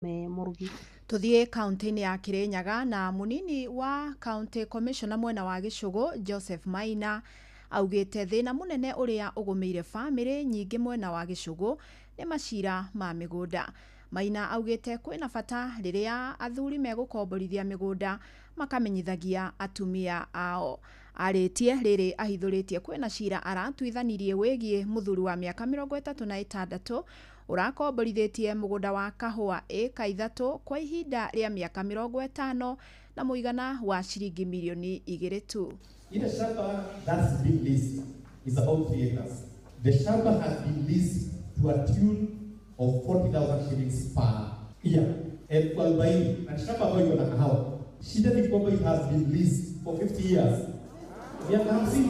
Mũrugi. Tuthiĩ kaunti-inĩ ya Kirinyaga na munini wa county commissioner mwena wa Gĩcũgũ Joseph Maina augĩte thĩna mũnene ũrĩa ũgũmĩire bamĩrĩ nyingĩ mwena wa Gĩcũgũ nĩ macira ma mĩgũnda. Maina augĩte kwĩna bata rĩrĩa athuri megũkomborithia mĩgũnda makamenyithagia atumia ao. Arĩtie rĩrĩ ahithũrĩtie kwĩna cira aratuithanirie wĩgiĩ mũthuri wa mĩaka 36 ũrakomborithĩtie mũgũnda wa kahũa ĩka 3 kwa ihinda rĩa mĩaka 50 na mũigana wa ciringi milioni 2 tu. Ile shamba that's been leased is about 3 acres. The shamba has been leased to a tune of 40,000 shillings per year. 40,000 na shamba ambayo iko na kahawa. Shida ni kwamba it has been leased for 50 years. Miaka 50.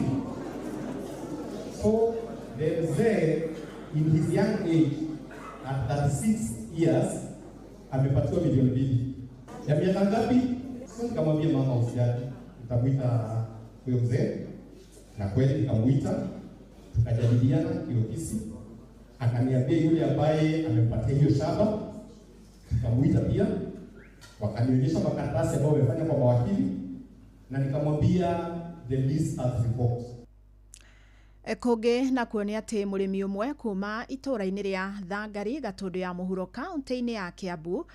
So the mzee in his young age at 36 years amepatiwa milioni 2. Ya miaka ngapi? So nikamwambia mama usijali, nitamuita huyo mzee, na kweli nikamuita, tukajadiliana kiofisi, akaniambia yule ambaye amempatia hiyo shamba, tukamuita pia, wakanionyesha makaratasi ambayo wamefanya kwa mawakili, na nikamwambia the lease has revoked. Kũngĩ nakuo nĩ atĩ mũrĩmi ũmwe kuma itũũra-inĩ rĩa Thangari Gatũndũ ya mũhuro kaunti-inĩ ya Kiambu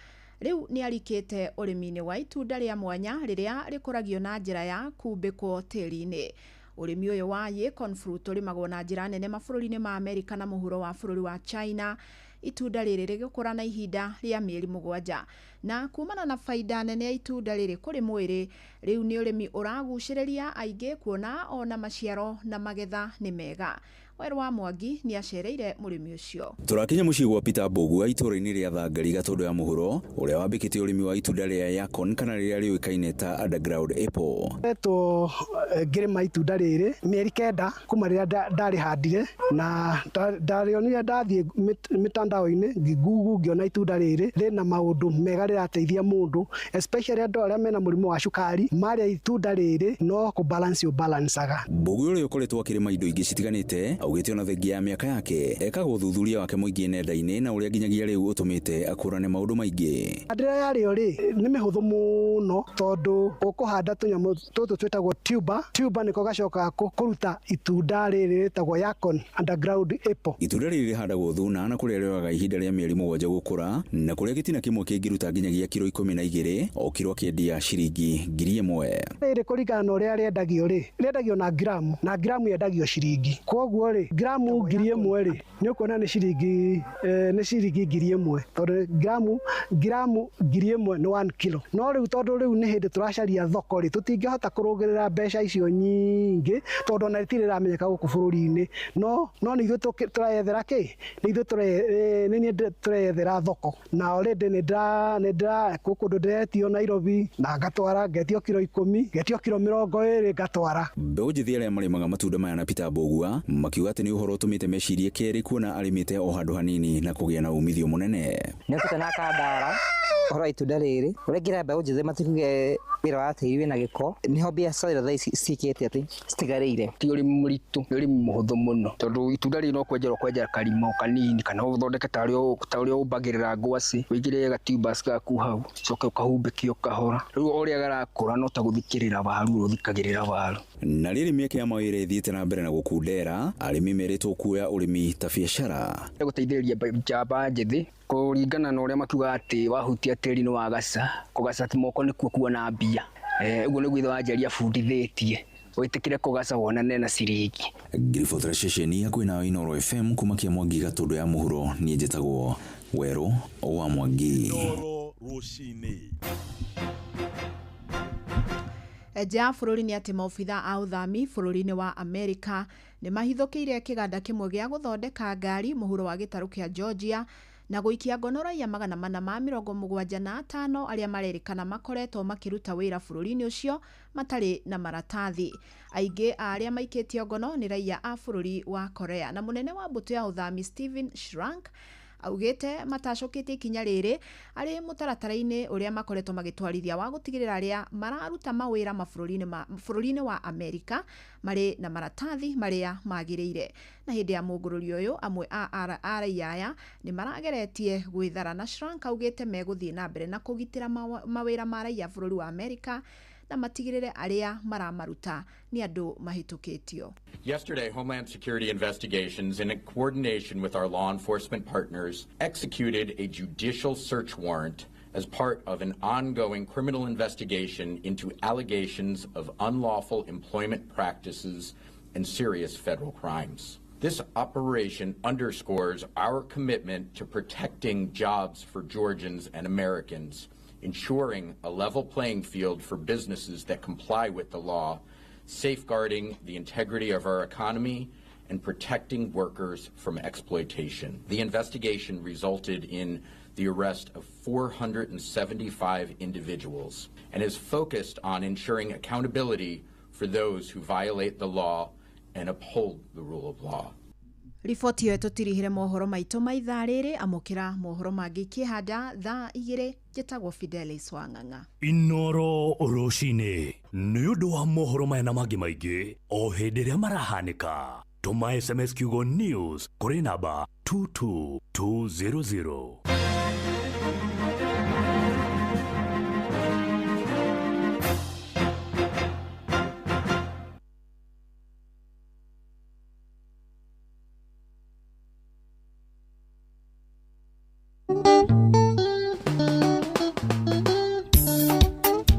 rĩu nĩ arikĩte ũrĩmi-inĩ wa itunda rĩa mwanya rĩrĩa rĩkũragio na njĩra ya kumbĩkwo tĩri-inĩ. Ũrĩmi ũyũ wa yacon fruit ũrĩmagwo na njĩra nene mabũrũri-inĩ ma Amerika na mũhuro wa bũrũri wa China. Itunda rĩrĩ rĩgĩkũra na ihinda rĩa mĩeri 7 na kumana na baida nene ya itunda rĩrĩ kũrĩ mwĩrĩ, rĩu nĩ ũrĩmi ũragucĩrĩria aingĩ kuona ona maciaro na magetha nĩ mega. Werũ wa Mwangi nĩ acereire mũrĩmi ũcio. Tũrakinya mũciĩ gwa Peter Mbũgua itũũra-inĩ rĩa Thangari Gatũndũ ya mũhuro ũrĩa wambĩkĩte ũrĩmi wa itunda rĩa yacon kana rĩrĩa rĩũĩkaine ta underground apple. Etwo ngĩrĩma itunda rĩrĩ mĩeri 9 kuma rĩrĩa ndarĩhandire, na ndarĩonire ndathiĩ mĩtandao-inĩ ngĩgugu ngĩona itunda rĩrĩ rĩna maũndũ mega rĩrateithia mũndũ, especially andũ arĩa mena mũrimũ wa cukari, marĩa itunda rĩrĩ no kũ balance ũbalancaga. Mbũgua ũrĩa ũkoretwo akĩrĩma indo ingĩ citiganĩte augĩte ona thengia ya mĩaka yake ekaga ũthuthuria wake mũingĩ nenda-inĩ na ũrĩa nginyagia rĩu ũtũmĩte akũrane maũndũ maingĩ. Handĩre yarĩo rĩ nĩ mĩhũthũ mũno tondũ ũkũhanda tũnyamũ tũtũ twĩtagwo tuber, tuber nĩko gacokaga kũruta itunda rĩrĩ rĩtagwo yacon underground apple. Itunda rĩrĩ rĩhandagwo thuna na kũrĩa rĩoyaga ihinda rĩa mĩeri 7 gũkũra, na kũrĩa gĩtina kĩmwe kĩngĩruta nginyagia kiro 12 o kiro akĩendia ciringi 1000. Rĩrĩ kũringana na ũrĩa rĩendagio rĩ, rĩendagio na gramu, na gramu yendagio ciringi. Kwoguo rĩ gramu 1000 rĩ nĩ ũkuona nĩ ciringi nĩ ciringi 1000 tondũ gramu 1000 nĩ 1 kilo. No rĩu tondũ rĩu nĩ hĩndĩ tũracaria thoko rĩ, tũtingĩhota kũrũgĩrĩra mbeca icio nyingĩ tondũ ona rĩtirĩ rĩramenyeka gũkũ bũrũri-inĩ. No nĩ ithuĩ tũreyethera kĩ? Nĩ ithuĩ nĩ niĩ tũreyethera thoko. Na already nĩ ndĩra kũndũ ndĩretio Nairobi na ngatwara ngetio kiro 10, ngetio kiro 20 ngatwara. Mbeũ njĩthĩ arĩa marĩmaga matunda maya na Peter Mbũgua makiuga atĩ nĩ ũhoro ũtũmĩte mecirie kerĩ kuona arĩmĩte o handũ hanini na kũgĩa na umithio mũnene. Nĩ ũkĩte na kandara ũhoro wa itunda rĩrĩ ũrĩa ngĩra mbeũ njĩthĩ matikuge wĩra wa tĩri wĩna gĩko, nĩho biacara thaa ici ciĩkĩte atĩ citigarĩire. Ti ũrĩmi mũritũ, nĩ ũrĩmi mũhũthũ mũno tondũ itunda rĩrĩ no kwenjerwo kwenjera karima o kanini kana ũthondeke ta ũrĩa ũmbagĩrĩra ngwacĩ, wĩigĩrĩre gatubers gaku hau ũcoke ũkahumbĩkie o kahora. Rĩu o ũrĩa garakũra no ta gũthikĩrĩra waru ũthikagĩrĩra waru. Na rĩrĩ mĩeke ya mawĩra ĩthiĩte na mbere na gũkundera, arĩmi merĩtwo kuoya ũrĩmi ta biacara. Gũteithĩrĩria njamba njĩthĩ kũringana na ũrĩa makiugaga atĩ wahutia tĩri nĩ wagaca, kũgaca ti moko nĩkuo kuona mbia. Ũguo nĩguo ithe wa Njeri abundithĩtie, wĩtĩkĩre kũgaca wonane na ciringi. Ngĩribotera ceceni hakuhĩ nawe Inooro FM kuma Kĩamwangi Gatũndũ ya mũhuro, niĩ njĩtagwo Werũ wa Mwangi. Inooro rũcinĩ. Nja ya bũrũri nĩ atĩ maobitha a ũthami bũrũri-inĩ wa Amerika nĩ mahithũkĩire kĩganda kĩmwe gĩa gũthondeka ngari mũhuro wa gĩtarũ kĩa Georgia na gũikia ngono raiya 475 arĩa marerĩkana makoretwo makĩruta wĩra bũrũri-inĩ ũcio matarĩ na maratathi. Aingĩ a arĩa maikĩtio ngono nĩ raiya a bũrũri wa Korea. Na mũnene wa mbũtũ ya ũthami Stephen Schrank Augĩte matacũkĩtie ikinya rĩrĩ arĩ mũtaratara-inĩ ũrĩa makoretwo magĩtwarithia wa gũtigĩrĩra arĩa mararuta mawĩra bũrũri-inĩ wa Amerika marĩ na maratathi marĩa magĩrĩire. Na hĩndĩ ya mũngũrũrio ũyũ amwe a raia aya nĩ marageretie gwĩthara na Schrank augĩte megũthiĩ na mbere na kũgitĩra mawĩra ma raia bũrũri wa Amerika na matigĩrĩre arĩa maramaruta nĩ andũ mahĩtũkĩtio. Yesterday, Homeland Security investigations, in coordination with our law enforcement partners, executed a judicial search warrant as part of an ongoing criminal investigation into allegations of unlawful employment practices and serious federal crimes. This operation underscores our commitment to protecting jobs for Georgians and Americans, ensuring a level playing field for businesses that comply with the law, safeguarding the integrity of our economy, and protecting workers from exploitation. The investigation resulted in the arrest of 475 individuals and is focused on ensuring accountability for those who violate the law and uphold the rule of law. Riboti ĩyo ĩtũtirihire mohoro maitũ ma ithaa rĩrĩ. Amũkĩra mohoro mangĩ ikĩhanda thaa 2. Njĩtagwo Fidelis Wang'ang'a. Inoro rũcinĩ nĩ ũndũ wa mohoro maya na mangĩ maingĩ o hĩndĩ ĩrĩa marahanĩka, tũma SMS kiugo news kũrĩ namba 22200.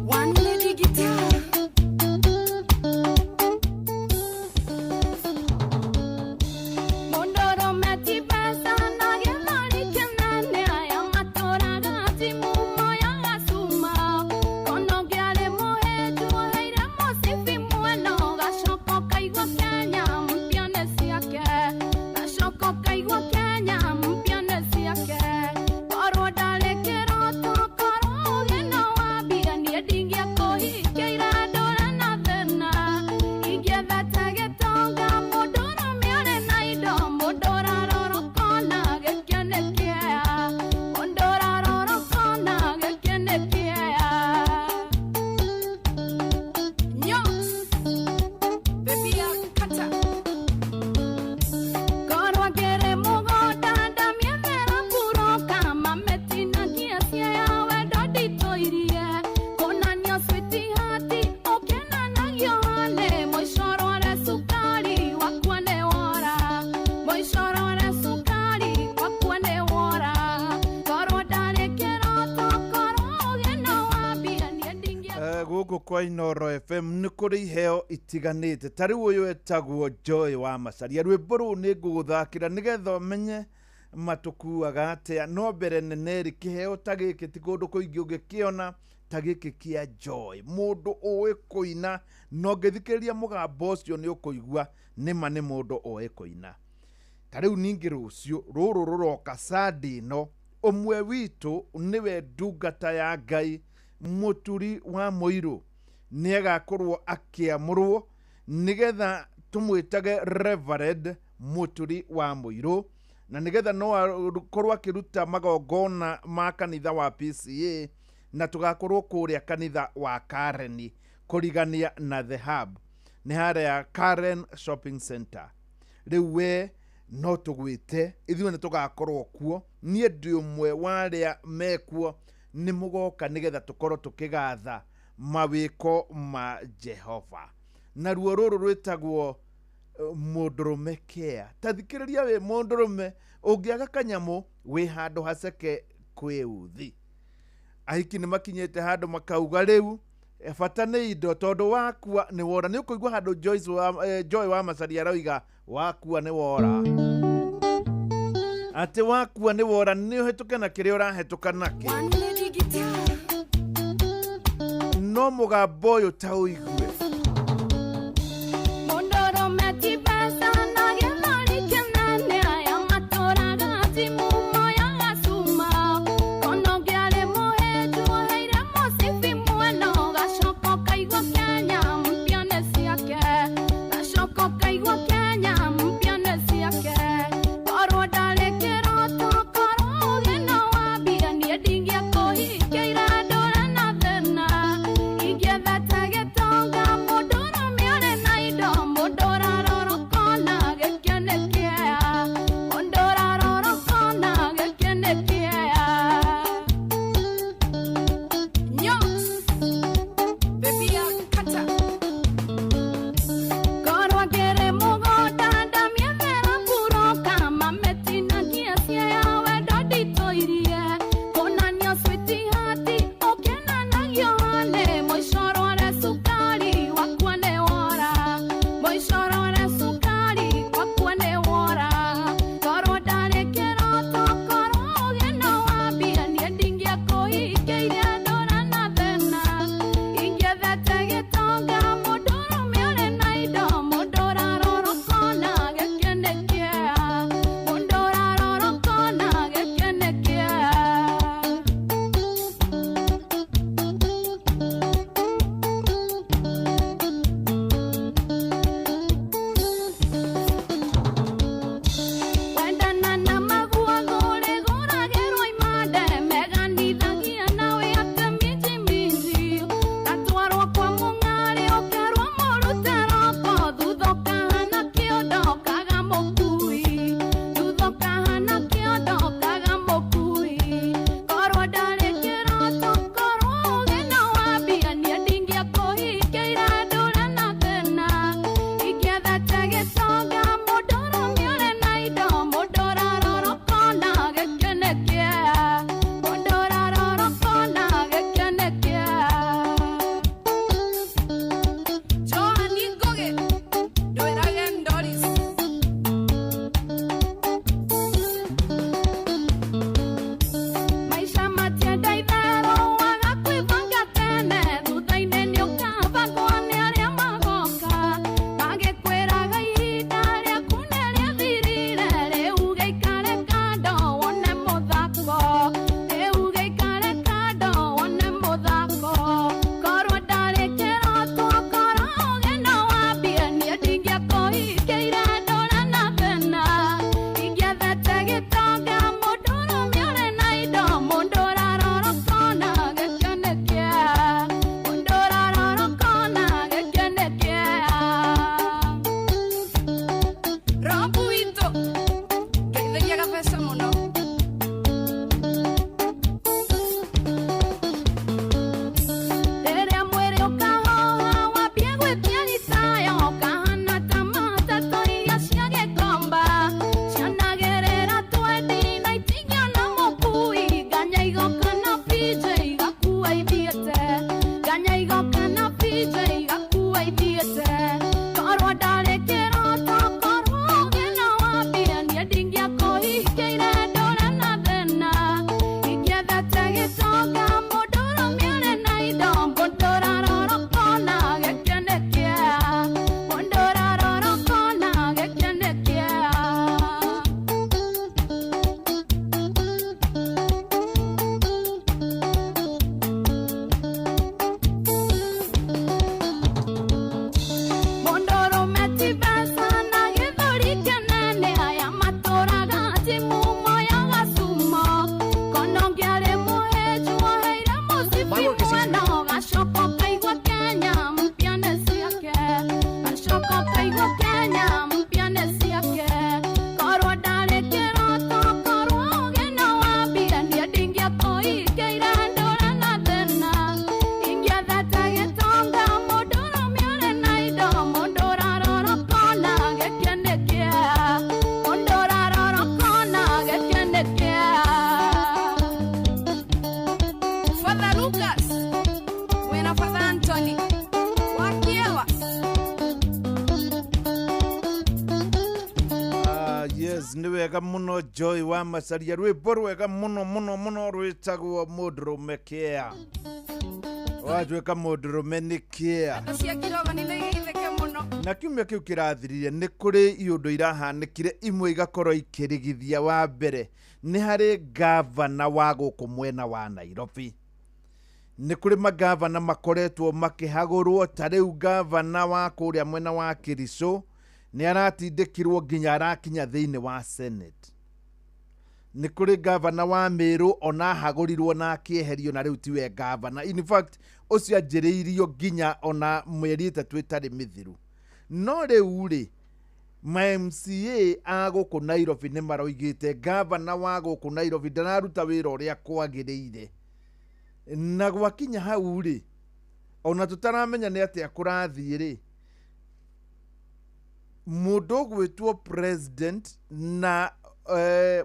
One lady guitar. Mũndũrũme ti mbeca na gĩthũri kĩnene, aya matũraga timu moyaga cuma. Kono ngĩarĩ mũhĩnju ũheire mũcibi mwena, ũgacoka ũkaigua Kenya mpya nĩ ciake, gacoka ũkaigua Kenya mpya nĩ ciake. Korwo ndarĩ kĩroto, korwo ũgĩ no wambia, niĩ ndingĩakũhikĩire ndũre na thĩna. Ingĩethete gĩtonga, mũndũrũme ũrĩ na indo, mũndũ ũrarora ũkona gĩkĩ nĩ kĩea, mũndũ ũrarora ũkona gĩkĩ nĩ kĩea. Nyox, baby akata. Korwo ngĩrĩ mũgũnda ndamiethera mburoka, mametinagia ciea wendo nditũirie. Kũnanio sweetheart, ũkenanagio honey, mũico rware cukari wakwa nĩ wora, mũico rware cukari wakwa nĩ wora. Korwo ndarĩ kĩroto, korwo ũgĩ no wambia, niĩ ndingĩa Gũkũ kwa Inoro FM nĩ kũrĩ iheo itiganĩte. Ta rĩu ũyũ etagwo Joy wa Macaria. Rwĩmbo rũu nĩ ngũgũthakĩra nĩgetha ũmenye matũkuaga atĩa. No mbere nene rĩ, kĩheo ta gĩkĩ ti kũndũ kũingĩ ũngĩkĩona ta gĩkĩ kĩa Joy, mũndũ ũĩ kũina, na ũngĩthikĩrĩria mũgambo ũcio nĩ ũkũigua nĩma nĩ mũndũ ũĩ kũina. Ta rĩu ningĩ rũciũ rũrũ rũroka Sunday ĩno, ũmwe witũ nĩwe ndungata ya Ngai Mũturi wa Mũirũ nĩ agakorwo akĩamũrwo nĩgetha tũmwĩtage Reverend Mũturi wa Mũirũ, na nĩgetha no akorwo akĩruta magongona ma kanitha wa PCA, na tũgakorwo kũrĩa kanitha wa Karen kũrigania na The Hub, nĩ harĩa Karen Shopping Center. Rĩu we no tũgwĩte, ithuĩ nĩ tũgakorwo kuo. Niĩ ndĩ ũmwe wa arĩa mekuo. Nĩ mũgoka nĩgetha tũkorwo tũkĩgatha mawĩko ma Jehova. Naruo rũrũ rwĩtagwo mũndũrũme kea. Ta thikĩrĩria, wĩ mũndũrũme ũngĩaga kanyamũ wĩ handũ haceke kwĩ uthi. Ahiki nĩ makinyĩte handũ makauga rĩu bata nĩ indo, tondũ wakua nĩ wora. Nĩ ũkũigua handũ Joyce wa, Joy wa Macaria aroiga wakua nĩ wora, atĩ wakua nĩ wora, nĩ ũhĩtũke na kĩrĩa ũrahĩtũka nakĩo. One lady guitar. No mũgambo ũyũ ta ũigue. Mũndũrũme ti mbeca na gĩthũri kĩnene, aya matũraga timu moyaga cuma. Kono ngĩarĩ mũhĩnju ũheire mũcibi mwena, ũgacoka ũkaigua Kenya mpya nĩ ciake, gacoka ũkaigua Kenya mpya nĩ ciake. Korwo ndarĩ kĩroto, korwo Father Lucas wĩna Father Anthony wa Kĩewa. Ah, yes, nĩ wega mũno Joy wa Macaria, rwĩmbo rwega mũno mũno mũno rwĩtagwo mũndũrũme kĩa. Watuĩka mũndũrũme nĩ kĩa. Andũ cia Kĩrogoni nĩ igeithĩke mũno. Na kiumia kĩu kĩrathirire nĩ kũrĩ iũndũ irahanĩkire imwe igakorwo ikĩrigithia. Wa mbere nĩ harĩ gavana wa gũkũ mwena wa Nairobi, nĩ kũrĩ magavana makoretwo makĩhagũrwo. Ta rĩu gavana wa kũrĩa mwena wa Kericho nĩ aratindĩkirwo nginya arakinya thĩinĩ wa Senate. Nĩ kũrĩ gavana wa Meru ona ahagũrirwo na akĩeherio na rĩu tiwe gavana. In fact, ũcio anjĩrĩirio nginya ona mĩeri 3 ĩtarĩ mĩthiru. No rĩu rĩ, ma MCA a gũkũ Nairobi nĩ maroigĩte gavana wa gũkũ Nairobi ndararuta wĩra ũrĩa kwagĩrĩire. Na gwakinya hau rĩ, ona tũtaramenya nĩ atĩa kũrathiĩ rĩ, mũndũ ũgwĩtwo president na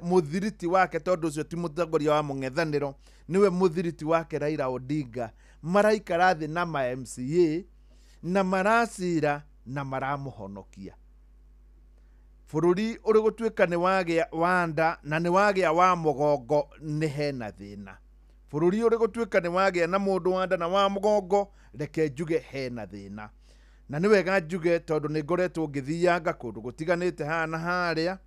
mũthiriti wake, tondũ ũcio ti mũtongoria wa mũng'ethanĩro, nĩwe mũthiriti wake Raila Odinga, maraikara thĩ na ma MCA na maracira na maramũhonokia. Bũrũri ũrĩ gũtuĩka nĩ wagĩa wa nda na nĩ wagĩa wa mũgongo, nĩ hena thĩna. Bũrũri ũrĩ gũtuĩka nĩ wagĩa na mũndũ wa nda na wa mũgongo, reke njuge hena thĩna. Na nĩ wega njuge tondũ nĩ ngoretwo ngĩthianga kũndũ gũtiganĩte haha na harĩa.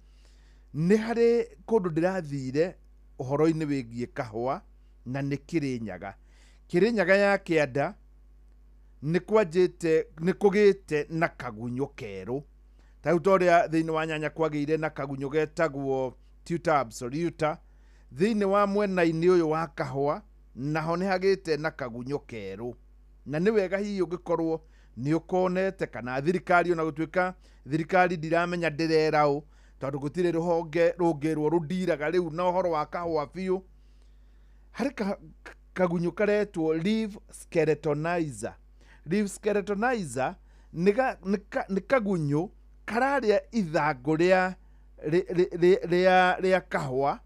Nĩ harĩ kũndũ ndĩrathire ũhoro-inĩ wĩgiĩ kahũa, na nĩ Kĩrĩnyaga. Kĩrĩnyaga ya kĩanda nĩ kwanjĩte, nĩ kũgĩte na kagunyũ kerũ. Ta rĩu ta ũrĩa thĩinĩ wa nyanya kwagĩire na kagunyũ getagwo Tuta absoluta, thĩinĩ wa mwena-inĩ ũyũ wa kahũa naho nĩ hagĩte na kagunyũ kerũ. Na nĩ wega hihi ũngĩkorwo nĩ ũkonete kana thirikari, ona gũtuĩka thirikari ndiramenya ndĩrera ũ, tondũ gũtirĩ rũhonge rũngĩrwo rũndiraga rĩu na ũhoro wa kahũa biũ. Harĩ kagunyũ karetwo leaf skeletonizer. Leaf skeletonizer nĩ kagunyũ kararĩa ithangũ rĩa kahũa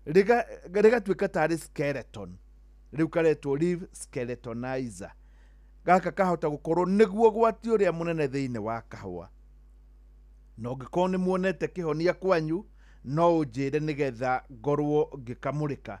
rĩgatuĩka tarĩ skeleton. Rĩu karetwo leaf skeletonizer. Gaka kahota gũkorwo nĩguo ũgwati ũrĩa mũnene thĩinĩ wa kahũa. Na ũngĩkorwo nĩ muonete kĩhonia kwanyu, no ũnjĩre nĩgetha ngorwo ngĩkamũrĩka.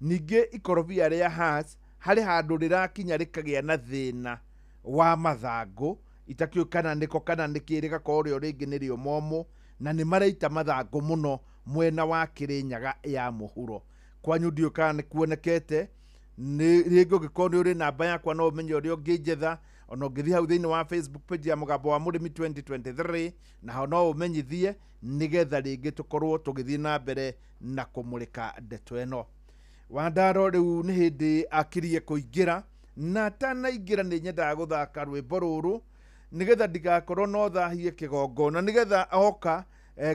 Ningĩ ikorobia rĩa Hass harĩ handũ rĩrakinya rĩkagĩa na thĩna wa mathangũ, itakĩũĩ kana nĩko kana nĩkĩ, rĩgakorwo rĩo rĩngĩ nĩ rĩo momũ, na nĩ maraita mathangũ mũno mwena wa Kĩrĩnyaga ya mũhuro. Kwanyu ndiũĩ kana nĩ kuonekete. Nĩ rĩngĩ ũngĩkorwo nĩ ũrĩ namba yakwa no ũmenye ũrĩa ũngĩnjetha, ona ũngĩthiĩ hau thĩinĩ wa Facebook page ya Mũgambo wa Mũrĩmi 2023, naho no ũmenyithie nĩgetha rĩngĩ tũkorwo tũgĩthiĩ na mbere na kũmũrĩka ndeto ĩno. Wandaro rĩu nĩ hĩndĩ akirie kũingĩra, na atanaingĩra nĩ nyendaga gũthaka rwĩmbo rũrũ nĩgetha ndigakorwo no thahie kĩgongona, nĩgetha oka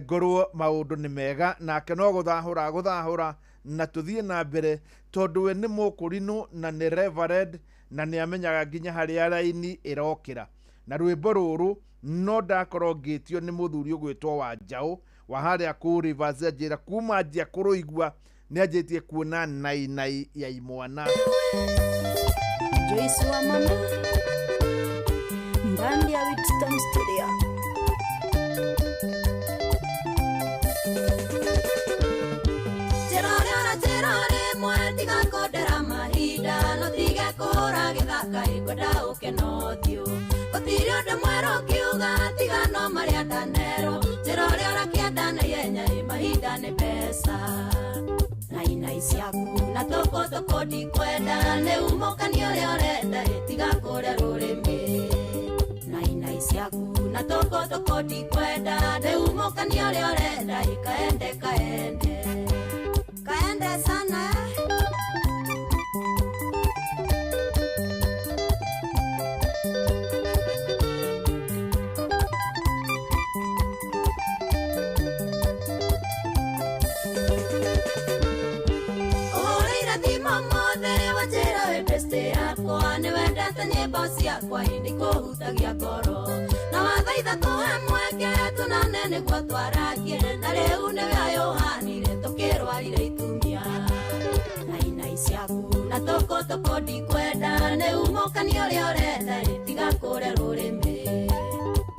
ngorwo maũndũ nĩ mega, nake no gũthahũra gũthahũra na tũthiĩ na mbere, tondũ we nĩ mũkũrinũ na nĩ reverend na nĩ amenyaga nginya harĩa raini ĩrokĩra. Na rwĩmbo rũrũ no ndakorwo ngĩtio nĩ mũthuri ũgwĩtwo wa Njaũ wa harĩa kũ Rivers, anjĩra kuma anjia kũrũigua nĩ anjĩtie kuona nainai ya imwana. Joyce wa mama ndani ya Wheatstone Studio. Gũtirĩ ũndũ mwerũ ũkiuga tiga no marĩa ndanero, njĩra ũrĩa ũrakĩenda na ihenya ĩ mahinda nĩ mbeca. Nainai ciaku na tũkũ tũkũ ndikwenda, nĩ umũkani ũrĩa ũrenda ĩ tiga kũrĩa rũrĩmĩ. Nainai ciaku na tũkũ tũkũ ndikwenda, nĩ umũkani ũrĩa ũrenda ĩ kaende kaende kaende sana. Nyĩmbo ciakwa ĩndĩ kũhutagia ngoro, na wathaitha tũhe mweke tũnane nĩguo twaragie, na rĩu nĩwe ũyũ ũhanire tũkĩrwarire itumia. Nainai Ciaku na tũkũ tũkũ ndikwenda nĩ umũkani ũrĩa ũrenda tiga kũre rũrĩmĩ.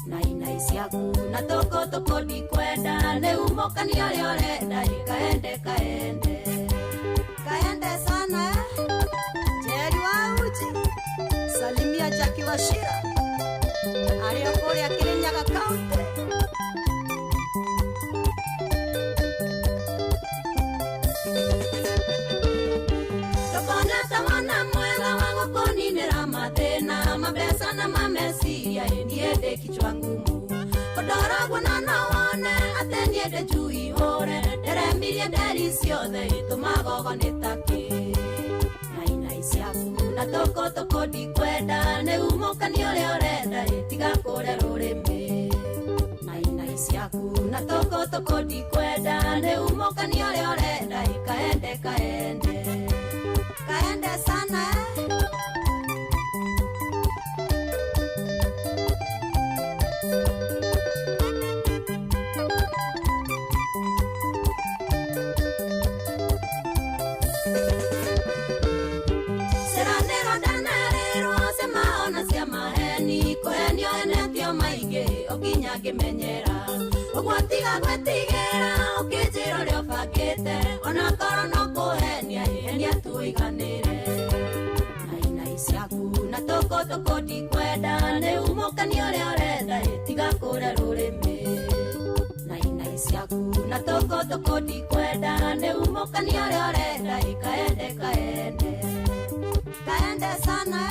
Nainai ciaku na tũkũ tũkũ ndikwenda nĩ umũkani ũrĩa ũrenda kaende kaende kaende sana. Jerry wa uji salimia Jackie Wachira arĩa kũrĩa Kirinyaga County. Mabesa na mamesiria niende kichwa ngumu kodoragwo na nawone ate niende juu ihore nderemirie nderi ciothe itumagogo nĩ takĩ. Nainai ciaku na tũkũ tũkũ ndikwenda nĩ umũkani ũrĩa ũrenda tiga kũre rũrĩmĩ. Nainai ciaku na tũkũ tũkũ ndikwenda nĩ umũkani ũrĩa ũrenda kaende kaende kaende sana. Ngimenyera ũguo tiga gwetigĩra ũkĩnjĩra ũrĩa ũbangĩte ona korwo no kũhenia henia tũiganĩre. Nainai ciaku na tũkũ tũkũ ndikwenda nĩ umũkani ũrĩa ũrenda tiga kũre rũrĩmĩ. Nainai ciaku na tũkũ tũkũ ndikwenda nĩ umũkani ũrĩa ũrenda kaende kaende kaende sana.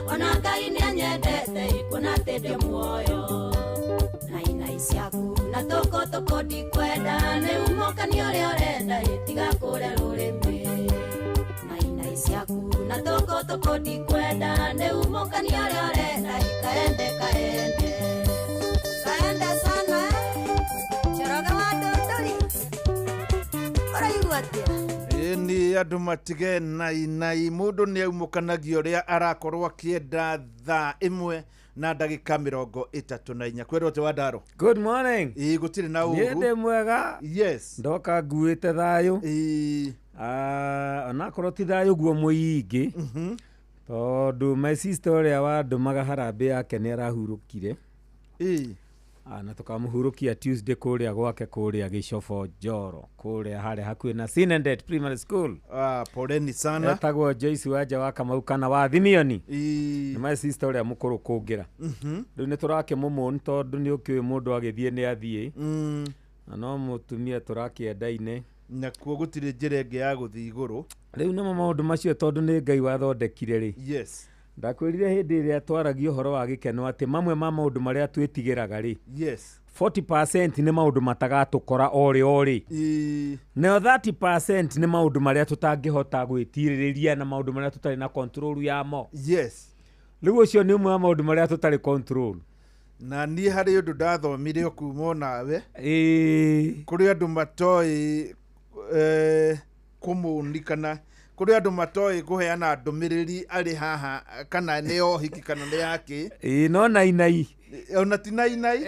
Ona Ngai nĩanyendete kuona atĩ ndĩ muoyo. Nainai ciaku na tũkũ tũkũ ndikwenda nĩ umũkani ũrĩa ũrenda tiga kũre rũrĩmĩ. Nainai ciaku na tũkũ tũkũ ndikwenda nĩ umũkani ũrĩa ũrenda kaende kaende kaende sana. Njoroge wa Ndũndũri ũraigua atĩa? Ni andũ matige nainai mũndũ nĩ aumũkanagia ũrĩa arakorwo akĩenda thaa 1 na ndagĩka 34. Kwĩrwo atĩ Wandaro. Good morning. Ĩĩ gũtirĩ na ũru. Niĩ ndĩ mwega. Yes. Ndoka nguĩte thayũ. Ĩĩ. Onakorwo ti thayũ guo mũingĩ. Tondũ my sister ũrĩa wandũmaga harambĩ yake nĩ arahurũkire. Ĩĩ. Na tukamũhurũkia Tuesday kũrĩa gwake kũrĩa Gĩcobo Njoro kũrĩa harĩa hakuhĩ na Sinendet Primary School. Poleni sana. Etagwo Joyce Wanja wa Kamau kana wa Thimioni. Nĩ my sister ũrĩa mũkũrũ kũngĩra. Rĩu nĩ tũrakĩmũmũni tondũ nĩ ũkĩũĩ mũndũ agĩthiĩ nĩ athiĩ. Na no mũtumia tũrakĩendaine. Nakuo gũtirĩ njĩra ĩngĩ ya gũthiĩ igũrũ. Rĩu nĩmo maũndũ macio tondũ nĩ Ngai wathondekire rĩ. Yes. Ndakwĩrire hĩndĩ ĩrĩa twaragia ũhoro wa gĩkeno atĩ mamwe ma maũndũ marĩa twĩtigĩraga rĩ. Yes. 40% nĩ maũndũ matagatũkora orĩ orĩ. Nayo 30% nĩ maũndũ marĩa tũtangĩhota gwĩtirĩrĩria na maũndũ marĩa tũtarĩ na control yamo. Yes. Rĩu ũcio nĩ ũmwe wa maũndũ marĩa tũtarĩ control. Na niĩ harĩ ũndũ ndathomire o kuma nawe. Kũrĩ andũ matoĩ kũmũni kana kũrĩ andũ matoĩ kũheana ndũmĩrĩri arĩ haha kana nĩ ohiki kana nĩ yake. Ĩĩ no nainai. Ona ti nainai.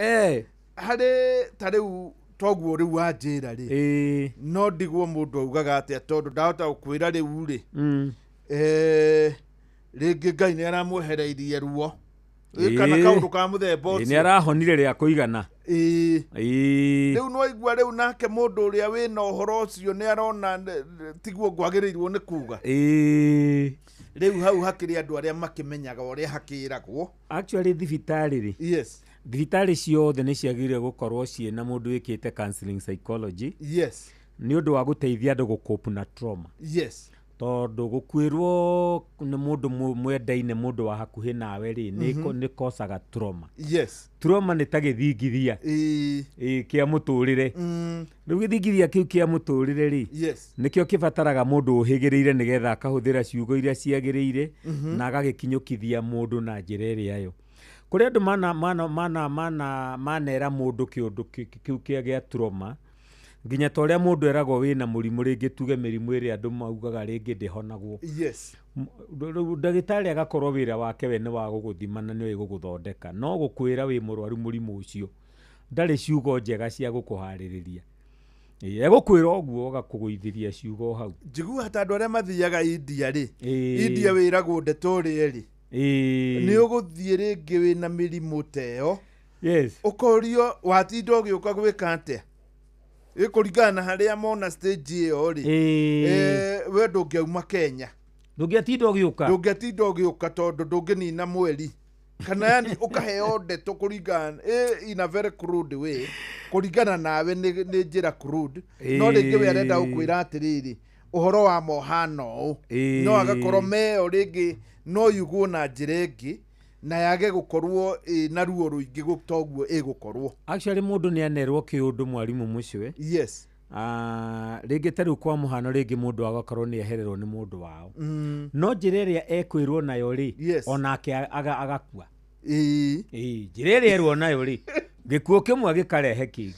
Harĩ ta rĩu toguo rĩu wanjĩra rĩ. No ndigwo mũndũ augaga atĩa tondũ ndahota gũkwĩra rĩu rĩ. Rĩngĩ Ngai nĩ aramwehereirie ruo. Kana kaũndũ ka mũthemba ũcio. Nĩ arahonire rĩa kũigana. Rĩu no aigua rĩu nake mũndũ ũrĩa wĩna ũhoro ũcio nĩ arona tiguo ngwagĩrĩirwo nĩ kuga. Rĩu hau hakĩrĩ andũ arĩa makĩmenyaga ũrĩa hakĩragwo. Actually thibitarĩ rĩ. Yes. Thibitarĩ ciothe nĩ ciagĩrĩire gũkorwo ciĩna mũndũ wĩkĩte counseling psychology. Yes. Nĩ ũndũ wa gũteithia andũ gũcope na trauma. Yes. Tondũ gũkuĩrwo nĩ mũndũ mwendaine, mũndũ wa hakuhĩ nawe rĩ, nĩ kocaga trauma. Trauma nĩ ta gĩthingithia kĩa mũtũrĩre. Rĩu gĩthingithia kĩu kĩa mũtũrĩre rĩ, nĩkĩo kĩbataraga mũndũ ũhĩgĩrĩire nĩgetha akahũthĩra ciugo iria ciagĩrĩire na agagĩkinyũkithia mũndũ na njĩra ĩrĩa yo. Kũrĩ andũ mana mana mana mana manera mũndũ kĩũndũ kĩu kĩa trauma, nginya ta ũrĩa mũndũ eragwo wĩna mũrimũ, rĩngĩ tuge mĩrimũ ĩrĩa andũ maugaga rĩngĩ ndĩhonagwo. Rĩu ndagĩtarĩ agakorwo wĩra wake we nĩ wa gũgũthima na nĩoĩ gũgũthondeka, no gũkwĩra wĩ mũrwaru mũrimũ ũcio ndarĩ ciugo njega cia gũkũharĩrĩria. Egũkwĩra ũguo agakũgũithĩria ciugo hau. Njiguaga ta andũ arĩa mathiaga India rĩ, India wĩragwo ndeto ũrĩa rĩ, nĩ ũgũthiĩ rĩngĩ wĩna mĩrimũ ta ĩyo. Ũkorio watinda ũgĩũka gwĩka atĩa? Ĩkũringana na harĩa mona stage ĩyo rĩ, we ndũngĩauma Kenya. Ndũngĩatinda ũgĩũka. Ndũngĩatinda ũgĩũka tondũ ndũngĩnina mweri. Kana yani ũkaheo ndeto kũringana, in a very crude way, kũringana nawe nĩ njĩra crude. No rĩngĩ we arenda gũkwĩra atĩrĩrĩ, ũhoro wa mohano ũũ. No agakorwo meyo rĩngĩ no yugwo na njĩra ĩngĩ na yage gũkorwo na ruo rũingĩ toguo ĩgũkorwo. Actually mũndũ nĩ anerwo kĩũndũ mwarimũ mũcwe. Rĩngĩ ta rĩu kwa mũhano rĩngĩ mũndũ agakorwo nĩ ehererwo nĩ mũndũ wao. No njĩra ĩrĩa ekwĩrwo nayo rĩ, onake agakua. Njĩra ĩrĩa erwo nayo rĩ, gĩkuũ kĩmwe gĩkarehe kĩngĩ.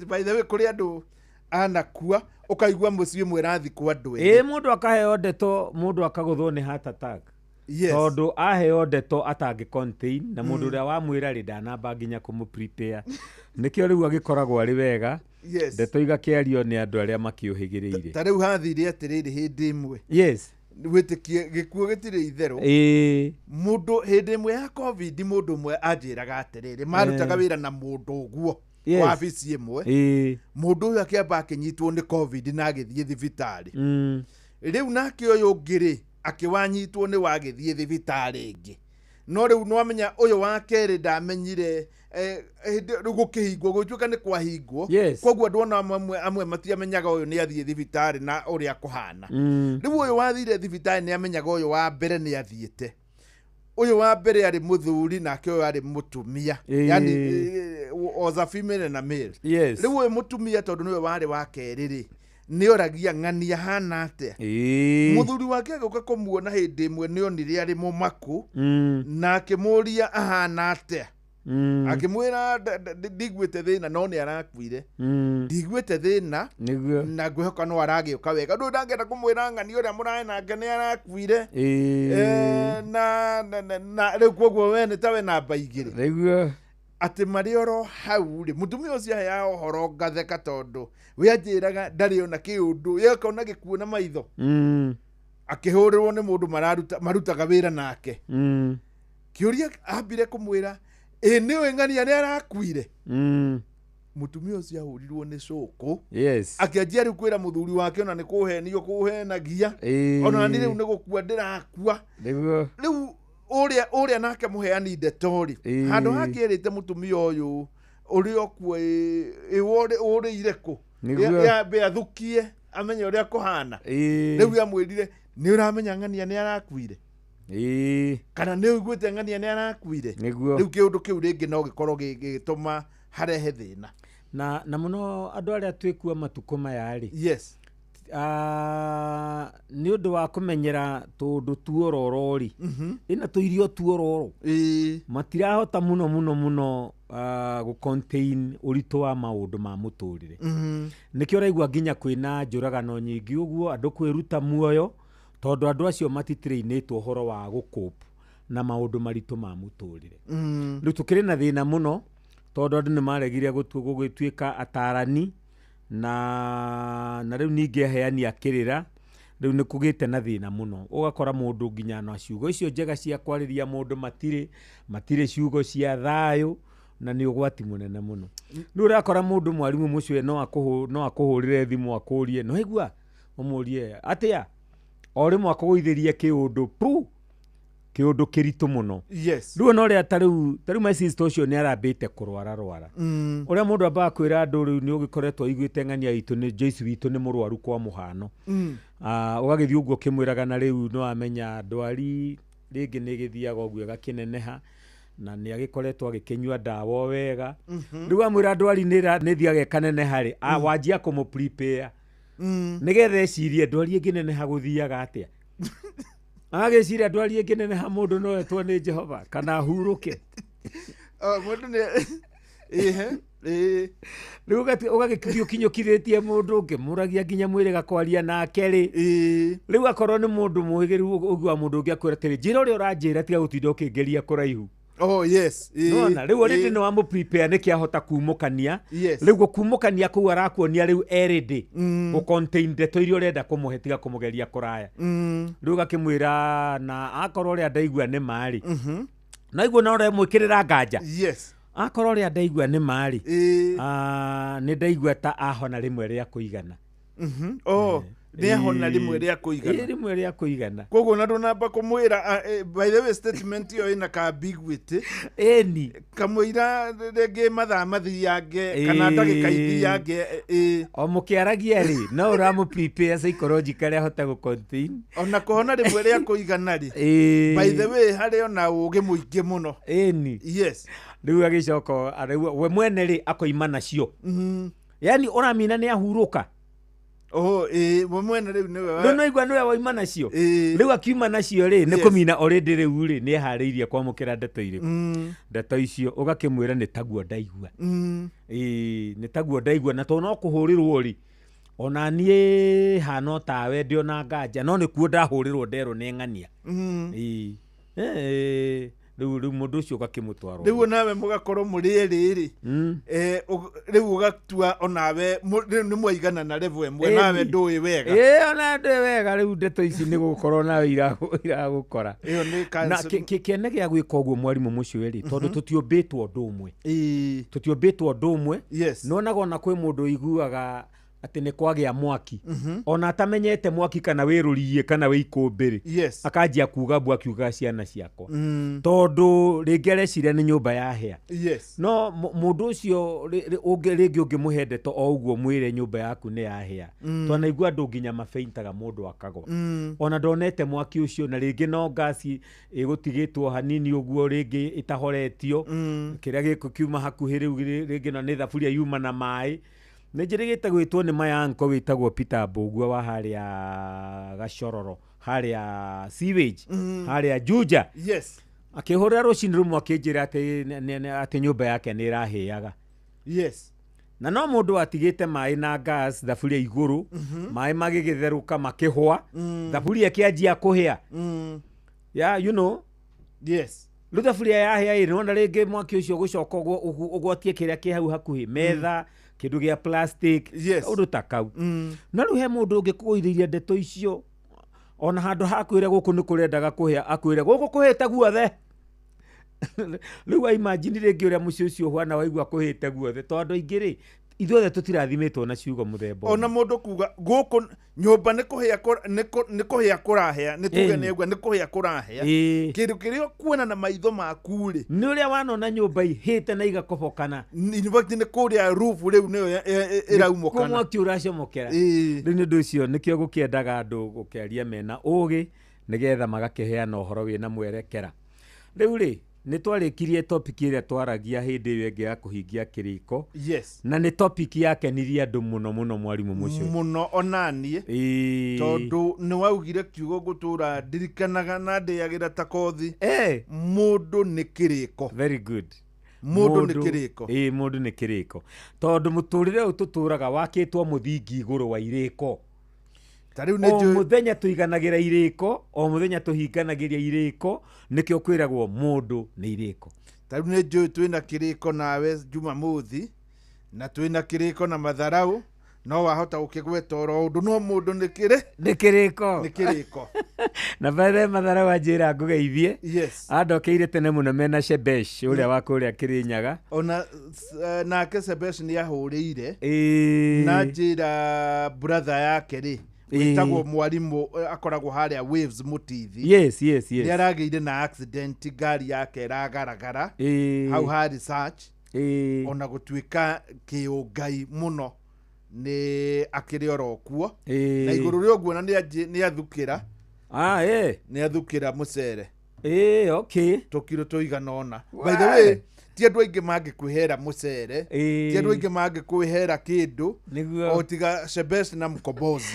By the way, kũrĩ andũ anakua ũkaigua mũciĩ ũmwe ĩrathikwo andũ erĩ. Mũndũ akaheo ndeto, mũndũ akagũthwo nĩ heart attack. Tondũ aheo ndeto atangĩ contain na mũndũ ũrĩa wamwĩra rĩ ndanamba nginya kũmũ prepare. Nĩkĩo rĩu agĩkoragwo arĩ wega. Ndeto igakĩario nĩ andũ arĩa makĩũhĩgĩrĩire. Ta rĩu hathire atĩrĩrĩ hĩndĩ ĩmwe. Wĩtĩkie gĩkuũ gĩtirĩ itherũ. Mũndũ hĩndĩ ĩmwe ya COVID mũndũ ũmwe anjĩraga atĩrĩrĩ, marutaga wĩra na mũndũ ũguo wabici ĩmwe. Mũndũ ũyũ akĩamba akĩnyitwo nĩ COVID na agĩthiĩ thibitarĩ. Rĩu nake ũyũ ũngĩ rĩ, akĩwanyitwo nĩ wagĩthiĩ thibitarĩ ĩngĩ. No rĩu nĩwamenya ũyũ wa kerĩ ndamenyire, rĩu gũkĩhingwo, gũgĩtuĩka nĩ kwahingwo. Koguo andũ ona amwe matiamenyaga ũyũ nĩ athiĩ thibitarĩ na ũrĩa kũhana. Rĩu ũyũ wathire thibitarĩ nĩ amenyaga ũyũ wa mbere nĩ athiĩte. Ũyũ wa mbere arĩ mũthuri nake ũyũ arĩ mũtumia. Yani was a female and a male. Rĩu ũyũ mũtumia tondũ nĩwe warĩ wa kerĩ rĩ, nĩ oragia ng'ania hana atĩa. Mũthuri wake agĩũka kũmuona hĩndĩ ĩmwe nĩ onire arĩ mũmaku, na akĩmũria ahana atĩa. Akĩmwĩra ndiguĩte thĩna no nĩ arakuire. Ndiguĩte thĩna na ngwĩhoka no aragĩũka wega. Ndũĩ ndangĩenda kũmwĩra ng'ania ũrĩa mũrarĩ nake nĩ arakuire. Na rĩu koguo we nĩ ta we namba igĩrĩ. Atĩ marĩ oro hau rĩ, mũtumia ũcio aheaga ũhoro ngatheka tondũ we anjĩraga ndarĩ ona kĩũndũ, ye akona gĩkuũ na maitho. Akĩhũrĩrwo nĩ mũndũ marutaga wĩra nake. Kĩũria ambire kũmwĩra, ĩ nĩũĩ ng'ania nĩ arakuire? Mũtumia ũcio ahũrirwo nĩ cũkũ. Akĩanjia rĩu kwĩra mũthuri wake ona nĩ kũhenio kũhenagia. Ona nĩ rĩu nĩ gũkua ndĩrakua. Rĩu ũrĩa nake mũheani ndeto rĩ, handũ hakĩerĩte mũtumia ũyũ ũrĩa ũkuo ũrĩire kũ, yambe athukie amenye ũrĩa kũhana. Rĩu amwĩrire nĩ ũramenya ng'ania nĩ arakuire? Kana nĩ ũiguĩte ng'ania nĩ arakuire? Rĩu kĩũndũ kĩu rĩngĩ no gĩkorwo gĩgĩtũma harehe thĩna. Na mũno andũ arĩa twĩkua matukũ maya rĩ, nĩ ũndũ wa kũmenyera tũndũ tuororo rĩ, ĩna tũirio tuororo, matirahota mũno mũno mũno gũ contain ũritũ wa maũndũ ma mũtũrĩre. Nĩkĩo ũraigua nginya kwĩna njũragano nyingĩ ũguo, andũ kwĩruta muoyo, tondũ andũ acio matitrainĩtwo ũhoro wa gũcope na maũndũ maritũ ma mũtũrĩre. Rĩu tũkĩrĩ na thĩna mũno tondũ andũ nĩ maregire gũgĩtuĩka atarani na rĩu ningĩ aheani akĩrĩra, rĩu nĩ kũgĩte na thĩna mũno. Ũgakora mũndũ nginya na ciugo icio njega cia kwarĩria mũndũ matirĩ ciugo cia thayũ, na nĩ ũgwati mũnene mũno. Rĩu ũrakora mũndũ mwarimũ mũcio no akũhũrĩre thimũ akũrie, no igua ũmũrie atĩa, o rĩmwe akũgũithĩrie kĩũndũ pu, Kĩũndũ kĩritũ mũno. Rĩu ona ũrĩa ta rĩu my sister ũcio nĩ arambĩte kũrwara rwara, ũrĩa mũndũ ambaga kwĩra andũ rĩu nĩ ũgĩkoretwo aiguĩte ng'ania itũ nĩ Joyce witũ nĩ mũrwaru kwa mũhano. Ah, ũgagĩthiĩ ũguo ũkĩmwĩraga, na rĩu nĩ wamenya ndwari rĩngĩ nĩ ĩgĩthiaga ũguo ĩgakĩneneha, na nĩ agĩkoretwo agĩkĩnyua ndawa o wega. Rĩu amwĩra ndwari nĩ ĩthiaga ĩkaneneha rĩ, wanjia kũmũ prepare nĩgetha ecirie ndwari ĩngĩneneha gũthiaga atĩa. Agagĩciria ndwari ĩngĩneneha mũndũ no etwo nĩ Jehova kana ahurũke. Oh, mũndũ nĩ ĩhe ĩ. Rĩu ũgagĩthiĩ ũkinyũkithĩtie mũndũ ũngĩmũragia nginya mwĩrĩga kwaria nake rĩ. Rĩu akorwo nĩ mũndũ mũhĩgĩru, ũguo mũndũ ũngĩ akwĩra atĩrĩ, "Njĩra ũrĩa ũranjĩra, tiga gũtinda ũkĩngeria kũraihu." Oh yes. Nona rĩu already nĩ wamũ prepare nĩkĩ ahota kumũkania. Rĩu gũkumũkania kũu arakuonia rĩu erĩndĩ gũ contain ndeto iria ũrenda kũmũhe, tiga kũmũgeria kũraya. Rĩu ũgakĩmwĩra na akorwo ũrĩa ndaigua nĩ marĩ naigua na ũremwĩkĩrĩra nganja. Akorwo ũrĩa ndaigua nĩ marĩ, nĩ ndaigua ta ahona rĩmwe rĩa kũigana. Oh, nĩ ahona rĩmwe rĩa kũigana. Ĩ, rĩmwe rĩa kũigana. Koguo na ndũnamba kũmwĩra, by the way, statement ĩyo ĩna ka ambiguity. Ĩni. Kamũira rĩngĩ mathaa mathiange kana ndagĩka ithiange, ĩ. O mũkĩaragia rĩ, no ũramũ prepare psychologically ahote gũ contain. Ona kũhona rĩmwe rĩa kũigana rĩ, by the way, harĩ ona ũgĩ mũingĩ mũno. Ĩni. Rĩu agĩcoka rĩu we mwene rĩ akoima nacio, yani ũramina nĩ ahurũka. Oh, ĩ, we mwene rĩu nĩwe Rĩu no igua nĩwe waima nacio. Rĩu akiuma nacio rĩ, nĩ kũmina already rĩu rĩ nĩ eharĩirie kwamũkĩra ndeto irĩkũ. Ndeto icio ũgakĩmwĩra nĩ taguo ndaigua. Ĩĩ, nĩ taguo ndaigua, na tondũ no kũhũrĩrwo rĩ, ona niĩ hana o tawe ndĩ ona nganja, no nĩkuo ndahũrĩrwo nderwo nĩ ng'ania. Ĩĩ. Rĩu mũndũ ũcio ũgakĩmũtwara. Rĩu nawe mũgakorwo mũrĩ erĩ rĩ, rĩu ũgatua onawe rĩu nĩ mwaigana na level ĩmwe, nawe ndũĩ wega. Ĩĩ, ona ndũĩ wega. Rĩu ndeto ici nĩ gũkorwo nawe iragũkora. Ĩyo nĩ Na kĩene gĩa gwĩka ũguo, mwarimũ mũcio rĩ, tondũ tũtiũmbĩtwo ũndũ ũmwe, tũtiũmbĩtwo ũndũ ũmwe. Nĩwonaga ona kwĩ mũndũ ũiguaga atĩ nĩ kwagĩa mwaki, ona atamenyete mwaki kana wĩ rũriĩ kana wĩ ikũmbĩ rĩ, akanjia kuga mbu akiugaga ciana ciakwa, tondũ rĩngĩ areciria nĩ nyũmba yahĩa. No mũndũ ũcio rĩngĩ ũngĩmũhe ndeto o ũguo mwĩre nyũmba yaku nĩ yahĩa, twanaigua andũ nginya mabeintaga mũndũ akagwa, ona ndonete mwaki ũcio, na rĩngĩ no ngasi ĩgũtigĩtwo hanini ũguo, rĩngĩ ĩtahoretio, kĩrĩa gĩkũ kiuma hakuhĩ rĩu rĩngĩ no nĩ thaburia yuma na maĩ. Nĩ njĩrĩgĩte gwĩtwo nĩ mayanko wĩtagwo Peter Mbũgua wa harĩa Gacororo, harĩa sewage, harĩa Juja. Akĩhũrĩra rũcinĩ rũmwe akĩnjĩra atĩ atĩ nyũmba yake nĩ ĩrahĩaga. Na no mũndũ atigĩte maĩ na gas thaburia igũrũ, maĩ magĩgĩtherũka makĩhũa, thaburia ĩkĩanjia kũhĩa. Yeah, you know. Rĩu thaburia yahĩa ĩ, nĩwona rĩngĩ mwaki ũcio ũgũcoka ũgwatie kĩrĩa kĩ hau hakuhĩ, metha, kĩndũ gĩa plastic, ũndũ ta kau. No rĩu he mũndũ ũngĩ kũgũithĩirie ndeto icio, ona handũ ha kwĩre gũkũ nĩ kũrendaga kũhĩa, akwĩre gũkũ kũhĩte guothe. Rĩu wa imagine rĩngĩ ũrĩa mũciĩ ũcio ũhana waigua kũhĩte guothe, tondũ andũ aingĩ rĩ, ithuothe tũtirathimĩtwo na ciugo mũthemba Ona ũmwe. Mũndũ kuga gũkũ nyũmba nĩ kũhĩa nĩ kũhĩa kũrahĩa, nĩ tuge nĩ aigua nĩ kũhĩa kũrahĩa, kĩndũ kĩrĩa ũkuona na maitho maku rĩ, Nĩ ũrĩa wanona nyũmba ihĩte na igakobokana. In fact nĩ kũrĩa roof rĩu nĩyo Nĩkuo ĩraumũkana. Mwaki ũracomokera. Rĩu nĩ ũndũ ũcio nĩkĩo gũkĩendaga andũ gũkĩaria mena ũgĩ nĩgetha magakĩheana ũhoro wĩna mwerekera. Rĩu rĩ, nĩ twarĩkirie topic ĩrĩa twaragia hĩndĩ ĩyo ĩngĩ ya kũhingia kĩrĩko. Na nĩ topic yakenirie andũ mũno mũno, mwarimũ mũcio. Mũno, onaniĩ, tondũ nĩ waugire kiugo ngũtũra ndirikanaga na ndĩagĩra ta kothi: mũndũ nĩ kĩrĩko. Very good. Mũndũ nĩ kĩrĩko. Ĩĩ, mũndũ nĩ kĩrĩko, tondũ mũtũrĩre ũyũ tũtũraga wakĩtwo mũthingi igũrũ wa irĩko. Ta rĩu nĩ O njũĩ mũthenya tũiganagĩra irĩko, o mũthenya tũhinganagĩria irĩko, nĩkĩo kwĩragwo mũndũ nĩ irĩko. Ta rĩu nĩ njũĩ twĩna kĩrĩko nawe Jumamothi, na twĩna kĩrĩko na matharau, no wahota gũkĩgweta oro ũndũ, no mũndũ nĩ kĩrĩ Nĩ kĩrĩko. Nĩ kĩrĩko. Na bethe matharau anjĩra ngũgeithie. Andokeire tene mũno mena Shebesh ũrĩa wa kũrĩa Kĩrĩnyaga. Ona nake Sebesh nĩ ahũrĩire na njĩra brother yake rĩ. Wĩtagwo mwarimũ, akoragwo harĩa Waves Mũtithi. Yes yes yes Nĩ aragĩire na accident, ngari yake ĩragaragara hau ha research. Ona gũtuĩka kĩũngai mũno nĩ akĩrĩ oro kuo na igũrũ rĩa ũguo na nĩ athukĩra. Ah, eh. Nĩ athukĩra mũcere. Okay. Tũkiro tũigana ũna. By the way, ti andũ aingĩ mangĩkwĩhera mũcere, ti andũ aingĩ mangĩkwĩhera kĩndũ. Nĩguo. O tiga Shebesh na Mkombozi.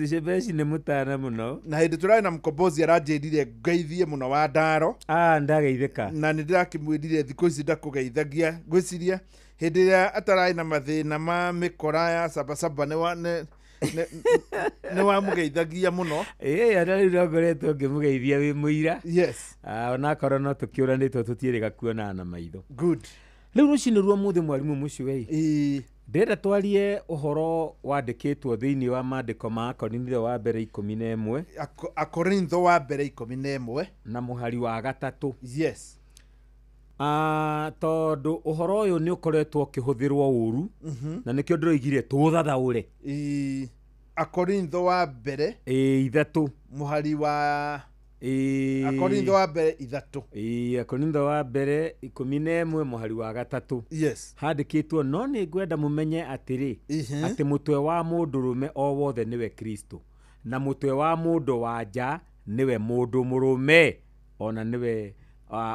Shebesh nĩ mũtana mũno. Na hĩndĩ tũrarĩ na Mkombozi aranjĩrire ngeithie mũno wa ndaro. Ah, ndageithĩka. Na nĩ ndĩrakĩmwĩrire thikũ ici ndakũgeithagia, ngwĩciria hĩndĩ ĩrĩa atararĩ na mathĩna ma mĩkora ya sabasaba nĩ wamũgeithagia mũno. Ona rĩu no ngoretwo ngĩmũgeithia wĩ mũira. Yes. Ah, onakorwo no tũkĩũranĩtwo tũtiĩrĩga kuonana na maitho. Good. Rĩu rũcinĩ rwa mũthĩ, mwarimũ mũciwei, ndĩrenda twarie ũhoro wandĩkĩtwo thĩinĩ wa maandĩko ma Akorintho wa mbere 11. Akorintho wa mbere 11. Na mũhari wa 3. Yes. Ah, tondũ ũhoro ũyũ nĩ ũkoretwo ũkĩhũthĩrwo ũru, na nĩkĩo ndĩroigire tũũthathaũre. Akorintho wa mbere 3. Mũhari wa Akorintho wa mbere 3. Akorintho wa mbere 11 mũhari wa 3. Yes. Handĩkĩtwo, no nĩ ngwenda mũmenye atĩrĩ, atĩ mũtwe wa mũndũrũme o wothe nĩwe Kristo, na mũtwe wa mũndũ wa nja nĩwe mũndũ mũrũme, ona nĩwe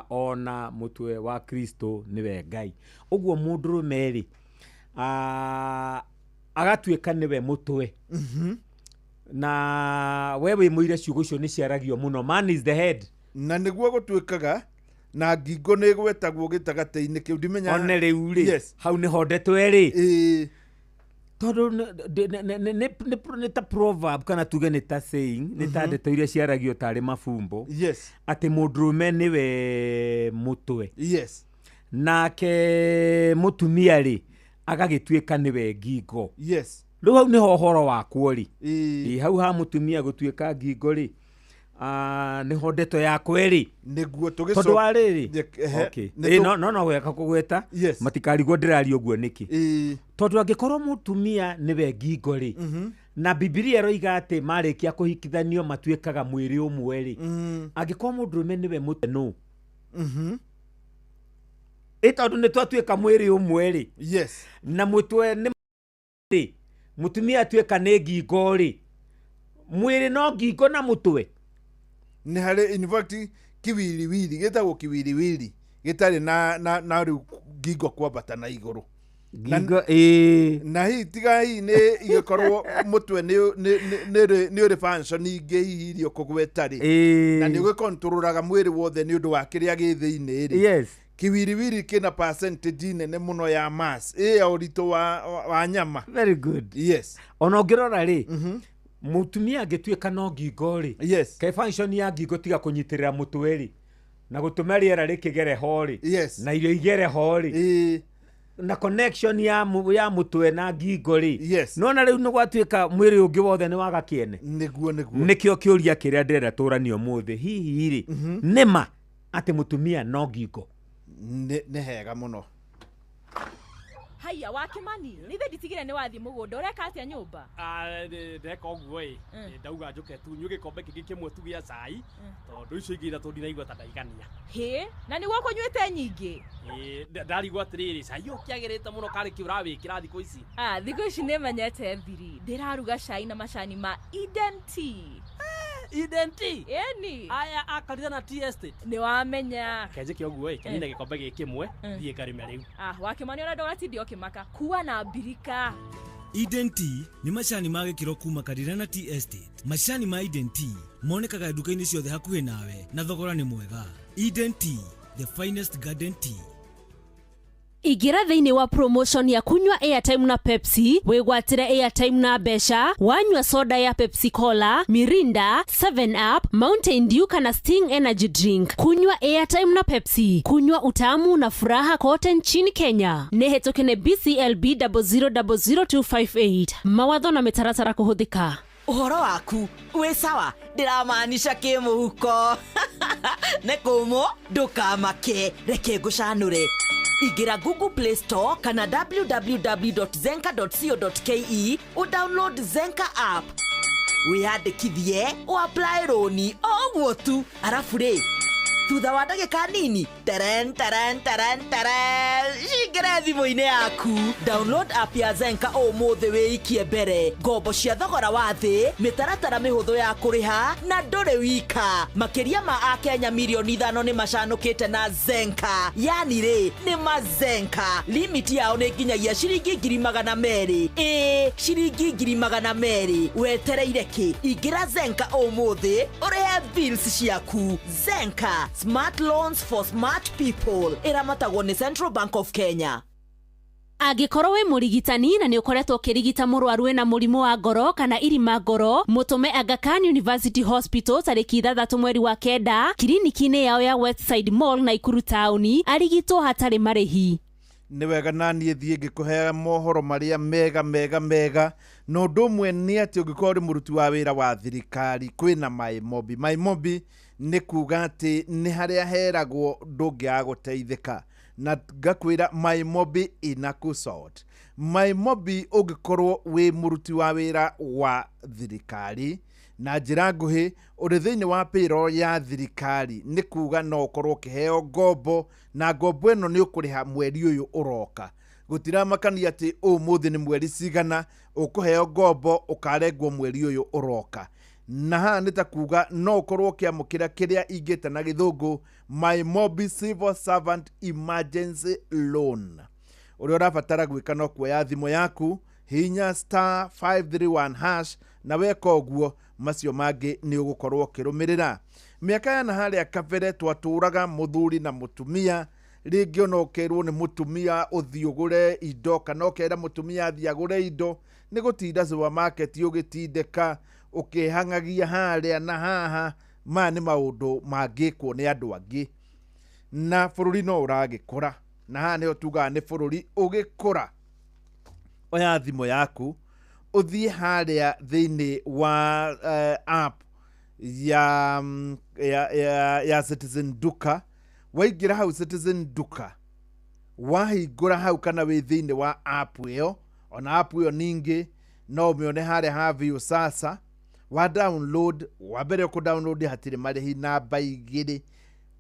ona mũtwe wa Kristo nĩwe Ngai. Ũguo mũndũrũme rĩ, agatuĩka nĩwe mũtwe. Na we wĩ mũire, ciugo icio nĩ ciaragio mũno, man is the head. Na nĩguo gũtuĩkaga na ngingo nĩ ĩgwetagwo gĩtagatĩ-inĩ kĩu, ndimenya. One rĩu rĩ, hau nĩho ndeto ĩrĩ, tondũ nĩ ta proverb kana tuge nĩ ta saying, nĩ ta ndeto iria ciaragio tarĩ mabumbo, atĩ mũndũrũme nĩwe mũtwe. Nake mũtumia rĩ, agagĩtuĩka nĩwe ngingo. Rĩu hau nĩho ũhoro wakwo rĩ. Ĩ, hau ha mũtumia gũtuĩka ngingo rĩ, nĩho ndeto yakwa ĩrĩ. Nĩguo. Tondũ wa rĩrĩ, okay. No wega kũgweta, matikarigwo ndĩraria ũguo nĩkĩ, tondũ angĩkorwo mũtumia nĩwe ngingo rĩ, na Bibilia ĩroiga atĩ marĩkia kũhikithanio matuĩkaga mwĩrĩ ũmwe rĩ, angĩkorwo mũndũrũme nĩwe mũtwe, nũ ĩ tondũ nĩ twatuĩka mwĩrĩ ũmwe rĩ, na mũtwe nĩ rĩ, mũtumia atuĩka nĩ ngingo rĩ, mwĩrĩ no ngingo na mũtwe. Nĩ harĩ in fact kiwiriwiri, gĩtagwo kiwiriwiri gĩtarĩ na rĩu ngingo kwambata na igũrũ. Ngingo, ĩĩ. Na hihi tiga hihi nĩ igĩkorwo mũtwe nĩ ũrĩ function ingĩ hihi iria ũkũgweta rĩ, na nĩ ũgĩkontrolaga mwĩrĩ wothe nĩ ũndũ wa kĩrĩa gĩ thĩinĩ rĩ, kiwiriwiri kĩna percentage nene mũno ya mass ĩ ya ũritũ wa nyama. Very good. Ona ũngĩrora rĩ, mũtumia angĩtuĩka no ngingo rĩ, kaĩ function ya ngingo tiga kũnyitĩrĩra mũtwe rĩ, na gũtũma rĩera rĩkĩgere ho rĩ, na irio igere ho rĩ, na connection ya mũtwe na ngingo rĩ, nona rĩu nĩ gwatuĩka mwĩrĩ ũngĩ wothe nĩ waga kĩene. Nĩguo. Nĩkĩo kĩũria kĩrĩa ndĩrenda tũranie ũmũthĩ, hihi rĩ, nĩma atĩ mũtumia no ngingo? Nĩ hega mũno. Haiya wa Kimani, nithe nditigire nĩ wathiĩ mũgũnda, ũreka atĩa nyũmba? Ndeka ũguo ĩ, ndauga njũke tu nyue gĩkombe kĩngĩ kĩmwe tu gĩa cai, tondũ icio ingĩ ithatũ ndinaigua ta ndaigania. Hĩ, na nĩguo kũnyuĩte nyingĩ? Ndarigwo atĩrĩrĩ, cai ũkĩagĩrĩte mũno karĩ kĩ ũrawĩkĩra thikũ ici? Ah, thikũ ici nĩ menyete thiri, ndĩraruga cai na macani ma Eden Tea. Eden Tea? Ĩni. Aya akarire na tea estate. Nĩ wamenya. Kenjĩke ũguo ĩ, kenine gĩkombe gĩkĩ kĩmwe, thiĩ ngarĩme rĩu. Ah, wa Kimani, ona ndũgatinde ũkĩmaka, kuwa na mbirika. Eden Tea nĩ macani ma gĩkĩro kuma Karirana Tea Estate. Macani ma Eden Tea monekaga nduka-inĩ ciothe hakuhĩ nawe na thogora nĩ mwega. Eden Tea, the finest garden tea. Ingĩra thĩinĩ wa promotion ya kunywa airtime na Pepsi, wĩgwatĩre airtime na mbeca wanyua soda ya Pepsi Cola, Mirinda, 7 Up, Mountain Dew kana Sting Energy Drink. Kunywa airtime na Pepsi, kunywa utamu na furaha kote nchini Kenya. Nĩ hetũke nĩ BCLB 0000258. Mawatho na mĩtaratara kũhũthĩka. Ũhoro waku wĩ sawa, ndĩramaanisha kĩmũhuko. Nĩ kũmũ, ndũkamake, reke ngũcanũre. Ingĩra Google Play Store kana www.zenka.co.ke, ũdownload Zenka app, wĩyandĩkithie, ũapply rũni o ũguo tu. Arabu rĩ, thutha wa ndagĩka nini, teren teren teren teren, cingĩre thimũ-inĩ yaku. Download app ya Zenka ũmũthĩ, wĩikie mbere ngombo cia thogora wa thĩ, mĩtaratara mĩhũthũ ya kũrĩha, na ndũrĩ wika. Makĩria ma akenya mirioni 5 nĩ macanũkĩte na Zenka. Yani rĩ, nĩ mazenka. Limit yao nĩ nginyagia ciringi 200,000. Ĩĩ, ciringi 200,000. Wetereire kĩ? Ingĩra Zenka ũmũthĩ, ũrĩhe bills ciaku. Zenka, smart loans for smart people. Ĩramatagwo nĩ Central Bank of Kenya. Angĩkorwo wĩ mũrigitani na nĩ ũkoretwo ũkĩrigita mũrwaru wĩna mũrimũ wa ngoro kana irima ngoro, mũtũme Aga Khan University Hospital tarĩki 6 mweri wa 9, kiriniki-inĩ yao ya Westside Mall, Naikuru taũni, arigitwo hatarĩ marĩhi. Nĩ wega, na niĩ thiĩ ngĩkũheaga mohoro marĩa mega mega mega, na ũndũ ũmwe nĩ atĩ ũngĩkorwo ũrĩ mũruti wa wĩra wa thirikari, kwĩna MyMobi. MyMobi nĩ kuga atĩ nĩ harĩa heragwo ndũngĩaga gũteithĩka, na ngakwĩra MyMobi inakusort. MyMobi, ũngĩkorwo wĩ mũruti wa wĩra wa thirikari, na njĩra nguhĩ ũrĩ thĩinĩ wa payroll ya thirikari, nĩ kuga no ũkorwo ũkĩheo ngombo, na ngombo ĩno nĩ ũkũrĩha mweri ũyũ ũroka. Gũtiramakania atĩ ũmũthĩ nĩ mweri cigana, ũkũheo ngombo ũkarengwo mweri ũyũ ũroka. Na haha nĩ ta kuga no ũkorwo ũkĩamũkĩra kĩrĩa ingĩta na gĩthũngũ MyMobi Civil Servant Emergency Loan. Ũrĩa ũrabatara gwĩka no kuoya thimũ yaku, hinya *531#, na weka ũguo, macio mangĩ nĩ ũgũkorwo ũkĩrũmĩrĩra. Mĩaka ya na harĩa kabere, twatũraga mũthuri na mũtumia, rĩngĩ ona ũkerwo nĩ mũtumia ũthiĩ ũgũre indo, kana ũkera mũtumia athiĩ agũre indo, nĩ gũtinda supermarket ũgĩtindĩka, ũkĩhang'agia harĩa na haha. Maya nĩ maũndũ mangĩkwo nĩ andũ angĩ, na bũrũri no ũragĩkũra, na haha nĩho tugaga nĩ bũrũri ũgĩkũra. Oya thimũ yaku, ũthiĩ harĩa thĩinĩ wa app ya Citizen Duka. Waingĩra hau Citizen Duka, wahingũra hau, kana wĩ thĩinĩ wa app ĩyo, ona app ĩyo ningĩ no ũmĩone harĩa ha Viusasa. Wa download, wa mbere ũkũ download hatirĩ marĩhi. Namba 2,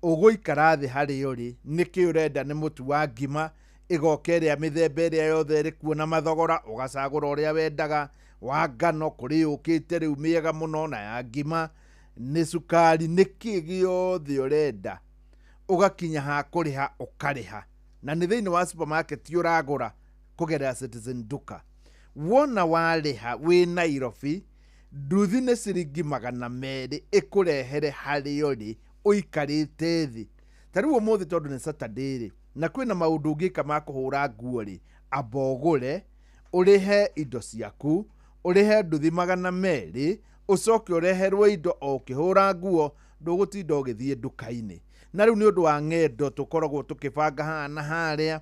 ũgũikara thĩ harĩa ũrĩ, nĩkĩ ũrenda? Nĩ mũtu wa ngima, ĩgoka ĩrĩa mĩthemba ĩrĩa yothe ĩrĩ kuo na mathogora, ũgacagũra ũrĩa wendaga. Wa ngano kũrĩ yũkĩte rĩu mĩega mũno, na ya ngima, nĩ cukari, nĩkĩ gĩothe ũrenda, ũgakinya ha kũrĩha, ũkarĩha, na nĩ thĩinĩ wa supermarket ũragũra kũgerera Citizen Duka. Wona warĩha, wĩ Nairobi, nduthi nĩ ciringi 200 ĩkũrehere harĩa ũrĩ ũikarĩte thĩ. Ta rĩu ũmũthĩ, tondũ nĩ Saturday rĩ, na kwĩna maũndũ ũngĩka ma kũhũra nguo rĩ, amba ũgũre, ũrĩhe indo ciaku, ũrĩhe nduthi 200, ũcoke ũreherwo indo o ũkĩhũra nguo, ndũgũtinda ũgĩthiĩ nduka-inĩ. Na rĩu nĩ ũndũ wa ng'endo tũkoragwo tũkĩbanga haha na harĩa.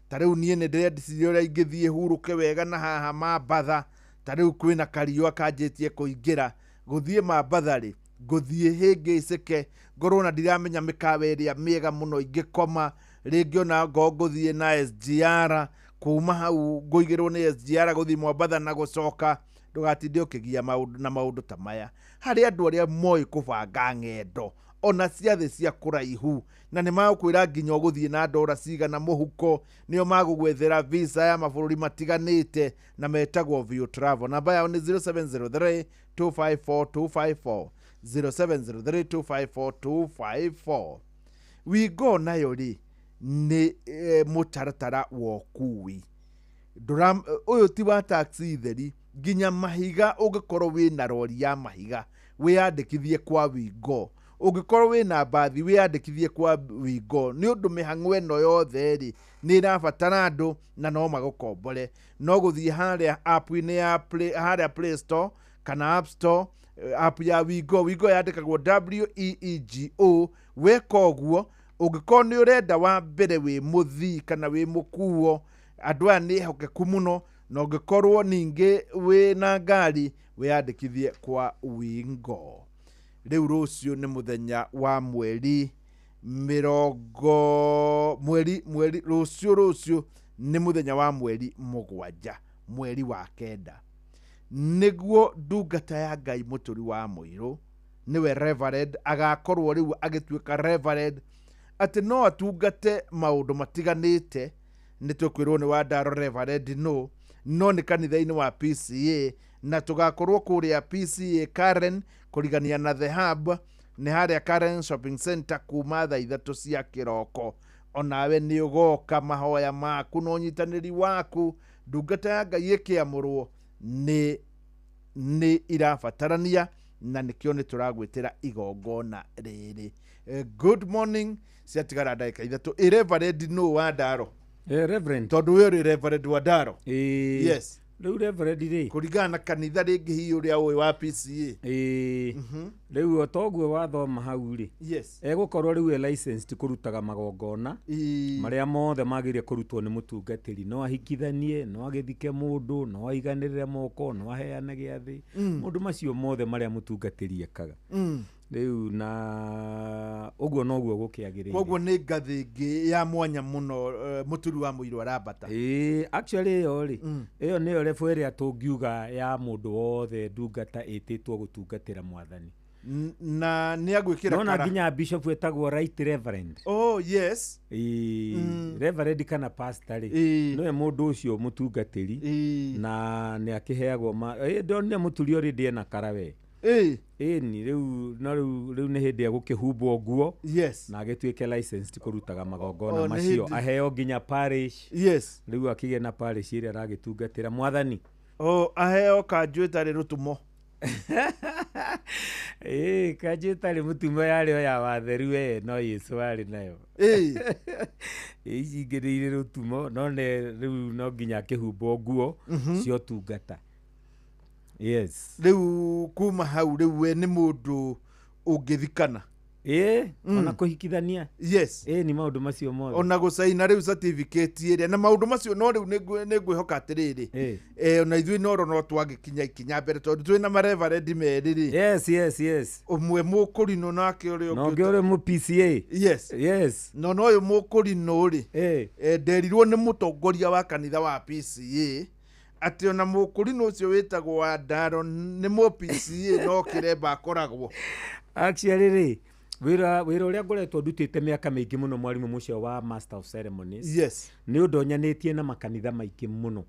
Ta rĩu niĩ nĩ ndĩreciria ũrĩa ingĩthiĩ hurũke wega na haha Mambatha. Ta rĩu kwĩna kariũa kanjĩtie kũingĩra, gũthiĩ Mambatha rĩ, ngũthiĩ hĩngĩcĩke, ngorwo na ndiramenya mĩkawa ĩrĩa mĩega mũno ingĩkoma. Rĩngĩ ona ngorwo ngũthiĩ na SGR, kuma hau ngũigĩrwo nĩ SGR gũthiĩ Mombatha na gũcoka. Ndũgatinde ũkĩgia maũndũ na maũndũ ta maya. Harĩ andũ arĩa moĩ kũbanga ng'endo, ona ciathĩ cia kũraihu, na nĩ magũkwĩra nginya ũgũthiĩ na ndora cigana mũhuko. Nĩo magũgwethera visa ya mabũrũri matiganĩte, na metagwo View Travel. Namba yao nĩ 0703 254 254, 0703 254 254. Wingo nayo rĩ, nĩ mũtaratara wa ũkui. Ũyũ ti wa taxi theri, nginya mahiga. Ũngĩkorwo wĩna rori ya mahiga, wĩyandĩkithie kwa Wingo. Ũngĩkorwo wĩna mbathi, wĩyandĩkithie kwa Wingo, nĩ ũndũ mĩhang'o ĩno yothe rĩ, nĩ ĩrabatara andũ, na no magũkombore. No gũthiĩ harĩa app-inĩ ya Play, harĩa Play Store kana App Store, app ya Wingo. Wingo yandĩkagwo WEEGO. Weka ũguo, ũngĩkorwo nĩ ũrenda wa mbere wĩ mũthii kana wĩ mũkuo, andũ aya nĩ ehokeku mũno. Na ũngĩkorwo ningĩ wĩna ngari wĩyandĩkithie kwa Wingo. Rĩu rũciũ nĩ mũthenya wa mweri mĩrongo mweri mweri rũciũ rũciũ nĩ mũthenya wa mweri 7 mweri wa 9, nĩguo ndungata ya Ngai Mũtũri wa Mũirũ nĩwe Reverend agakorwo rĩu agĩtuĩka Reverend, atĩ no atungate maũndũ matiganĩte. Nĩ tũkwĩrwo nĩ Wandaro Reverend no nĩ kanitha-inĩ wa PCA, na tũgakorwo kũrĩa PCA Karen kũrigania na The Hub, nĩ harĩa Karen Shopping Center kuma thaa 3 cia kĩroko. Onawe nĩ ũgoka mahoya maku na ũnyitanĩri waku. Ndungata ya Ngai ĩkĩamũrwo nĩ irabatarania, na nĩkĩo nĩ tũragwĩtĩra igongona rĩrĩ. Good morning. Ciatigara ndagĩka 3. Ĩ Reverend nũ Wandaro? Reverend tondũ we ũrĩ Reverend Wandaro. Yes. Rĩu Reverend rĩ, kũringana na kanitha rĩngĩ hihi ũrĩa ũĩ wa PCA. Rĩu o toguo wathoma hau rĩ, yes, egũkorwo rĩu e licensed kũrutaga magongona marĩa mothe magĩrĩire kũrutwo nĩ mũtungatĩri. No ahikithanie, no agĩthike mũndũ, no aiganĩrĩre moko, no aheane gĩathĩ, maũndũ macio mothe marĩa mũtungatĩri ekaga. Rĩu na ũguo noguo gũkĩagĩrĩire. Koguo nĩ ngathĩ ĩngĩ ya mwanya mũno Mũturi wa Mũirũ arambata. Actually ĩyo rĩ, ĩyo nĩyo level ĩrĩa tũngiuga ya mũndũ wothe ndungata ĩtĩtwo gũtungatĩra mwathani. Na nĩ agwĩkĩra nona nginya bishop etagwo right reverend. Oh yes. Reverend kana pastor rĩ, nĩwe mũndũ ũcio mũtungatĩri, na nĩ akĩheagwo ndonire mũturi already ena kara we. Ĩni rĩu no rĩu nĩ hĩndĩ ya gũkĩhumbwo nguo. Yes. Na agĩtuĩke licensed kũrutaga magongona macio, aheo nginya parish. Yes. Rĩu akĩgĩa na parish ĩrĩa aragĩtungatĩra mwathani. Oh, aheo kanjũ ĩtarĩ rũtumo. Kanjũ ĩtarĩ mũtumo yarĩ o ya watheru we, no Yesu arĩ nayo. Ici ingĩ nĩ irĩ rũtumo, no rĩu no nginya akĩhumbwo nguo cia ũtungata. Yes. Rĩu kuma hau rĩu we nĩ mũndũ ũngĩthikana. Ona kũhikithania. Yes. Nĩ maũndũ macio mothe. Ona gũcaina rĩu certificate ĩrĩa na maũndũ macio. No rĩu nĩ ngwĩhoka atĩrĩrĩ, ona ithuĩ noro no twagĩkinya ikinya mbere tondũ twĩna mareverend merĩ rĩ. Yes, yes, yes. Ũmwe mũkũrinũ nake ũrĩa ũngĩ. Na ũngĩ ũrĩ mũ PCA. Yes. Yes. No ũyũ mũkũrinũ rĩ, nderirwo nĩ mũtongoria wa kanitha wa PCA atĩ ona mũkũrinũ ũcio wĩtagwo Wandaro nĩ mũ PCA no kĩremba akoragwo. Actually rĩ, wĩra ũrĩa ngoretwo ndutĩte mĩaka mĩingĩ mũno mwarimũ mũcio wa Master of Ceremonies. Yes. Nĩ ũndũ onyanĩtie na makanitha maingĩ mũno.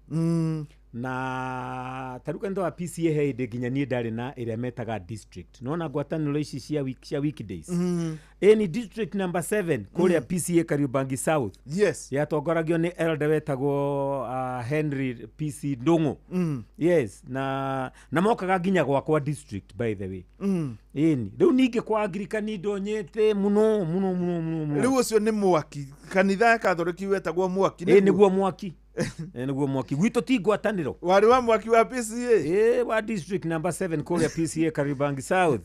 Na tarĩu kanitha wa PCA he hĩndĩ nginya niĩ ndarĩ na ĩrĩa metaga district. Nona ngwatanĩro ici cia weekdays. Ĩni district number 7 kũrĩa PCA Kariobangi South. Yes. Yatongoragio nĩ elder wetagwo Henry PC Ndung'u. Yes, na mokaga nginya gwakwa district by the way. Ĩni rĩu ningĩ kwa Anglican ndonyete mũno mũno mũno mũno. Rĩu ũcio nĩ mwaki kanitha ya Katholiki wetagwo mwaki. Nĩguo mwaki. Nĩguo mwaki gwitũ ti ngwatanĩro. Warĩ wa mwaki wa PCA. Wa district number 7 kũrĩa PCA Kariobangi South.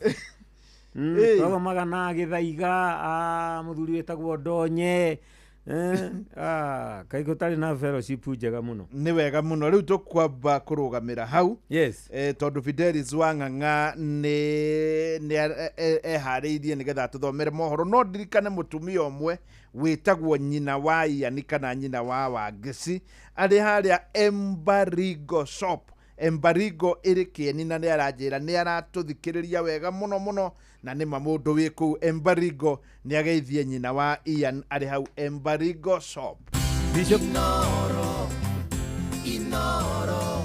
Twathomaga na Gĩthaiga, mũthuri wĩtagwo Ndonye. Kaĩ gũtarĩ na fellowship njega mũno. Nĩ wega mũno. Rĩu tũkwamba kũrũgamĩra hau. Yes. Tondũ Fidelis wa Ng'ang'a nĩ eharĩirie nĩgetha atũthomere mohoro. No ndirikane mũtumia ũmwe wĩtagwo nyina wa Ian kana nyina wa Wangeci arĩ harĩa Embarigo shop. Embarigo ĩrĩ Kĩeni, na nĩ aranjĩra nĩ aratũthikĩrĩria wega mũno mũno, na nĩ ma mũndũ wĩ kũu Embarigo nĩ ageithie nyina wa Ian arĩ hau Embarigo shop. Bishop Inoro, Inoro,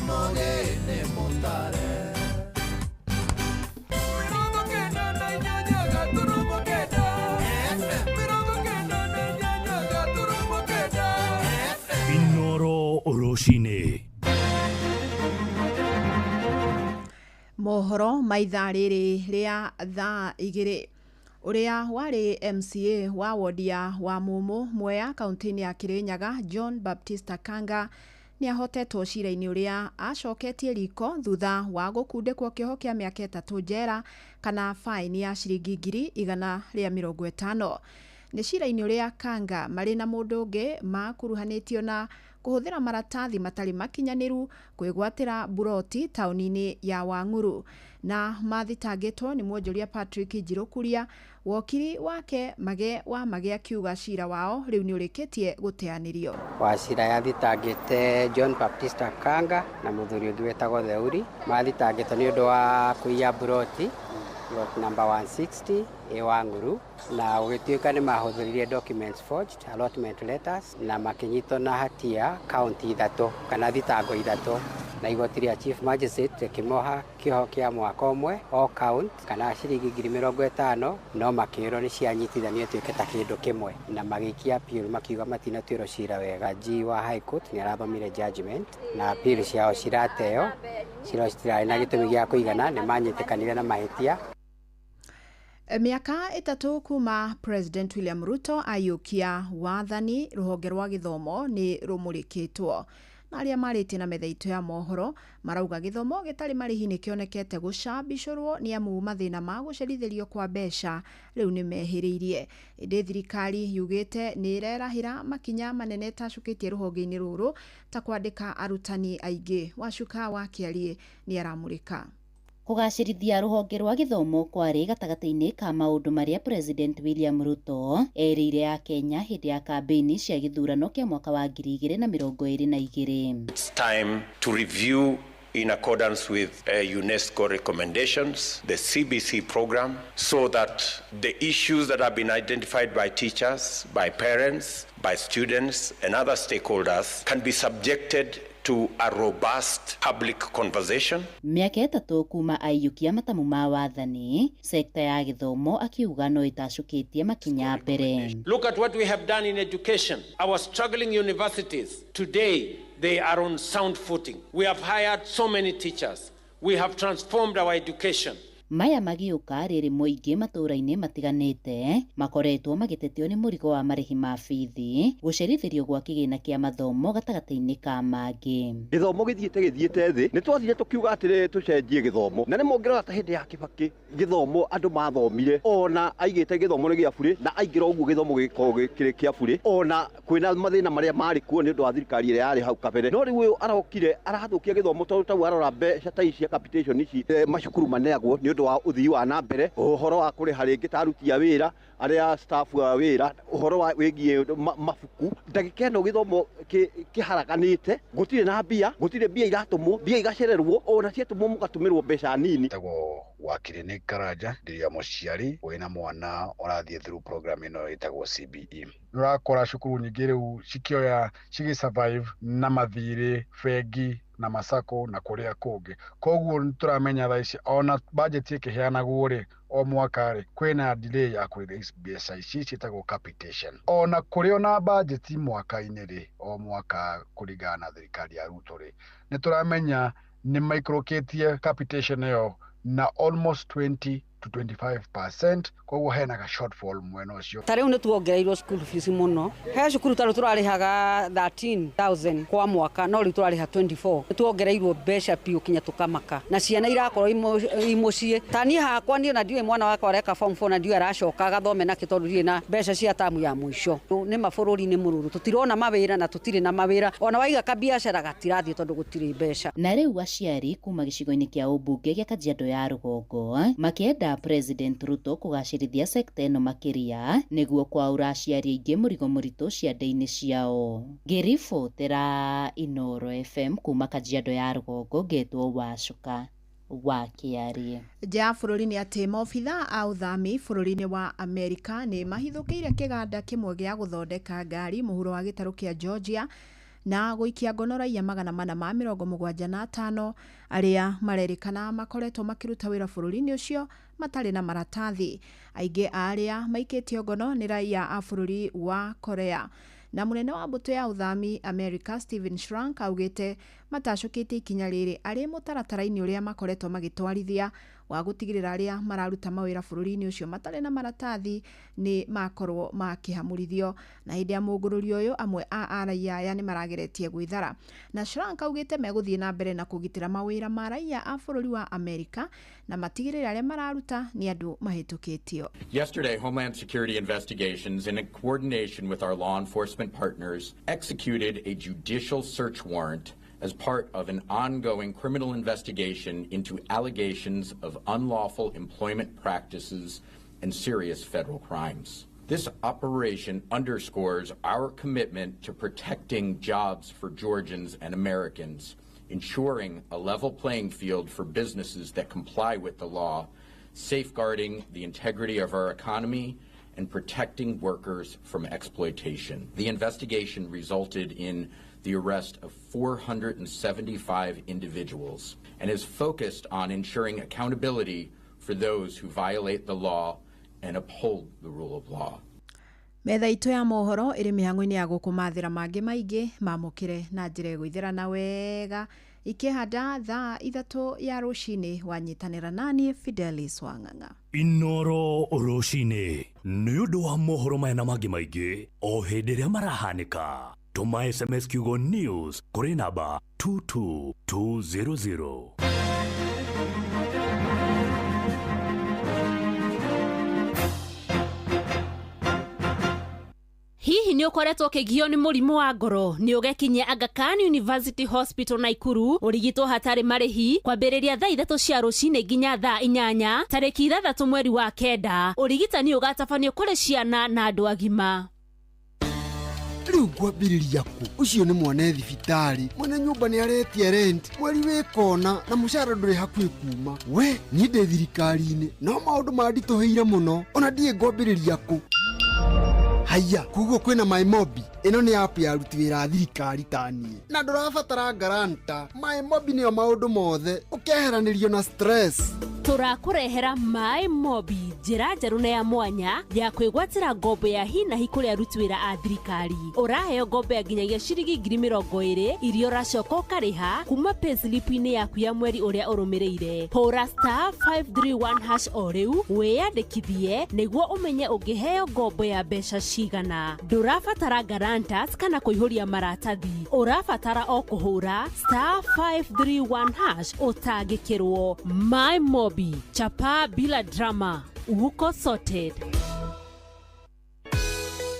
mogene mutare. Inoro rũcinĩ. Mohoro ma ithaa rĩrĩ rĩa thaa 2. Ũrĩa warĩ MCA wa wodi ya Wamumu Mwea kaunti-inĩ ya Kirinyaga John Baptista Kanga nĩ ahotetwo cira-inĩ ũrĩa acoketie riko thutha wa gũkundĩkwo kĩoho kĩa mĩaka 3 njera kana faini ya ciringi 150,000. Nĩ cira-inĩ ũrĩa Kanga marĩ na mũndũ ũngĩ makuruhanĩtio na kũhũthĩra maratathi matarĩ makinyanĩru kwĩgwatĩra buroti taũni-inĩ ya Wang'uru. Na mathitangĩtwo nĩ mwonjoria Patrick Njirukuria, wokiri wake Mage wa Mage akiuga cira wao rĩu nĩ ũrĩkĩtie gũteanĩrio. Wachira yathitangĩte John Baptista Kanga na mũthuri ũngĩ wĩtagwo Theuri. Mathitangĩtwo nĩ ũndũ wa kũiya buroti plot number 160 ĩ Wang'uru, na gũgĩtuĩka nĩ mahũthĩrire documents forged, allotment letters, na makĩnyitwo na hatia kaunti ithatũ kana thitango ithatũ, na igoti rĩa Chief Magistrate rĩkĩmoha kĩoho kĩa mwaka ũmwe o count kana ciringi 50,000, no makĩrwo nĩ cianyitithanio ituĩke ta kĩndũ kĩmwe, na magĩikia appeal makiuga matinatuĩrwo cira wega. G wa High Court nĩ arathomire judgment na appeal ciao cirateo, cira citirarĩ na gĩtũmi gĩa kũigana, nĩ manyitĩkanire na mahĩtia. Mĩaka 3 kuma President William Ruto aiyũkia wathani, rũhonge rwa gĩthomo nĩ rũmũrĩkĩtwo. Na arĩa marĩtie na metha itũ ya mohoro marauga gĩthomo gĩtarĩ marĩhi nĩ kĩonekete gũcambicũrwo nĩ amu mathĩna ma gũcerithĩrio kwa mbeca rĩu nĩ mehĩrĩirie. Ĩndĩ thirikari yugĩte nĩ ĩrerahĩra makinya manene ĩtacũkĩtie rũhonge-inĩ rũrũ ta kwandĩka arutani aingĩ. Wacuka wa Kĩariĩ nĩ aramũrĩka. Kũgacĩrithia rũhonge rwa gĩthomo kwarĩ gatagatĩ-inĩ ka maũndũ marĩa President William Ruto erĩire Akenya hĩndĩ ya kambĩini cia gĩthurano kĩa mwaka wa 2022. It's time to review in accordance with UNESCO recommendations, the CBC program, so that the issues that have been identified by teachers, by parents, by students, and other stakeholders can be subjected to a robust public conversation. Mĩaka 3 kuma aiyũkia matamu ma wathani, sekta ya gĩthomo akiuga no ĩtacũkĩtie makinya mbere. Look at what we have done in education. Our struggling universities today, they are on sound footing. We have hired so many teachers. We have transformed our education. Maya magĩũka rĩrĩ mũingĩ matũũra-inĩ matiganĩte makoretwo magĩtetio nĩ mũrigo wa marĩhi ma bithi, gũcerithĩrio gwa kĩgĩna kĩa mathomo gatagatĩ-inĩ ka mangĩ. Gĩthomo gĩthiĩte thĩ, nĩ twathire tũkiuga atĩrĩ tũcenjie gĩthomo, na nĩ mongerera ta hĩndĩ ya Kibaki gĩthomo andũ mathomire, ona aigĩte gĩthomo nĩ gĩa burĩ, na aingĩra ũguo gĩthomo gĩkoragwo kĩrĩ kĩa burĩ, ona kwĩna mathĩna marĩa marĩ kuo nĩ ũndũ wa thirikari ĩrĩa yarĩ hau kabere. No rĩu ũyũ arokire arathũkia gĩthomo tondũ tau arora mbeca ta ici cia capitation ici macukuru maneagwo nĩ ũndũ wa ũthii wa na mbere, ũhoro wa kũrĩha rĩngĩ ta aruti a wĩra arĩa staff a wĩra, ũhoro wa wĩgiĩ mabuku. Ndagĩka ĩno gĩthomo kĩharaganĩte, gũtirĩ na mbia, gũtirĩ mbia iratũmwo, mbia igacererwo, ona ciatũmwo mũgatũmĩrwo mbeca nini. Tagwo wakiri nĩ Karanja, ndĩ mũciari wĩna mwana ũrathiĩ through program ĩno ĩtagwo CBE. Nĩũrakora cukuru nyingĩ rĩu cikĩoya cigĩ survive na mathirĩ bengi na masako na kũrĩa kũngĩ. Koguo nĩtũramenya thaa ici ona budget ĩkĩheanagwo rĩ o mwaka rĩ kwĩna delay ya kũ-release mbeca ici ciĩtagwo capitation. Ona kũrĩ ona budget mwaka-inĩ rĩ o mwaka kũringana na thirikari ya Ruto rĩ nĩtũramenya nĩ maikũrũkĩtie capitation ĩyo na almost 20 to 25%, koguo hena ga shortfall mwena ũcio. Ta rĩu nĩ tuongereirwo school fees mũno, he cukuru ta rĩu tũrarĩhaga 13,000 kwa mwaka, no rĩu tũrarĩha 24. Nĩ tuongereirwo mbeca biũ kinya tũkamaka, na ciana irakorwo i mũciĩ. Ta niĩ hakwa niĩ ona ndiũĩ mwana wakwa areka form 4 na ndiũĩ aracoka agathome nakĩ tondũ ndirĩ na mbeca cia tamu ya mũico. Nĩ mabũrũri nĩ mũrũrũ, tũtirona mawĩra na tũtirĩ na mawĩra, ona waiga kabiacara gatirathiĩ tondũ gũtirĩ mbeca. Na rĩu aciari kuma gĩcigo-inĩ kĩa ũmbunge gĩa Kajiado ya rũgongo makĩenda President Ruto kũgacĩrithia sekta ĩno makĩria nĩguo kwaũra aciari aingĩ mũrigo mũritũ ciande-inĩ ciao. Ngĩribotera Inooro FM kuma Kajiado ya rũgongo, ngetwo Wacuka wa Kĩariĩ. Nja ya bũrũri nĩ atĩ maobitha a ũthami bũrũri-inĩ wa Amerika nĩ mahithũkĩire kĩganda kĩmwe gĩa gũthondeka ngari mũhuro wa gĩtarũ kĩa Georgia na gũikia ngono raia 475 arĩa marerĩkana makoretwo makĩruta wĩra bũrũri-inĩ ũcio matarĩ na maratathi. Aingĩ a arĩa maikĩtio ngono nĩ raia a bũrũri wa Korea. Na mũnene wa mbũtũ ya ũthami America Stephen Schrank augĩte matacũkĩtie ikinya rĩrĩ arĩ mũtaratara-inĩ ũrĩa makoretwo magĩtwarithia Wa gũtigĩrĩra arĩa mararuta mawĩra bũrũri-inĩ ũcio matarĩ na maratathi nĩ makorwo makĩhamũrithio. Na hĩndĩ ya mũngũrũrio ũyũ, amwe a raia aya nĩ marageretie gwĩthara, na Schrank augĩte megũthiĩ na mbere na kũgitĩra mawĩra ma raia a bũrũri wa Amerika na matigĩrĩre arĩa mararuta nĩ andũ mahĩtũkĩtio. Yesterday, Homeland Security investigations, in coordination with our law enforcement partners, executed a judicial search warrant as part of an ongoing criminal investigation into allegations of unlawful employment practices and serious federal crimes. This operation underscores our commitment to protecting jobs for Georgians and Americans, ensuring a level playing field for businesses that comply with the law, safeguarding the integrity of our economy, and protecting workers from exploitation. The investigation resulted in the arrest of 475 individuals and is focused on ensuring accountability for those who violate the law and uphold the rule of law. Metha itũ ya mohoro ĩrĩ mĩhang'o-inĩ ya gũkũmathĩra mangĩ maingĩ mamũkĩre na njĩra ĩgũithĩrana wega ikĩhanda thaa 3 ya rũcinĩ. Wanyitanĩra naniĩ Fidelis Wang'ang'a. Inoro rũcinĩ nĩ ũndũ wa mohoro maya na mangĩ maingĩ o hĩndĩ ĩrĩa marahanĩka, tũma SMS kiugo news kũrĩ namba 22200. Hihi nĩ ũkoretwo ũkĩgio nĩ mũrimũ wa ngoro? Nĩ ũgekinyia Aga Khan University Hospital Naikuru ũrigitwo hatarĩ marĩhi kwambĩrĩria thaa 3 cia rũcinĩ nginya thaa 8 tarĩki 6 mweri wa 9. Ũrigitani ũgatabanio kũrĩ ciana na andũ agima. Rĩu ngwambĩrĩria kũ? Ũcio nĩ mwana thibitarĩ, mwene nyũmba nĩ aretia rent, mweri wĩ kona na mũcara ndũrĩ hakuhĩ kuma. We niĩ ndĩ thirikari-inĩ no maũndũ manditũhĩire mũno, ona ndiĩ ngwambĩrĩria kũ. Haiya, koguo kwĩna MyMobi. Ĩno nĩ app ya aruti wĩra a thirikari ta niĩ, na ndũrabatara guarantor. MyMobi nĩyo maũndũ mothe, ũkeheranĩrio na stress. Tũrakũrehera MyMobi, njĩra njerũ na ya mwanya ya kwĩgwatĩra ngombo ya hi na hi kũrĩ aruti wĩra a thirikari. Ũraheo ngombo ya nginyagia ciringi 20,000 iria ũracoka ũkarĩha kuma payslip-inĩ yaku ya mweri ũrĩa ũrũmĩrĩire. Hũra *531# o rĩu wĩyandĩkithie nĩguo ũmenye ũngĩheo ngombo ya mbeca cigana. Ndũrabatara guarantors kana kũihũria maratathi, ũrabatara o kũhũra *531# ũtangĩkĩrwo. MyMobi, chapa bila drama, uko sorted.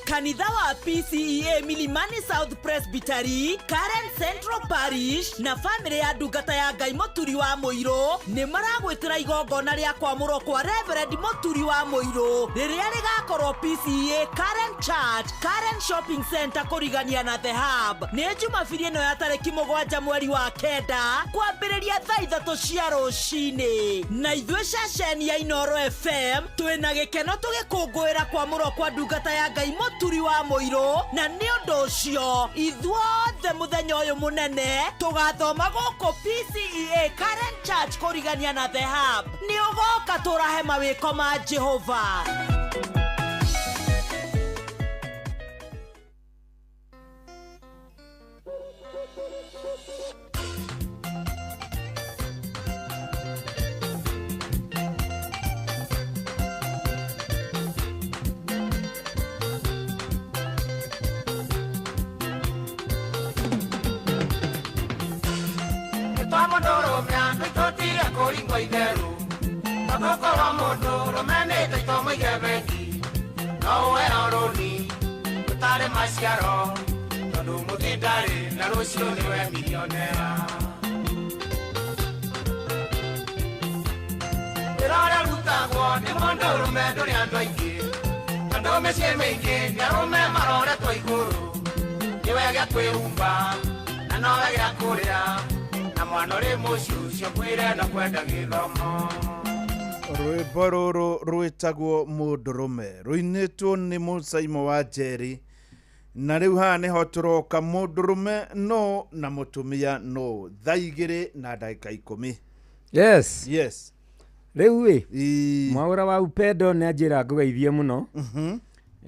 Kanitha wa PCEA Milimani South Presbytery, Karen Central Parish na family ya ndungata ya Ngai Mũturi wa Mũirũ nĩ maragwĩtĩra igongona rĩa kwamũrwo kwa Reverend Mũturi wa Mũirũ rĩrĩa rĩgakorwo PCEA Karen Church, Karen Shopping Center kũrigania na The Hub. Nĩ Jumabiri ĩno ya tarĩki 7 mweri wa 9 kwambĩrĩria thaa 3 cia rũcinĩ. Na ithuĩ ceceni ya Inoro FM twĩna gĩkeno tũgĩkũngũĩra kwamũrwo kwa ndungata ya Ngai Mũturi wa Mũirũ, na nĩ ũndũ ũcio ithuothe mũthenya ũyũ mũnene tũgathoma gũkũ PCEA Karen Church kũrigania na The Hub. Nĩ ũgoka tũrahe mawĩko ma Jehova. Rwĩmbo rũrũ rwĩtagwo mũndũrũme, rũinĩtwo nĩ Mũcaimo wa Njeri, na rĩu haha nĩho tũroka mũndũrũme no na mũtumia no, thaa 2:10. Yes. Yes. Rĩu ĩ Mwaũra wa Upendo nĩ anjĩra ngũgeithie mũno.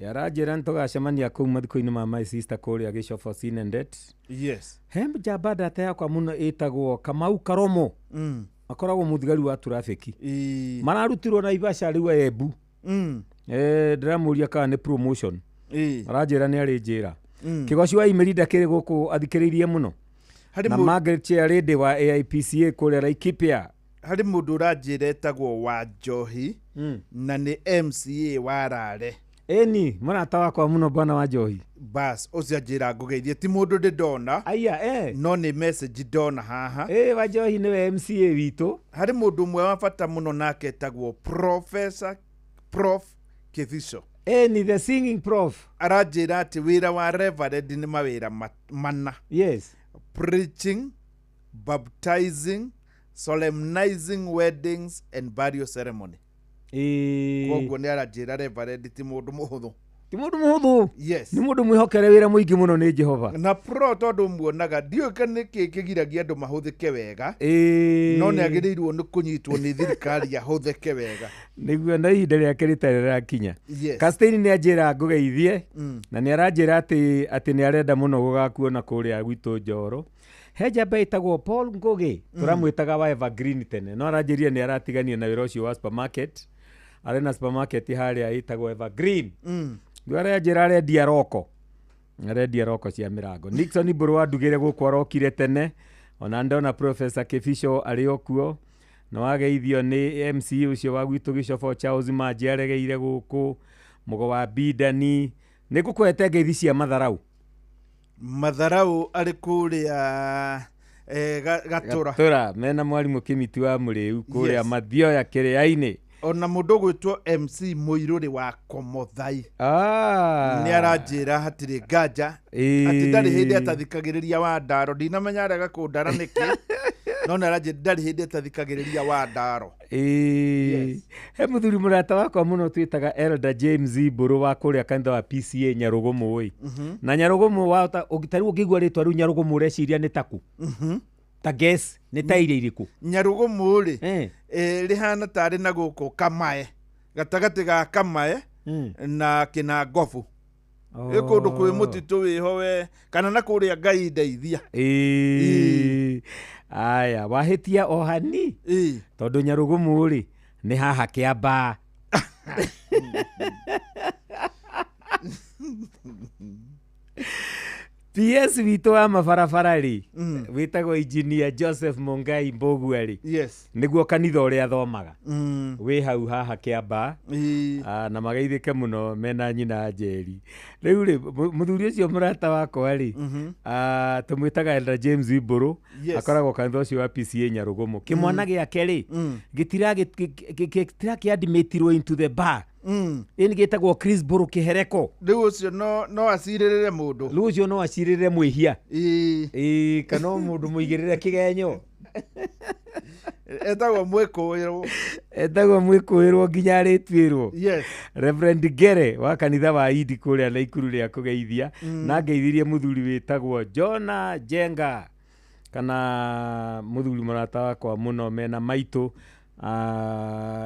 Aranjĩra nĩ tũgacemania kũu mathiko-inĩ ma my sister kũrĩa Gĩcobo Sinendet. Yes. He njamba ndata yakwa mũno ĩtagwo Kamau Karomo. Akoragwo mũthigari wa traffic. Mararutirwo Naivasha rĩu Embu. Ndĩramũria kana nĩ promotion. Aranjĩra nĩ arĩ njĩra. Kĩgoci wa Imerida kĩrĩ gũkũ athikĩrĩirie mũno. Harĩ Na Margaret Chairlady wa AIPCA kũrĩa Laikipia. Harĩ mũndũ ũranjĩra etagwo wa Njohi na nĩ MCA wa Rare. Ĩni mũrata wakwa mũno bwana wa Njohi. Bas ũcio anjĩra ngũgeithie ti mũndũ ndĩ ndona. Aya eh. No nĩ message ndona haha. Wa Njohi nĩwe MCA witũ. Harĩ mũndũ ũmwe wa bata mũno nake etagwo Professor Prof Kithico. Ĩni the singing prof. Aranjĩra atĩ wĩra wa Reverend nĩ mawĩra mana. Yes. Preaching, baptizing, solemnizing weddings and burial ceremony. Koguo nĩ aranjĩra Reverend ti mũndũ mũhũthũ. Ti mũndũ mũhũthũ. Yes. Nĩ mũndũ mwĩhokere wĩra mũingĩ mũno nĩ Jehova. Na pro tondũ muonaga ndiũĩ kana nĩkĩ kĩgiragia andũ mahũthĩke wega. No nĩ agĩrĩirwo nĩ kũnyitwo nĩ thirikari ahũthĩke wega. Nĩguo na ihinda rĩake rĩtarĩ rĩrakinya. Yes. Castein nĩ anjĩra ngũgeithie na nĩ aranjĩra atĩ nĩ arenda mũno gũgakuona kũrĩa gwitũ Njoro. He njamba ĩtagwo Paul Ngũgĩ tũramwĩtaga wa Evergreen tene no aranjĩrire nĩ aratigania na wĩra ũcio wa supermarket. Arĩ na supermarket harĩa ĩtagwo Evergreen. Rĩu aranjĩra arendia roko. Arendia roko cia mĩrango. Nixon Mbũrũ wa Ndugĩre gũkũ arokire tene. Ona ndona Professor Kĩbico arĩ o kuo. Na wageithio nĩ MC ũcio wa gwitũ Gĩcobo Charles Manji aregeire gũkũ. Mũgo wa Bidani. Nĩ ngũkũhete ngeithi cia Matharau. Matharau arĩ kũrĩa Gatũra. Gatũra mena mwarimũ Kĩmiti wa Mũrĩu kũrĩa Mathioya Kĩrĩa-inĩ. Ona mũndũ ũgwĩtwo MC Mũirũrĩ wa Komothai. Nĩ aranjĩra hatirĩ nganja atĩ ndarĩ hĩndĩ atathikagĩrĩria wa Ndaro. Ndinamenya arega kũndara nĩkĩ. No nĩ aranjĩra ndarĩ hĩndĩ atathikagĩrĩria wa Ndaro. He mũthuri mũrata wakwa mũno twĩtaga Elder James Mbũrũ wa kũrĩa kanitha wa PCA Nyarũgũmũ ĩ. Na Nyarũgũmũ ta rĩu ũngĩigua rĩtwa rĩu Nyarũgũmũ ũreciria nĩ taku. Ta guess nĩ ta irio irĩkũ? Nyarũgũmũ rĩ rĩhana tarĩ na gũkũ Kamae, gatagatĩ ga Kamae na Kĩnangobu. Ĩ kũndũ kwĩ mũtitũ wĩho we kana na kũrĩa Ngai ndeithia. Aya wahĩtia o hani tondũ Nyarũgũmũ rĩ nĩ haha Kĩambaa. PS witũ wa mabarabara rĩ wĩtagwo Engineer Joseph Mungai Mbũgua rĩ. Yes. Nĩguo kanitha ũrĩa athomaga. Wĩ hau haha Kĩambaa. Na mageithĩke mũno mena nyina Njeri. Rĩu rĩ mũthuri ũcio mũrata wakwa rĩ tũmwĩtaga Elder James Mbũrũ. Akoragwo kanitha ũcio wa PCA Nyarũgũmũ. Kĩmwana gĩake rĩ gĩtirakĩadmitirwo into the bar. Ĩni gĩtagwo Chris Mbũrũ Kĩhereko. Rĩu ũcio no acirĩrĩre mũndũ. Rĩu ũcio no acirĩrĩre mwĩhia. Kana mũndũ mũigĩrĩre kĩgenyo. Etagwo mwĩkũĩrwo. Etagwo mwĩkũĩrwo nginya arĩtuĩrwo. Yes. Reverend Ngere wa kanitha wa Idi kũrĩa Naikuru rĩa kũgeithia. Na ngeithirie mũthuri wĩtagwo Jona Njenga kana mũthuri mũrata wakwa mũno mena maitũ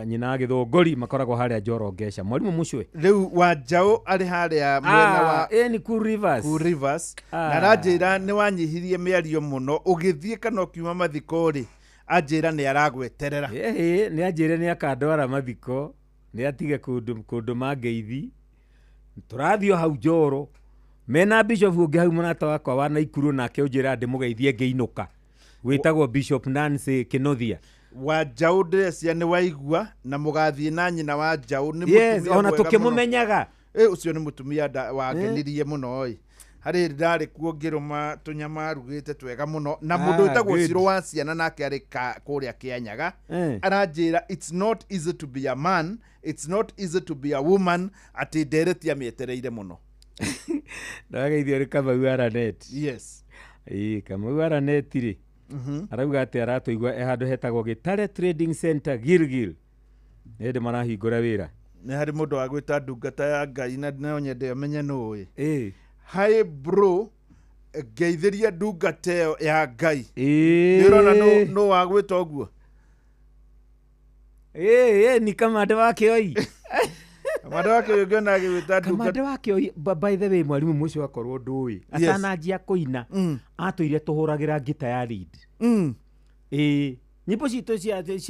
nyina Gĩthũngũri makoragwo harĩa Njoro Ngeca. Mwarimũ Mũcwe rĩu wa Njaũ arĩ harĩa mwena wa ĩni Cool Rivers. Cool Rivers. Na aranjĩra nĩ wanyihirie mĩario mũno ũgĩthiĩ kana ũkiuma mathiko rĩ anjĩra nĩ aragweterera. Nĩ anjĩre nĩ akandwara mathiko nĩ atige kũndũ mangeithi. Tũrathiĩ o hau Njoro mena bishop ũngĩ hau mũrata wakwa wa Naikuru nake ũnjĩra ndĩmũgeithie ngĩinũka wĩtagwo Bishop Nancy Kĩnuthia. Wa Njaũ ndĩrecia nĩ waigua na mũgathiĩ na nyina wa Njaũ nĩ Yes, mũtumia ona mwega mũno. tũkĩmũmenyaga. Ũcio nĩ mũtumia wangenirie mũno ĩ. Harĩ hĩndĩ ndarĩ kuo ngĩrũma tũnyama arugĩte twega mũno na mũndũ wĩtagwo Ciro wa ciana nake arĩ kũrĩa Kĩanyaga. Aranjĩra it's not easy to be a man, it's not easy to be a woman, atĩ ndereti amĩetereire mũno. Ndageithio nĩ Kamau Aranet. Yes. Kamau Aranet rĩ arauga atĩ aratũigua e handũ hetagwo Gĩtare Trading Center Gilgil. Nĩ hĩndĩ marahingũra wĩra. Nĩ harĩ mũndũ wa gwĩta ndungata ya Ngai na no nyende amenye nũ ĩ. Hi bro, ngeithĩria ndungata ĩyo ya Ngai. Nĩ ũrona nũ wa gwĩta ũguo? Ni Kamande wa Kĩoi. Kamande wa Kĩoi ũngĩona agĩgwĩta ndungata. Kamande wa Kĩoi, by the way mwarimũ mũcio akorwo ndũĩ. Atananjia kũina atũire tũhũragĩra ngita ya lead. Nyĩmbo citũ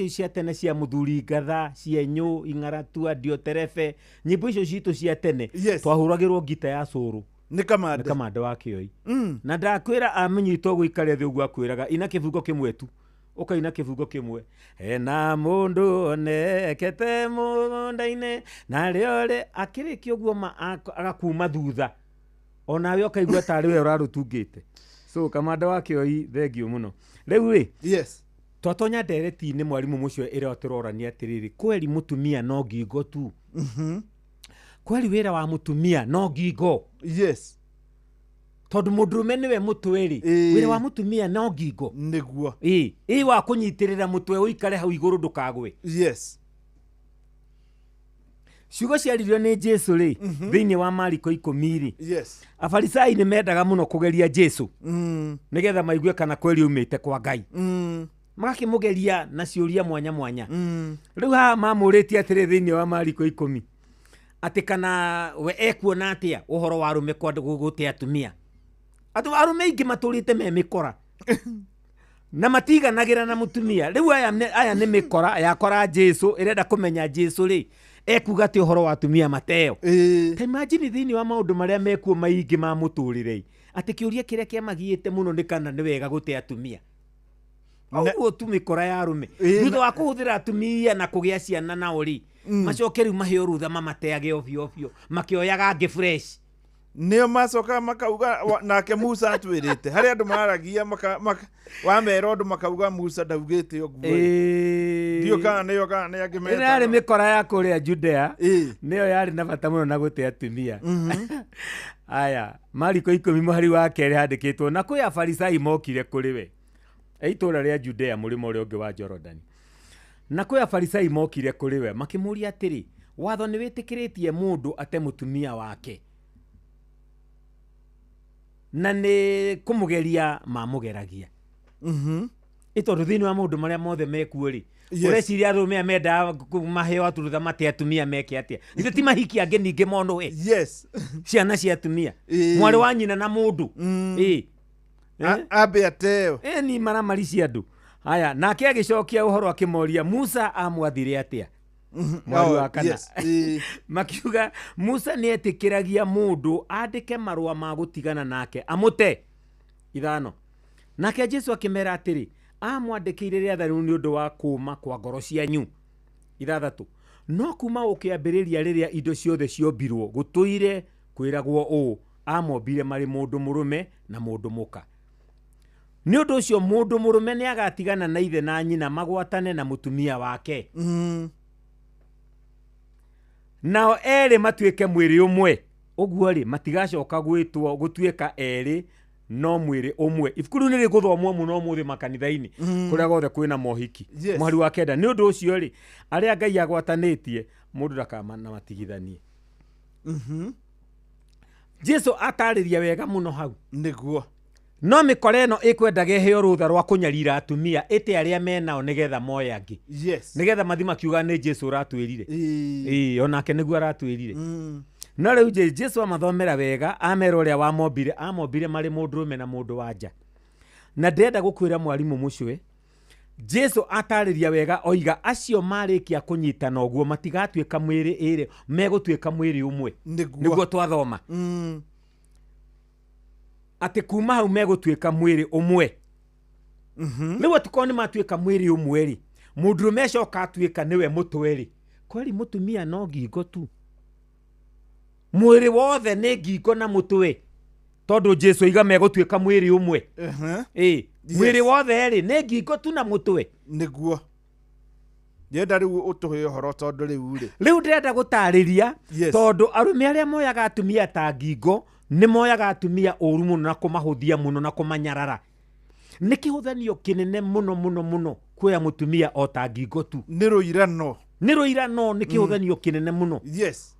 cia tene cia mũthuri ngatha, cienyũ, ing'aratua, dioterefe, nyĩmbo icio citũ cia tene twahũragĩrwo ngita ya cũrũ nĩ Kamande, nĩ Kamande wa Kĩoi. Na ndakwĩra amenyitwo gũikara thĩ ũguo akwĩraga ina kĩbungo kĩmwe tu, ũkaina kĩbungo kĩmwe, hena mũndũ onekete mũgũnda-inĩ narĩo rĩ akĩrĩkia ũguo ma agakuma thutha onawe ũkaigua tarĩ we ũrarũtungĩte. So Kamande wa Kĩoi, thengiũ mũno. Rĩu rĩ, yes, twatonya ndereti-inĩ mwarimũ mũcio ĩrĩa tũrorania atĩrĩrĩ, kweri mũtumia no ngingo tu. Kweri wĩra wa mũtumia no ngingo. Yes. Tondũ mũndũrũme nĩwe mũtwe rĩ, wĩra wa mũtumia no ngingo. Nĩguo. Ĩ wa kũnyitĩrĩra mũtwe ũikare hau igũrũ ndũkagwe. Yes. Ciugo ciaririo nĩ Jesu rĩ, thĩinĩ wa Mariko 10 rĩ. Yes. Afarisai nĩ mendaga mũno kũgeria Jesu. Nĩgetha maigue kana kweri aumĩte kwa Ngai. Magakĩmũgeria na ciũria mwanya mwanya. Rĩu haha mamũrĩtie atĩrĩ thĩinĩ wa Mariko 10 atĩ kana we ekuona atĩa ũhoro wa arũme gũte atumia. Atĩ arũme aingĩ matũrĩte me mĩkora na matiganagĩra na mũtumia. Rĩu aya nĩ mĩkora yakora Jesu, ĩrenda kũmenya Jesu rĩ ekuga atĩ ũhoro wa atumia mateo. Ta imagine thĩinĩ wa maũndũ marĩa mekuo maingĩ ma mũtũrĩre, atĩ kĩũria kĩrĩa kĩamagiĩte mũno nĩ kana nĩ wega gũte atumia. Ũguo tu mĩkora ya arũme thutha wa kũhũthĩra atumia na kũgĩa ciana nao rĩ, macoke rĩu maheo rũtha mamateage ovyo ovyo makĩoyaga angĩ fresh. Nĩo macokaga makauga nake Musa atwĩrĩte harĩ andũ maragia wamera ũndũ makauga Musa ndaugĩte ũguo. Ndiũ kana nĩo kana nĩ angĩ metaga. Ĩno yarĩ mĩkora ya kũrĩa Judea, nĩyo yarĩ na bata mũno na gũte atumia. Aya, Mariko 10 mũhari wa 2 handĩkĩtwo, na kwĩ Afarisai mokire kũrĩ we itũũra rĩa Judea mũrĩmo ũrĩa ũngĩ wa Jorodani. Na kwĩ Afarisai mokire kũrĩ we makĩmũũria atĩrĩ, watho nĩ wĩtĩkĩrĩtie mũndũ ate mũtumia wake? Na nĩ kũmũgeria mamũgeragia. Ĩ tondũ thĩinĩ wa maũndũ marĩa mothe mekuo rĩ, ũreciria arũme aya mendaga maheo aturutha mate atumia meke atĩa? Ithe ti mahiki angĩ ningĩ monũhe. Yes. Ciana cia atumia. Mwarĩ wa nyina na mũndũ. Ambe ateo. Ni maramari cia andũ. Haya, nake agĩcokia ũhoro akĩmoria, Musa amwathire atĩa? Mweri wa kana. Makiuga Musa nĩ etĩkĩragia mũndũ andĩke marũa ma gũtigana nake amũte. 5. Nake Jesu akĩmera atĩrĩ, amwandĩkĩire rĩathani nĩ ũndũ wa kũũma kwa ngoro cianyu. 6. No kuma ũkĩambĩrĩria rĩrĩa indo ciothe ciombirwo gũtũire kwĩragwo ũũ, amombire marĩ mũndũ mũrũme na mũndũ mũka. Nĩ ũndũ ũcio mũndũ mũrũme nĩ agatigana na ithe na nyina magwatane na mũtumia wake. Nao erĩ matuĩke mwĩrĩ ũmwe. Ũguo rĩ, matigacoka gwĩtwo gũtuĩka erĩ no mwĩrĩ ũmwe. Ibuku rĩu nĩ rĩgũthomwo mũno ũmũthĩ makanitha-inĩ kũrĩa guothe kwĩna mohiki. Mũhari wa 9, nĩ ũndũ ũcio rĩ, arĩa Ngai agwatanĩtie mũndũ ndakamanatigithanie. Jesu atarĩria wega mũno hau. Nĩguo. No mĩkora ĩno ĩkwendaga ĩheo rũtha rwa kũnyarira atumia ĩte arĩa menao nĩgetha moe angĩ. Yes. Nĩgetha mathi makiuga nĩ Jesu ũratwĩrire. Onake nĩguo aratwĩrire. No rĩu Jesu amathomera wega, amera ũrĩa wamombire, amombire marĩ mũndũrũme na mũndũ wa nja. Na ndĩrenda gũkwĩra mwarimũ mũcwe, Jesu atarĩria wega oiga acio marĩkia kũnyitana ũguo matigatuĩka mwĩrĩ ĩrĩ, megũtuĩka mwĩrĩ ũmwe. Nĩguo twathoma. Atĩ kuma hau megũtuĩka mwĩrĩ ũmwe. Rĩu atikorwo nĩ matuĩka mwĩrĩ ũmwe rĩ, mũndũrũme acoka atuĩka nĩwe mũtwe rĩ, kweri mũtumia no ngingo tu. Mwĩrĩ wothe nĩ ngingo na mũtwe. Tondũ Jesu oiga megũtuĩka mwĩrĩ ũmwe. Mwĩrĩ wothe rĩ nĩ ngingo tu na mũtwe. Nĩguo. Ndĩrenda rĩu ũtũhe ũhoro tondũ rĩu rĩ. Rĩu ndĩrenda gũtarĩria tondũ arũme arĩa moyaga atumia ta ngingo nĩ moyaga atumia ũru mũno na kũmahũthia mũno na kũmanyarara. Nĩ kĩhũthanio kĩnene mũno mũno mũno kuoya mũtumia o ta ngingo tu. Nĩ rũirano. Nĩ rũirano, nĩ kĩhũthanio kĩnene mũno. Yes.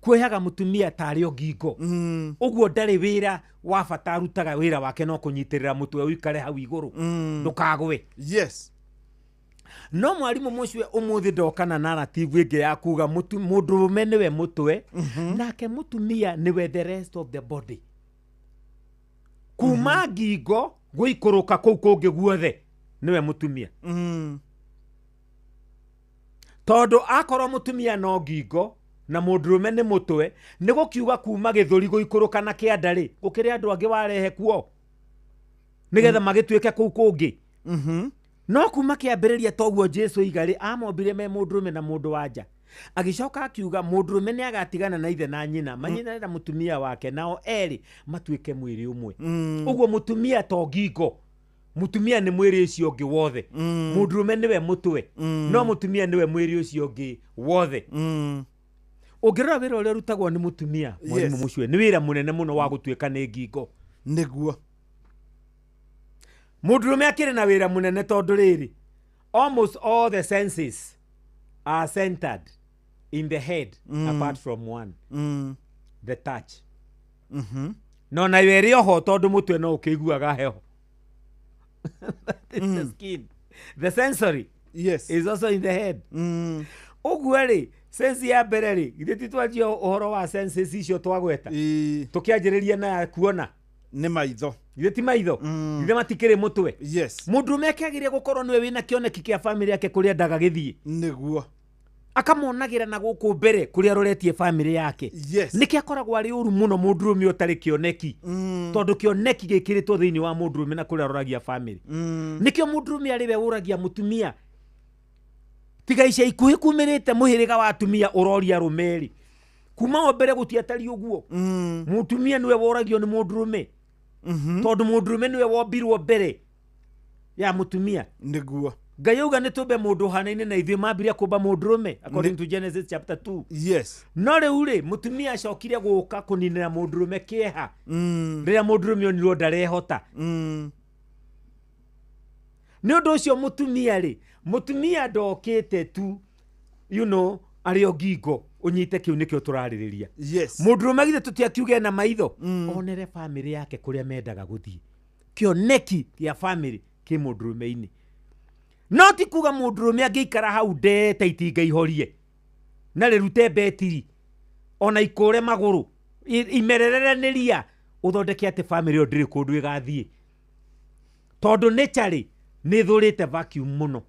Kuoyaga mũtumia tarĩ o ngingo. Ũguo ndarĩ wĩra wa bata arutaga, wĩra wake no kũnyitĩrĩra mũtwe ũikare hau igũrũ. Ndũkagwe. Yes. No mwarimũ mũcwe ũmũthĩ ndokana narrative ĩngĩ ya kuga mũndũrũme nĩwe mũtwe, nake mũtumia nĩwe the rest of the body. Kuma ngingo gũikũrũka kũu kũngĩ guothe. Nĩwe mũtumia. Tondũ akorwo mũtumia no ngingo na mũndũrũme nĩ mũtwe, nĩ gũkiuga kuma gĩthũri gũikũrũka na kĩanda rĩ, gũkĩrĩ andũ angĩ warehe kuo nĩgetha magĩtuĩke kũu kũngĩ. No kuma kĩambĩrĩria toguo Jesu iga rĩ, amombire me mũndũrũme na mũndũ wanja. Agĩcoka akiuga mũndũrũme nĩ agatigana na ithe na nyina, manyinane na mũtumia wake, nao erĩ matuĩke mwĩrĩ ũmwe. Ũguo mũtumia to ngingo, mũtumia nĩ mwĩrĩ ũcio ũngĩ wothe. Mũndũrũme nĩwe mũtwe, no mũtumia nĩwe mwĩrĩ ũcio ũngĩ wothe. Ũngĩrora wĩra ũrĩa ũrutagwo nĩ mũtumia, mwarimũ Mucue, nĩ wĩra mũnene mũno wa gũtuĩka nĩ ngingo. Nĩguo. Mũndũrũme akĩrĩ na wĩra mũnene tondũ rĩrĩ, almost all the senses are centered in the head, apart from one, the touch. No nayo ĩrĩ oho tondũ mũtwe no ũkĩiguaga heho. That is the skin. The sensory is also in the head. Ũguo rĩ, sense ya mbere rĩ, githĩ ti twanjia ũhoro wa senses icio twagweta? Tũkĩanjĩrĩria na ya kuona. Nĩ maitho. Githĩ ti maitho? Githĩ matikĩrĩ mũtwe? Mũndũrũme akĩagĩrĩire gũkorwo nĩwe wĩna kĩoneki kĩa bamĩrĩ yake kũrĩa endaga gĩthiĩ. Nĩguo. Akamonagĩra na gũkũ mbere kũrĩa aroretie bamĩrĩ yake. Nĩkĩo akoragwo arĩ ũru mũno mũndũrũme ũtarĩ kĩoneki. Tondũ kĩoneki gĩkĩrĩtwo thĩinĩ wa mũndũrũme na kũrĩa aroragia bamĩrĩ. Nĩkĩo mũndũrũme arĩ we ũragia mũtumia. Tiga ica ikuhĩ kumĩrĩte mũhĩrĩga wa atumia ũroria arũme erĩ. Kuma o mbere gũtiatariĩ ũguo. Mũtumia nĩwe woragio nĩ mũndũrũme. Tondũ mũndũrũme nĩwe wombirwo mbere ya mũtumia. Nĩguo. Ngai auga nĩ tũmbe mũndũ ũhanaine na ithuĩ, mambirie kũmba mũndũrũme according to Genesis chapter 2. No rĩu rĩ, mũtumia acokire gũka kũninĩra mũndũrũme kĩeha. Rĩrĩa mũndũrũme onirwo ndarehota. Nĩ ũndũ ũcio mũtumia rĩ, mũtumia ndokĩte tu, you know, arĩ o ngingo, ũnyite kĩu nĩkĩo tũrarĩrĩria. Mũndũrũme githĩ tũtiakiuge na maitho, onere bamĩrĩ yake kũrĩa mendaga gũthiĩ. Kĩoneki kĩa bamĩrĩ kĩ mũndũrũme-inĩ. No ti kuga mũndũrũme angĩikara hau ndee ta itinga ihorie na rĩrute betiri ona ikũre magũrũ imererere nĩ ria, ũthondeke atĩ bamĩrĩ ĩyo ndĩrĩ kũndũ ĩgathiĩ. Tondũ nature nĩ ĩthũrĩte vacuum mũno.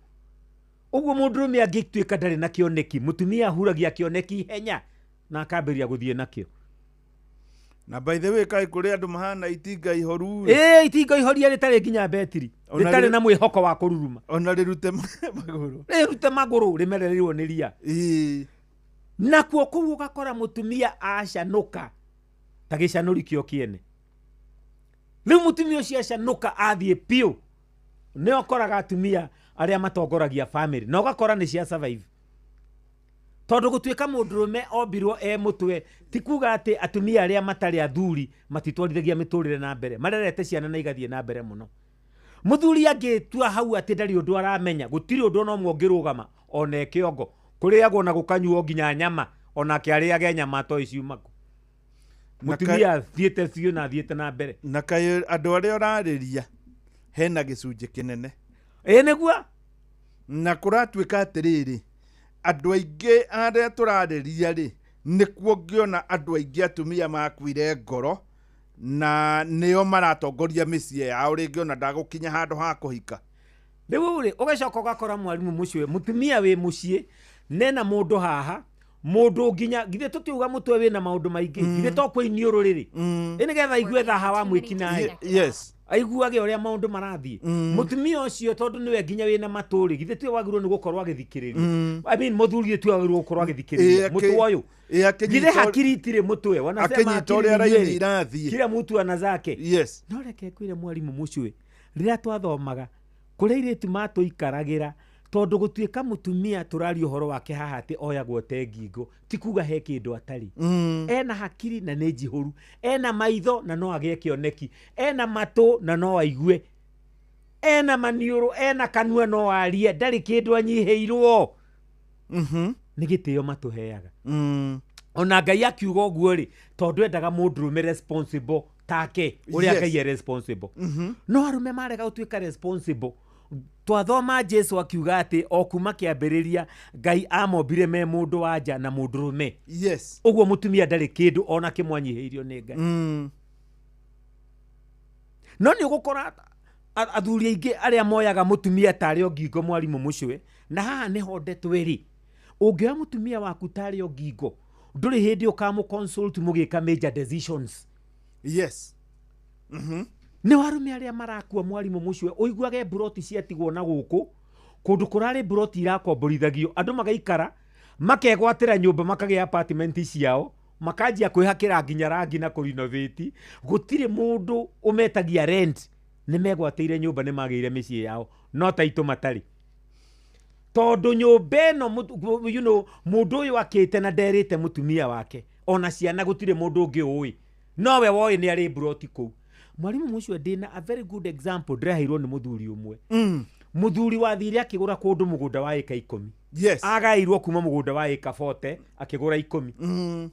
Ũguo mũndũrũme angĩtuĩka ndarĩ na kĩoneki, mũtumia ahuragia kĩoneki ihenya na akambĩrĩria gũthiĩ nakĩo. Na by the way, kaĩ kũrĩ andũ mahana itinga ihoru? Ĩĩ, itinga ihoria rĩtarĩ nginya betiri, rĩtarĩ na mwĩhoko wa kũruruma. Ona rĩrute magũrũ. Rĩrute magũrũ rĩmerereirwo nĩ ria. Nakuo kũu ũgakora mũtumia acanũka ta gĩcanũri kĩo kĩene. Rĩu mũtumia ũcio acanũka athiĩ biũ, nĩ ũkoraga atumia arĩa matongoragia family na ũgakora nĩ cia survive. Tondũ gũtuĩka mũndũrũme ombirwo e mũtwe ti kuga atĩ atumia arĩa matarĩ athuri matitwarithagia mĩtũrĩre na mbere, marerete ciana na igathiĩ na mbere mũno. Mũthuri angĩtua hau atĩ ndarĩ ũndũ aramenya, gũtirĩ ũndũ ona ũmwe ũngĩrũgama ona e kĩongo, kũrĩagwo na gũkanyuo nginya nyama, onake arĩage nyama atoĩ ciuma kũ. Mũtumia athiĩte biũ na athiĩte na mbere. Na kaĩ andũ arĩa ũrarĩria hena gĩcunjĩ kĩnene. Ĩĩ nĩguo. Na kũratuĩka atĩrĩrĩ, andũ aingĩ arĩa tũrarĩria rĩ, nĩkuo ngĩona andũ aingĩ atumia makuire ngoro na nĩo maratongoria mĩciĩ yao rĩngĩ ona ndagũkinya handũ ha kũhika. Rĩu rĩ, ũgacoka ũgakora mwarimũ mũciĩ, mũtumia wĩ mũciĩ nena mũndũ haha, mũndũ nginya githĩ tũtiuga mũtwe wĩna maũndũ maingĩ, githĩ to kwĩ iniũrũ rĩrĩ, ĩ nĩgetha aigue thaha wa mwĩkinaĩ. Aiguage ũrĩa maũndũ marathiĩ. Mũtumia ũcio tondũ nĩwe nginya wĩna matũ rĩ, githĩ tiwe wagĩrĩirwo nĩ gũkorwo agĩthikĩrĩria. I mean, mũthuri tiwe wagĩrĩirwo gũkorwo agĩthikĩrĩria. Mũtwe ũyũ. Githĩ hakiri itirĩ mũtwe, wanasema Akĩnyita ũrĩa hakiri raini nywele. irathiĩ. Kila mtu ana zake. No reke ngwĩre mwarimũ mũciĩ, rĩrĩa twathomaga kũrĩa airĩtu matũikaragĩra, tondũ gũtuĩka mũtumia tũraria ũhoro wake haha atĩ oyagwo te ngingo, ti kuga he kĩndũ atarĩ. Ena hakiri na nĩ njihũru, ena maitho na no agĩe kĩoneki, ena matũ na no aigue, ena maniũrũ, ena kanua no arie, ndarĩ kĩndũ anyihĩirwo. Nĩ gĩtĩo matũheaga. Ona Ngai akiuga ũguo rĩ, tondũ endaga mũndũrũme responsible take, ũrĩa Ngai e responsible. No arũme marega gũtuĩka responsible. Twathoma Jesu akiuga atĩ o kuma kĩambĩrĩria Ngai amombire me mũndũ wa nja na mũndũrũme. Ũguo mũtumia ndarĩ kĩndũ ona kĩmwe anyihĩirio nĩ Ngai. No nĩ ũgũkora Athuri aingĩ arĩa moyaga mũtumia tarĩ o ngingo, mwarimũ mũcwe, na haha nĩho ndeto ĩrĩ. Ũngĩoya mũtumia waku tarĩ o ngingo, ndũrĩ hĩndĩ ũkamũ consult mũgĩka major decisions. Nĩ warume arĩa marakua, mwarimũ mũcwe, ũiguage mburoti ciatigwo na gũkũ kũndũ kũrarĩ mburoti irakomborithagio, andũ magaikara makegwatĩra nyũmba, makagĩa apartment ciao, makanjia kwĩhakĩra nginya rangi na kũrenovate. Gũtirĩ mũndũ ũmetagia rent. Nĩ megwatĩire nyũmba, nĩ magĩire mĩciĩ yao, no ta itũ matarĩ, tondũ nyũmba ĩno mũndũ ũyũ akĩte na nderĩte mũtumia wake ona ciana, gũtirĩ mũndũ ũngĩ ũĩ, nowe woĩ nĩ arĩ mburoti kũu. Mwarimũ mũcio, ndĩna a very good example ndĩraheirwo nĩ mũthuri ũmwe. Mũthuri wathire akĩgũra kũndũ mũgũnda wa ĩka 10. Agaĩirwo kuma mũgũnda wa ĩka 40, akĩgũra 10.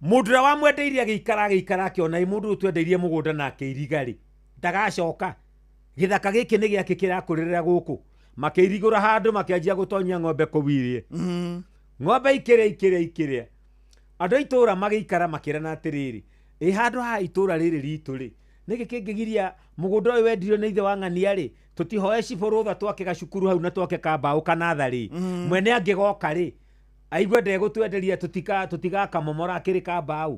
Mũndũ ũrĩa wamwendeirie agĩikara agĩikara, akĩona ĩ mũndũ ũyũ twendeirie mũgũnda na akĩiriga rĩ, ndagacoka, gĩthaka gĩkĩ nĩ gĩake kĩrakũrĩrĩra gũkũ. Makĩirigũra handũ, makĩanjia gũtonyia ng'ombe kũu irie. Ng'ombe ikĩrĩa, ikĩrĩa, ikĩrĩa. Andũ a itũũra magĩikara makĩrana atĩrĩrĩ, ĩ handũ haha itũũra rĩrĩ ritũ rĩ, nĩkĩ kĩngĩgiria mũgũnda ũyũ wendirio nĩ ithe wa ng'ania rĩ, tũtihoe cibũ rũtha twake gacukuru hau na twake kambaũ kanatharĩ? Mwene angĩgoka rĩ, aigue ndegũtwenderia, tũtigakamomora akĩrĩ kambaũ.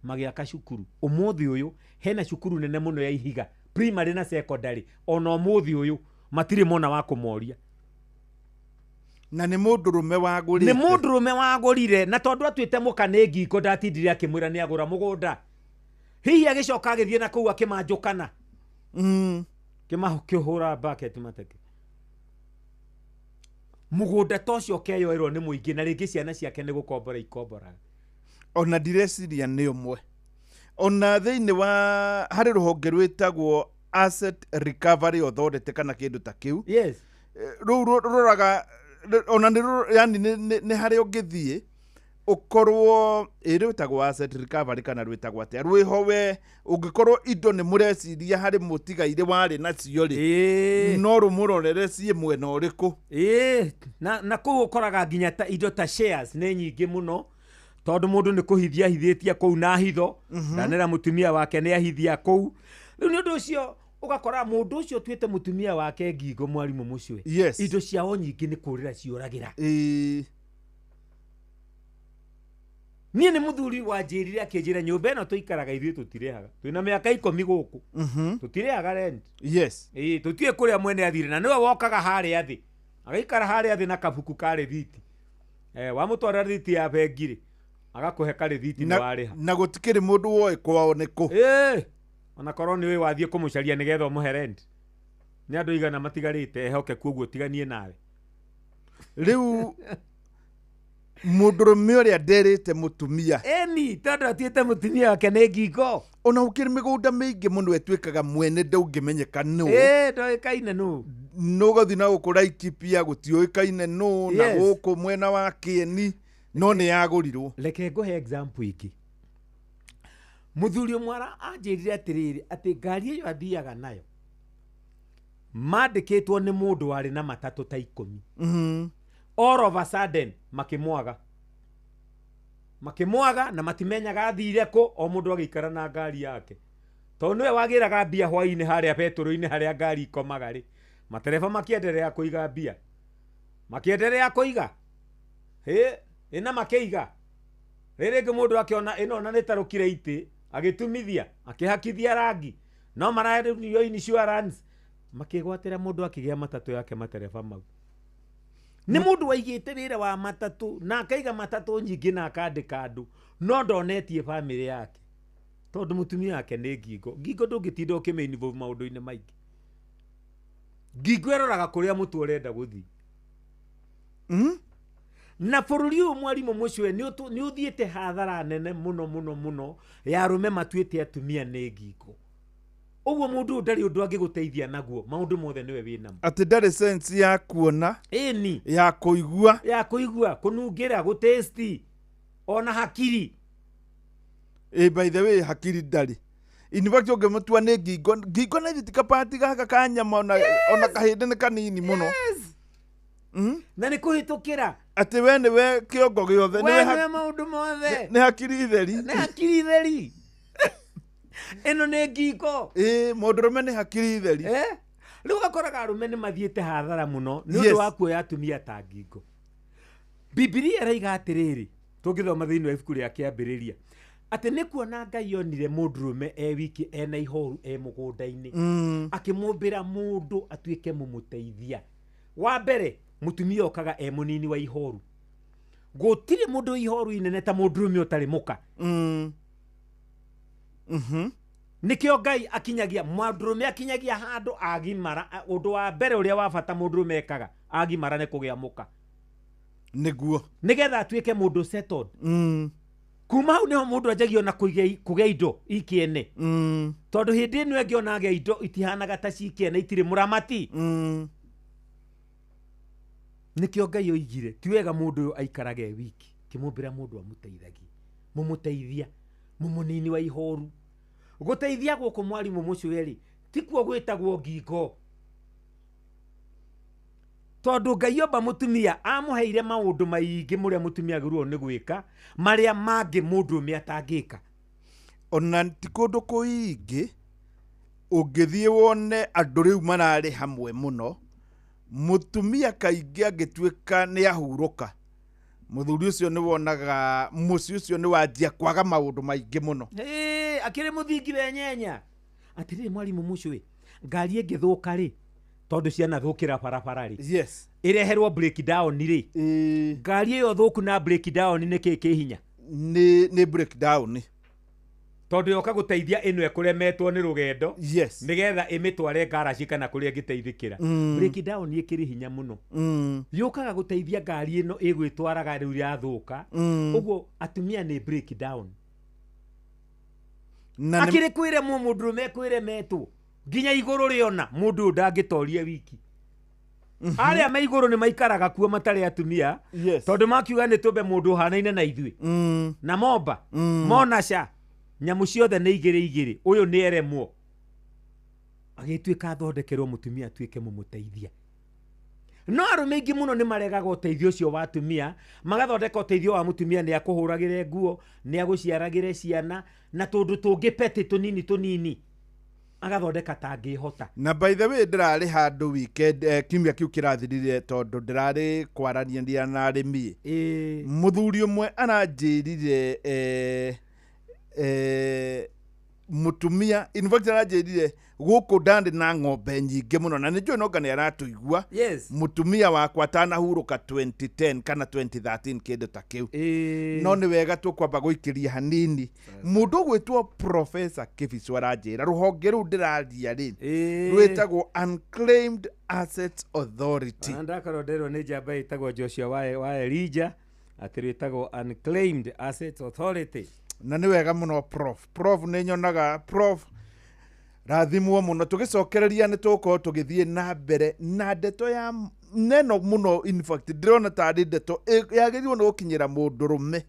Magĩaka cukuru. Ũmũthĩ ũyũ hena cukuru nene mũno ya ihiga, primary na secondary. Ona ũmũthĩ ũyũ matirĩ mona wa kũmoria. Na nĩ mũndũrũme wagũrĩte. Nĩ mũndũrũme wagũrire, na tondũ atuĩte mũka nĩ ngingo, ndatindire akĩmwĩra nĩ agũra mũgũnda. Hihi agĩcoka agĩthiĩ na kũu akĩmanjũkana, kĩhũra bucket mateke mũgũnda ta ũcio ũkeyoerwo nĩ mũingĩ, na rĩngĩ ciana ciake nĩ gũkombora ikomboraga. Ona ndireciria nĩ ũmwe, ona thĩinĩ wa harĩ rũhonge rwĩtagwo Asset Recovery Authority kana kĩndũ ta kĩu. Rũu rũroraga ona nĩ yani nĩ harĩa ũngĩthiĩ ũkorwo ĩ rwĩtagwo Asset Recovery kana rwĩtagwo atĩa, rwĩho we ũngĩkorwo indo nĩ mũreciria harĩ mũtigairĩ warĩ nacio rĩ, no rũmũrorere ciĩ mwena ũrĩkũ. Ĩĩ, na kũu ũkoraga nginya ta indo ta shares nĩ nyingĩ mũno, tondũ mũndũ nĩ kũhithia ahithĩtie kũu na hitho. Ndanera mũtumia wake nĩ ahithia kũu. Rĩu nĩ ũndũ ũcio ũgakora mũndũ ũcio ũtuĩte mũtumia wake ngingo, mwarimũ mũcwe, indo ciao nyingĩ nĩ kũrĩra ciũragĩra. Niĩ nĩ mũthuri wanjĩrire, akĩnjĩra nyũmba ĩno tũikaraga ithuĩ tũtirĩhaga, twĩna mĩaka 10 gũkũ, tũtirĩhaga rent. Ĩĩ, tũtiũĩ kũrĩa mwene athire, na nĩwe wokaga harĩa thĩ, agaikara harĩa thĩ na kabuku ka rĩthiti. Wamũtwarĩra rĩthiti ya bengi rĩ, agakũhe karĩthiti nĩ warĩha. Na gũtikĩrĩ mũndũ woĩ kwao nĩ kũ. Ĩĩ, ona korwo nĩ ũĩ wathiĩ kũmũcaria nĩgetha ũmũhe rent, nĩ andũ igana matigarĩte ehokeku ũguo tiganie nawe. Rĩu mũndũrũme ũrĩa nderĩte mũtumia. Ĩni, tondũ atuĩte mũtumia wake nĩ ngingo. Ona gũkĩrĩ mĩgũnda mĩingĩ mũno ĩtuĩkaga mwene ndũngĩmenyeka nũ. Ĩĩ, ndoĩkaine nũ. Nũgũthiĩ na gũkũ Laikipia gũtiũĩkaine nũ, na gũkũ mwena wa Kĩeni, no nĩ yagũrirwo. Reke ngũhe example ĩngĩ. Mũthuri ũmwe anjĩrire atĩrĩrĩ, atĩ ngari ĩyo athiaga nayo mandĩkĩtwo nĩ mũndũ warĩ na matatũ ta 10. All of a sudden makĩmwaga, makĩmwaga na matimenyaga athire kũ. O mũndũ agĩikara na ngari yake, tondũ nĩwe wagĩraga mbia hwaĩ-inĩ harĩa betũrũ-inĩ harĩa ngari ikomaga rĩ, matereba makĩenderea kũiga mbia, makĩenderea kũiga ĩ ĩna makĩiga. Rĩrĩ rĩngĩ mũndũ akĩona ĩno ona nĩ tarũkire itĩ, agĩtumithia, akĩhakithia rangi, no marario insurance, makĩgwatĩra mũndũ akĩgĩa matatũ yake. Matereba mau nĩ mũndũ waigĩte wĩra wa matatũ na akaiga matatũ nyingĩ na akandĩka andũ, no ndonetie bamĩrĩ yake tondũ mũtumia wake nĩ ngingo. Ngingo ndũngĩtinda ũkĩmĩ involve maũndũ-inĩ maingĩ. Ngingo ĩroraga kũrĩa mũtwe ũrenda gũthiĩ. Na bũrũri ũyũ, mwarimũ mũcwe, nĩ ũthiĩte hathara nene mũno mũno mũno ya arũme matuĩte atumia nĩ ngingo. Ũguo mũndũ ũyũ ndarĩ ũndũ angĩgũteithia naguo, maũndũ mothe nĩwe wĩnamo. Atĩ ndarĩ sense ya kuona, ĩni, ya kũigua, ya kũigua, kũnungĩra, gũtesti, ona hakiri. Ĩ, by the way, hakiri ndarĩ. In fact, ũngĩmũtua nĩ ngingo, ngingo na ithe ti kapati gaka ka nyama, ona kahĩndĩ nĩ kanini mũno. Na nĩ kũhĩtũkĩra. Atĩ we nĩwe kĩongo gĩothe, we nĩwe maũndũ mothe. Nĩ hakiri theri. Nĩ hakiri theri. Ĩno nĩ ngingo. Ĩĩ, mũndũrũme nĩ hakiri theri. Rĩu ũgakoraga arũme nĩ mathiĩte hathara mũno nĩ ũndũ wa kuoya atumia ta ngingo. Bibilia ĩraiga atĩrĩrĩ, tũngĩthoma thĩinĩ wa ibuku rĩa Kĩambĩrĩria, atĩ nĩ kuona Ngai onire mũndũrũme e wiki ena ihoru e mũgũnda-inĩ, akĩmũmbĩra mũndũ atuĩke mũmũteithia. Wa mbere, mũtumia okaga e mũnini wa ihoru. Gũtirĩ mũndũ ihoru inene ta mũndũrũme ũtarĩ mũka. Nĩkĩo Ngai akinyagia mũndũrũme akinyagia handũ agimara. Ũndũ wa mbere ũrĩa wa bata mũndũrũme ekaga agimara nĩ kũgĩa mũka. Nĩguo. Nĩgetha atuĩke mũndũ settled. Kuma hau nĩho mũndũ anjagia ona kũgĩa indo ikĩene. Tondũ hĩndĩ ĩno ĩngĩ ona agĩa indo itihanaga ta cikĩene, itirĩ mũramati. Nĩkĩo Ngai oigire ti wega mũndũ ũyũ aikarage e wiki, kĩmũmbĩra mũndũ amũteithagie, mũmũteithia, mũmũnini wa ihoru. Gũteithia gũkũ mwarimũ mũcweri tikuo gwĩtagwo ngingo. Tondũ Ngai omba mũtumia amũheire maũndũ maingĩ mũrĩa mũtumia agĩrĩirwo nĩ gwĩka marĩa mangĩ mũndũrũme atangĩka. Ona ti kũndũ kũingĩ ũngĩthiĩ wone andũ rĩu mararĩ hamwe mũno, mũtumia kaingĩ angĩtuĩka nĩ ahurũka, mũthuri ũcio nĩ wonaga mũciĩ ũcio nĩ wanjia kwaga maũndũ maingĩ mũno. Akĩrĩ mũthingi wenyenya. Atĩrĩrĩ mwarimũ mũcũĩ, ngari ĩngĩthũka rĩ, tondũ ciana thũkĩra barabara rĩ, yes, ĩreherwo breakdown rĩ, ngari ĩyo thũku na breakdown nĩ kĩĩ kĩ hinya? Nĩ breakdown. Tondũ yoka gũteithia ĩno ĩkũremetwo nĩ rũgendo, yes, nĩgetha ĩmĩtware ngaraci kana kũrĩa ĩngĩteithĩkĩra. Breakdown ĩkĩrĩ hinya mũno. Yũkaga gũteithia ngari ĩno ĩgwĩtwaraga rĩu yathũka. Ũguo atumia nĩ breakdown. Akĩrĩ kwĩremwo mũndũrũme kwĩremetwo nginya igũrũ rĩona mũndũ ũyũ ndangĩtoria wiki. Arĩa me igũrũ nĩ maikaraga kuo matarĩ atumia, tondũ makiuga nĩ tũmbe mũndũ ũhanaine na ithuĩ. Na momba mona ca nyamũ ciothe nĩ igĩrĩ igĩrĩ, ũyũ nĩ eremwo, agĩtuĩka athondekerwo mũtumia atuĩke mũmũteithia. No arũme aingĩ mũno nĩ maregaga ũteithio ũcio wa atumia, magathondeka ũteithio wa mũtumia nĩ akũhũragĩre nguo, nĩ agũciaragĩre ciana na tũndũ tũngĩ petĩ tũnini tũnini, agathondeka tangĩhota. Na by the way ndĩrarĩ handũ weekend, kiumia kĩu kĩrathirire tondũ ndĩrarĩ kwaranĩria na arĩmi. Mũthuri ũmwe aranjĩrire mũtumia, in fact aranjĩrire gũkũ ndarĩ na ng'ombe nyingĩ mũno, na nĩ njũĩ nonga nĩ aratũigua. Mũtumia wakwa atanahurũka 2010 kana 2013 kĩndũ ta kĩu. No nĩ wega tũkwamba gũikĩria hanini. Mũndũ ũgwĩtwo Professor Kĩbicũ aranjĩra rũhonge rũu ndĩraria rĩ, rwĩtagwo Unclaimed Assets Authority. Ndakorwo nderwo nĩ njamba ĩtagwo Joshua wa Elijah atĩ rwĩtagwo Unclaimed Assets Authority. Na nĩ wega mũno Prof. Prof nĩ nyonaga Prof rathimwo mũno. Tũgĩcokereria nĩ tũgũkorwo tũgĩthiĩ na mbere na ndeto ya neno mũno. In fact ndĩrona tarĩ ndeto yagĩrĩirwo nĩ gũkinyĩra mũndũrũme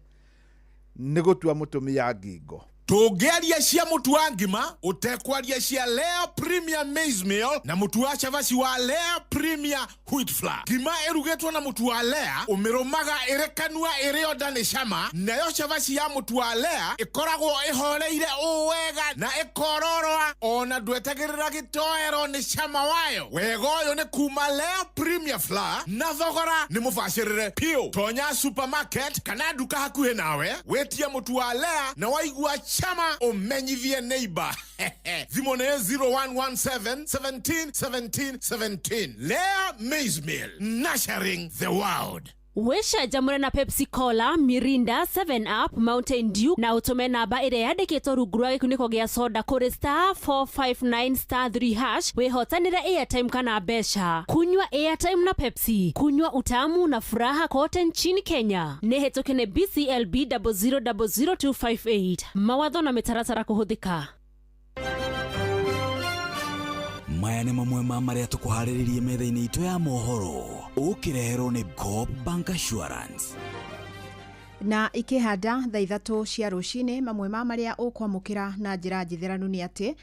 nĩ gũtua mũtumia ngingo. Tũngĩaria cia mũtu wa ngima ũtekwaria cia Lea Premier Maize Meal na mũtu wa cabaci wa Lea Premier Wheat Flour. Ngima ĩrugĩtwo na mũtu wa Lea ũmĩrũmaga ĩrĩ kanua ĩrĩ onda nĩ cama, nayo cabaci ya mũtu wa Lea ĩkoragwo ĩhoreire ũũ wega na ĩkororoa ona ndwetagĩrĩra gĩtoero nĩ cama wayo. Wega ũyũ nĩ kuma Lea Premier Flour na thogora nĩ mũbacĩrĩre piũ. Tonya supermarket kana nduka hakuhĩ nawe wĩtie mũtu wa Lea na waigua chama umenyithie neighbor. Thimũ nĩ 0117 17 17 17. Lea Maize Meal, nurturing the world. Wĩcanjamũre na Pepsi Cola, Mirinda, 7 Up, Mountain Dew na ũtũme namba ĩrĩa yandĩkĩtwo rungu rwa gĩkunĩko gĩa soda kũrĩ *459 *3# wĩhotanĩre airtime kana mbeca. Kunywa airtime na Pepsi, kunywa utamu na furaha kote nchini Kenya. Nĩ hĩtũke nĩ BCLB 0000258. Mawatho na mĩtaratara kũhũthĩka. Maya nĩ mamwe ma marĩa tũkũharĩrĩrie metha-inĩ itũ ya mohoro ũkĩreherwo nĩ Coop Bank Assurance. Na ikĩhanda thaa 3 cia rũcinĩ, mamwe ma marĩa ũkwamũkĩra na njĩra njitheranu nĩ atĩ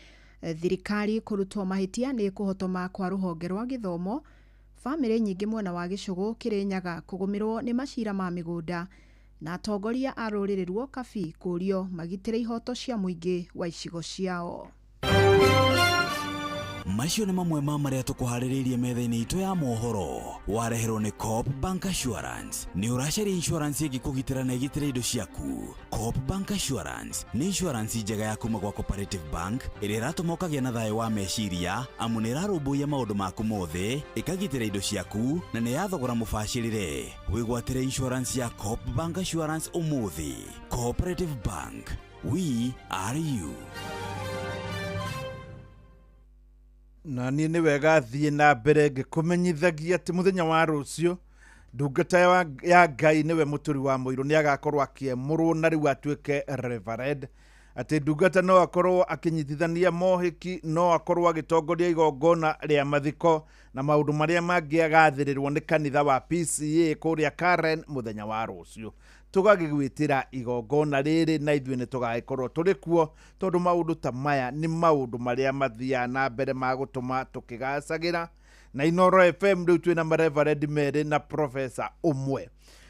thirikari kũrutwo mahĩtia nĩ kũhotoma kwa rũhonge rwa gĩthomo, bamĩrĩ nyingĩ mwena wa Gĩcũgũ Kĩrĩnyaga kũgũmĩrwo nĩ macira ma mĩgũnda, Na atongoria a rũrĩrĩ rwa Okabi kũũrio magitĩre ihoto cia mũingĩ wa icigo ciao. Macio nĩ mamwe ma marĩa tũkũharĩrĩirie metha-inĩ itũ ya mohoro. Wareherwo nĩ Coop Bank Assurance. Nĩ ũracaria insurance ĩngĩkũgitĩra na ĩgitĩre indo ciaku? Coop Bank Assurance nĩ insurance njega ya kuma gwa Cooperative Bank ĩrĩa ĩratũma ũkagĩa na thayũ wa meciria, amu nĩ ĩrarũmbũiya maũndũ maku mothe, ĩkagitĩra indo ciaku, na nĩ ya thogora mũbacĩrĩre. Wĩgwatĩre insurance ya Coop Bank Assurance ũmũthĩ. Cooperative Bank, we are you. Na niĩ nĩ wega thiĩ na mbere ngĩkũmenyithagia atĩ mũthenya wa rũciũ ndungata ya Ngai nĩwe Mũtũri wa Mũirũ nĩ agakorwo akĩemũrwo na rĩu atuĩke reverend, atĩ ndungata no akorwo akĩnyitithania mohiki, no akorwo agĩtongoria igongona rĩa mathiko na maũndũ marĩa mangĩ agathĩrĩrwo nĩ kanitha wa PCA kũrĩa Karen mũthenya wa rũciũ. Tũgagĩgwĩtĩra igongona rĩrĩ na ithuĩ nĩ tũgagĩkorwo tũrĩ kuo, tondũ maũndũ ta maya nĩ maũndũ marĩa mathiaga na mbere ma gũtũma tũkĩgacagĩra. Na Inooro FM rĩu twĩna mareverend merĩ na professor ũmwe.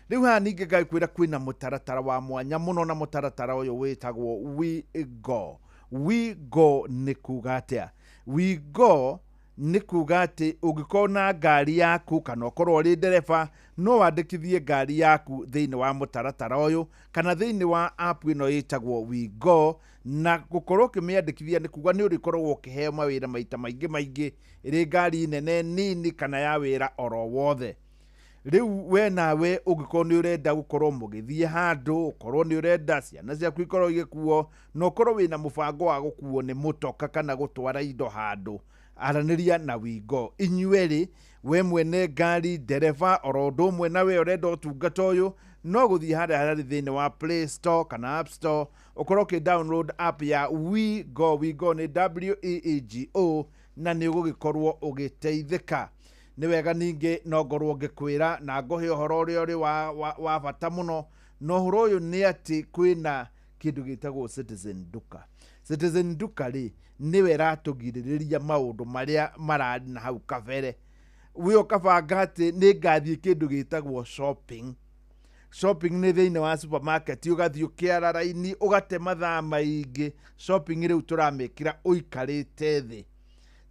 Rĩu haha ningĩ ngagĩkwĩra kwĩna mũtaratara wa mwanya mũno, na mũtaratara ũyũ wĩtagwo We Go. We Go nĩ kuga atĩa? We Go nĩ kuga atĩ ũngĩkorwo na ngari yaku kana ũkorwo ũrĩ ndereba, no wandĩkithie ngari yaku thĩinĩ wa mũtaratara ũyũ kana thĩinĩ wa app ĩno ĩtagwo We Go, na gũkorwo ũkĩmĩandĩkithia nĩ kuga nĩ ũrĩkoragwo ũkĩheo mawĩra maita maingĩ maingĩ, ĩrĩ ngari nene nini kana ya wĩra oro wothe. Rĩu we nawe ũngĩkorwo nĩ ũrenda gũkorwo mũgĩthiĩ handũ, ũkorwo nĩ ũrenda ciana ciaku ikorwo igĩkuo, na ũkorwo wĩna mũbango wa gũkuo nĩ mũtoka kana gũtwara indo handũ, aranĩria na We Go. Inyuerĩ, we mwene ngari, ndereba, oro ũndũ ũmwe na we ũrenda ũtungata ũyũ, no gũthiĩ harĩa harĩ thĩinĩ wa Play Store kana App Store, ũkorwo ũkĩ download app ya We Go. We Go nĩ WEEGO, na nĩ ũgũgĩkorwo ũgĩteithĩka. Nĩ wega ningĩ no ngorwo ngĩkwĩra na ngũhe ũhoro ũrĩa ũrĩ wa bata mũno, na ũhoro ũyũ nĩ atĩ kwĩna kĩndũ gĩtagwo Citizen Duka. Citizen Duka rĩ, nĩwe ĩratũgirĩrĩria maũndũ marĩa mararĩ na hau kabere. We ũkabanga atĩ nĩ ngathiĩ kĩndũ gĩtagwo shopping. Shopping nĩ thĩinĩ wa supermarket, ũgathiĩ ũkĩara raini, ũgate mathaa maingĩ. Shopping rĩu tũramĩkĩra ũikarĩte thĩ.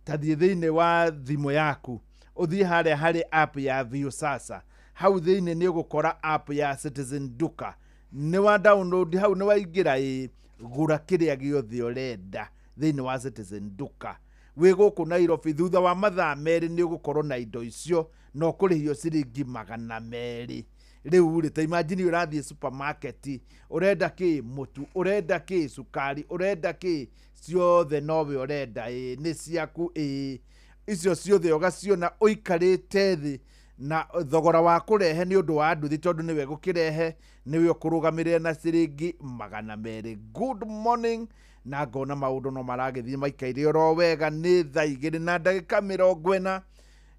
Ta thiĩ thĩinĩ wa thimũ yaku, ũthiĩ harĩa harĩ app ya Viusasa. Hau thĩinĩ nĩ ũgũkora app ya Citizen Duka. Nĩ wa download hau, nĩ waingĩra ĩ, gũra kĩrĩa gĩothe ũrenda thĩinĩ wa Citizen Duka. Wĩ gũkũ Nairobi, thutha wa mathaa merĩ nĩ ũgũkorwo na indo icio na ũkũrĩhio ciringi 200. Rĩu rĩ, ta imagine ũrathiĩ supermarket, ũrenda kĩ mũtu, ũrenda kĩ cukari, ũrenda kĩ ciothe nowe ũrenda, ĩ nĩ ciaku, ĩ icio ciothe ũgaciona ũikarĩte thĩ, na thogora wa kũrehe nĩ ũndũ wa nduthi, tondũ nĩwe gũkĩrehe nĩwe ũkũrũgamĩrĩra na ciringi 200. Good morning, na ngona maũndũ no maragĩthiĩ maikaire oro wega. Nĩ thaa 2:40,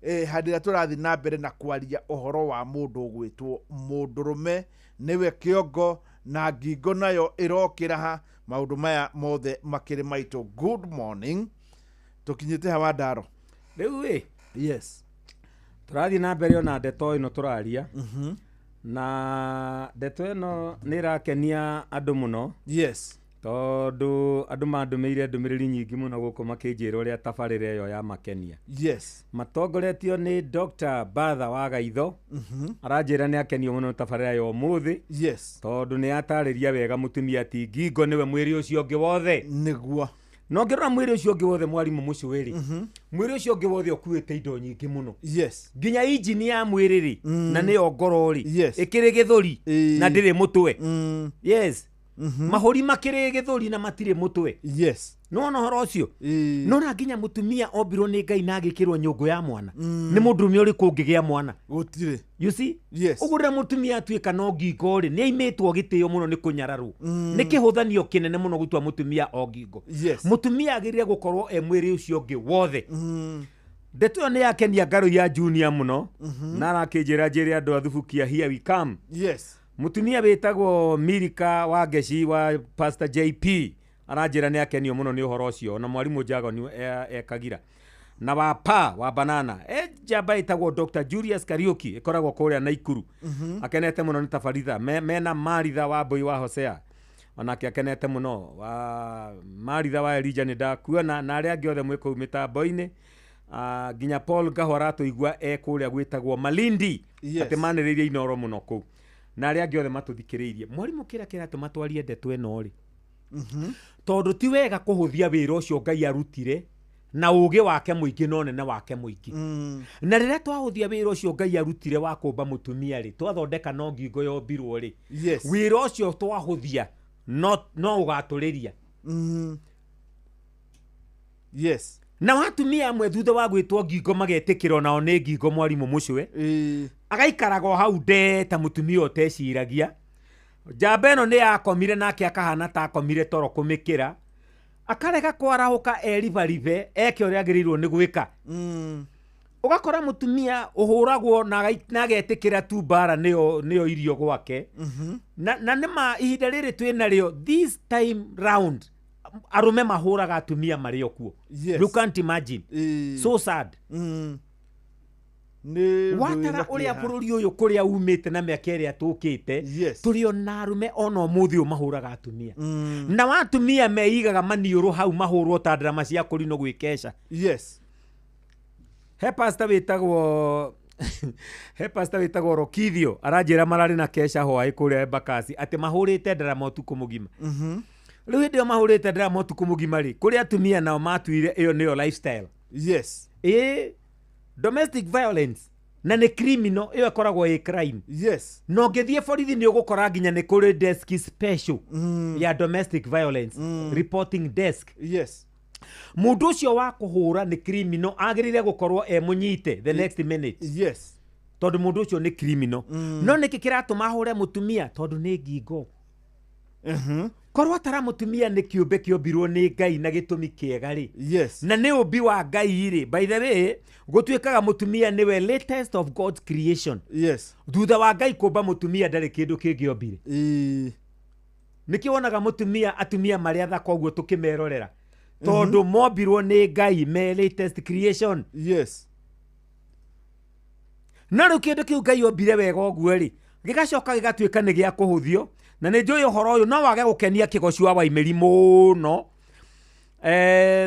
hĩndĩ ĩrĩa tũrathiĩ na mbere na kwaria ũhoro wa mũndũ ũgwĩtwo mũndũrũme, nĩwe kĩongo na ngingo nayo ĩrokĩra ha. Maũndũ maya mothe makĩrĩ maitũ. Good morning, tũkinyĩte hawa ndaro rĩu ĩ. Yes, tũrathiĩ na mbere ona ndeto ĩno tũraria, na ndeto ĩno nĩ ĩrakenia andũ mũno. Yes, tondũ andũ mandũmĩire ndũmĩrĩri nyingĩ mũno gũkũ makĩnjĩra ũrĩa tabarĩra ĩyo ya makenia. Yes, matongoretio nĩ Dr. Batha wa Gaitho. Aranjĩra nĩ akenio mũno nĩ tabarĩra ya ũmũthĩ. Yes, tondũ nĩ atarĩria wega mũtumia ti ngingo nĩwe mwĩrĩ ũcio ũngĩ wothe. Nĩguo. Na ũngĩrora mwĩrĩ ũcio ũngĩ wothe, mwarimũ mũcũĩrĩ, mwĩrĩ ũcio ũngĩ wothe ũkuĩte indo nyingĩ mũno. Yes, nginya injini ya mwĩrĩ rĩ, na nĩyo ngoro rĩ, Yes, ĩkĩrĩ gĩthũri na ndĩrĩ mũtwe. Yes, mahũri makĩrĩ gĩthũri na matirĩ mũtwe. Yes, nĩwona ũhoro ũcio? Nona nginya mũtumia ombirwo nĩ Ngai na agĩkĩrwo nyũngũ ya mwana. Nĩ mũndũrũme ũrĩkũ ũngĩgĩa mwana? Gũtirĩ. You see? Yes. Ũguo rĩrĩa mũtumia atuĩka no ngingo rĩ, nĩ aimĩtwo gĩtĩo mũno, nĩ kũnyararwo, nĩ kĩhũthanio kĩnene mũno gũtua mũtumia o ngingo. Yes, mũtumia agĩrĩire gũkorwo e mwĩrĩ ũcio ũngĩ wothe. Ndeto ĩyo nĩ yakenia Ngaro ya Junior mũno, na arakĩnjĩra njĩre andũ a Thubukia, here we come. Yes, mũtumia wĩtagwo Milika wa Ngeci wa Pastor JP aranjĩra nĩ akenio mũno nĩ ũhoro ũcio, na mwarimũ Njagoni ekagira. Na wa pa wa banana e njamba ĩtagwo Dr. Julius Kariuki ĩkoragwo kũrĩa Naikuru. Akenete mũno nĩ tabaritha mena Maritha wa Mbui wa Hosea onake akenete mũno wa Maritha wa Elijah nĩ ndakuona na arĩa angĩ othe mwĩ kũu mĩtambo-inĩ. Nginya Paul Ngahwa aratũigua e kũrĩa gwĩtagwo Malindi. Yes. Atĩ manĩrĩirie Inoro mũno kũu na arĩa angĩ othe matũthikĩrĩirie. Mwarimũ kĩrĩa kĩratũma twarie ndeto ĩno rĩ, tondũ ti wega kũhũthia wĩra ũcio Ngai arutire na ũgĩ wake mũingĩ na ũnene wake mũingĩ. Na rĩrĩa twahũthia wĩra ũcio Ngai arutire wa kũmba mũtumia rĩ, twathondeka no ngingo yombirwo rĩ, Yes. wĩra ũcio twahũthia no ũgatũrĩria. Yes. Na watumia amwe thutha wa gwĩtwo ngingo magetĩkĩra onao nĩ ngingo mwarimũ mũcwe, agaikaraga o hau ndee ta mũtumia ũteciragia. Njamba ĩno nĩ yakomire nake akahana ta akomire toro kũmĩkĩra, akarega kwarahũka eribaribe eke ũrĩa agĩrĩirwo nĩ gwĩka. Ũgakora mũtumia ũhũragwo na agetĩkĩra tu mbara nĩyo irio gwake. Na nĩma ihinda rĩrĩ twĩ narĩo this time round arũme mahũraga atumia marĩ o kuo. Yes. You can't imagine. So sad. Nĩ Watara ũrĩa bũrũri ũyũ kũrĩa umĩte na mĩaka ĩrĩa tũkĩte, tũrĩ ona arũme ona ũmũthĩ ũyũ mahũraga atumia. Na watumia meigaga maniũrũ hau mahũrwo ta ndarama cia kũrinwo gwĩkeca. Yes. He pastor wĩtagwo he pastor wĩtagwo Rokithio aranjĩra mararĩ na keca hwaĩ kũrĩa Embakasi atĩ mahũrĩte ndarama ũtukũ mũgima. Rĩu hĩndĩ ĩyo mahũrĩte ndarama ũtukũ mũgima rĩ, kũrĩa atumia nao matuire ĩyo nĩyo lifestyle. Yes. Ĩ domestic violence na nĩ criminal ĩyo ĩkoragwo ĩ crime. Yes. Na ũngĩthiĩ borithi nĩ ũgũkora nginya nĩ kũrĩ desk special ya domestic violence reporting desk. Yes. Mũndũ ũcio wa kũhũra nĩ criminal agĩrĩire gũkorwo e mũnyite the next minute. Yes. Tondũ mũndũ ũcio nĩ criminal. No nĩkĩ kĩratũma ahũre mũtumia? Tondũ nĩ ngingo. Korwo atara mũtumia nĩ kĩũmbe kĩombirwo nĩ Ngai na gĩtũmi kĩega rĩ. Yes. Na nĩ ũmbi wa Ngai rĩ. By the way, gũtuĩkaga mũtumia nĩwe latest of God's creation. Yes. Thutha wa Ngai kũmba mũtumia ndarĩ kĩndũ kĩngĩ ombire. Nĩkĩo wonaga mũtumia atumia marĩ athaka ũguo tũkĩmerorera. Tondũ mombirwo nĩ Ngai me latest creation. Yes. Na rĩu kĩndũ kĩu Ngai ombire wega ũguo rĩ, gĩgacoka gĩgatuĩka nĩ gĩa kũhũthio. Na nĩ njũĩ ũhoro ũyũ no wage gũkenia kĩgoci wa Waimĩri mũno.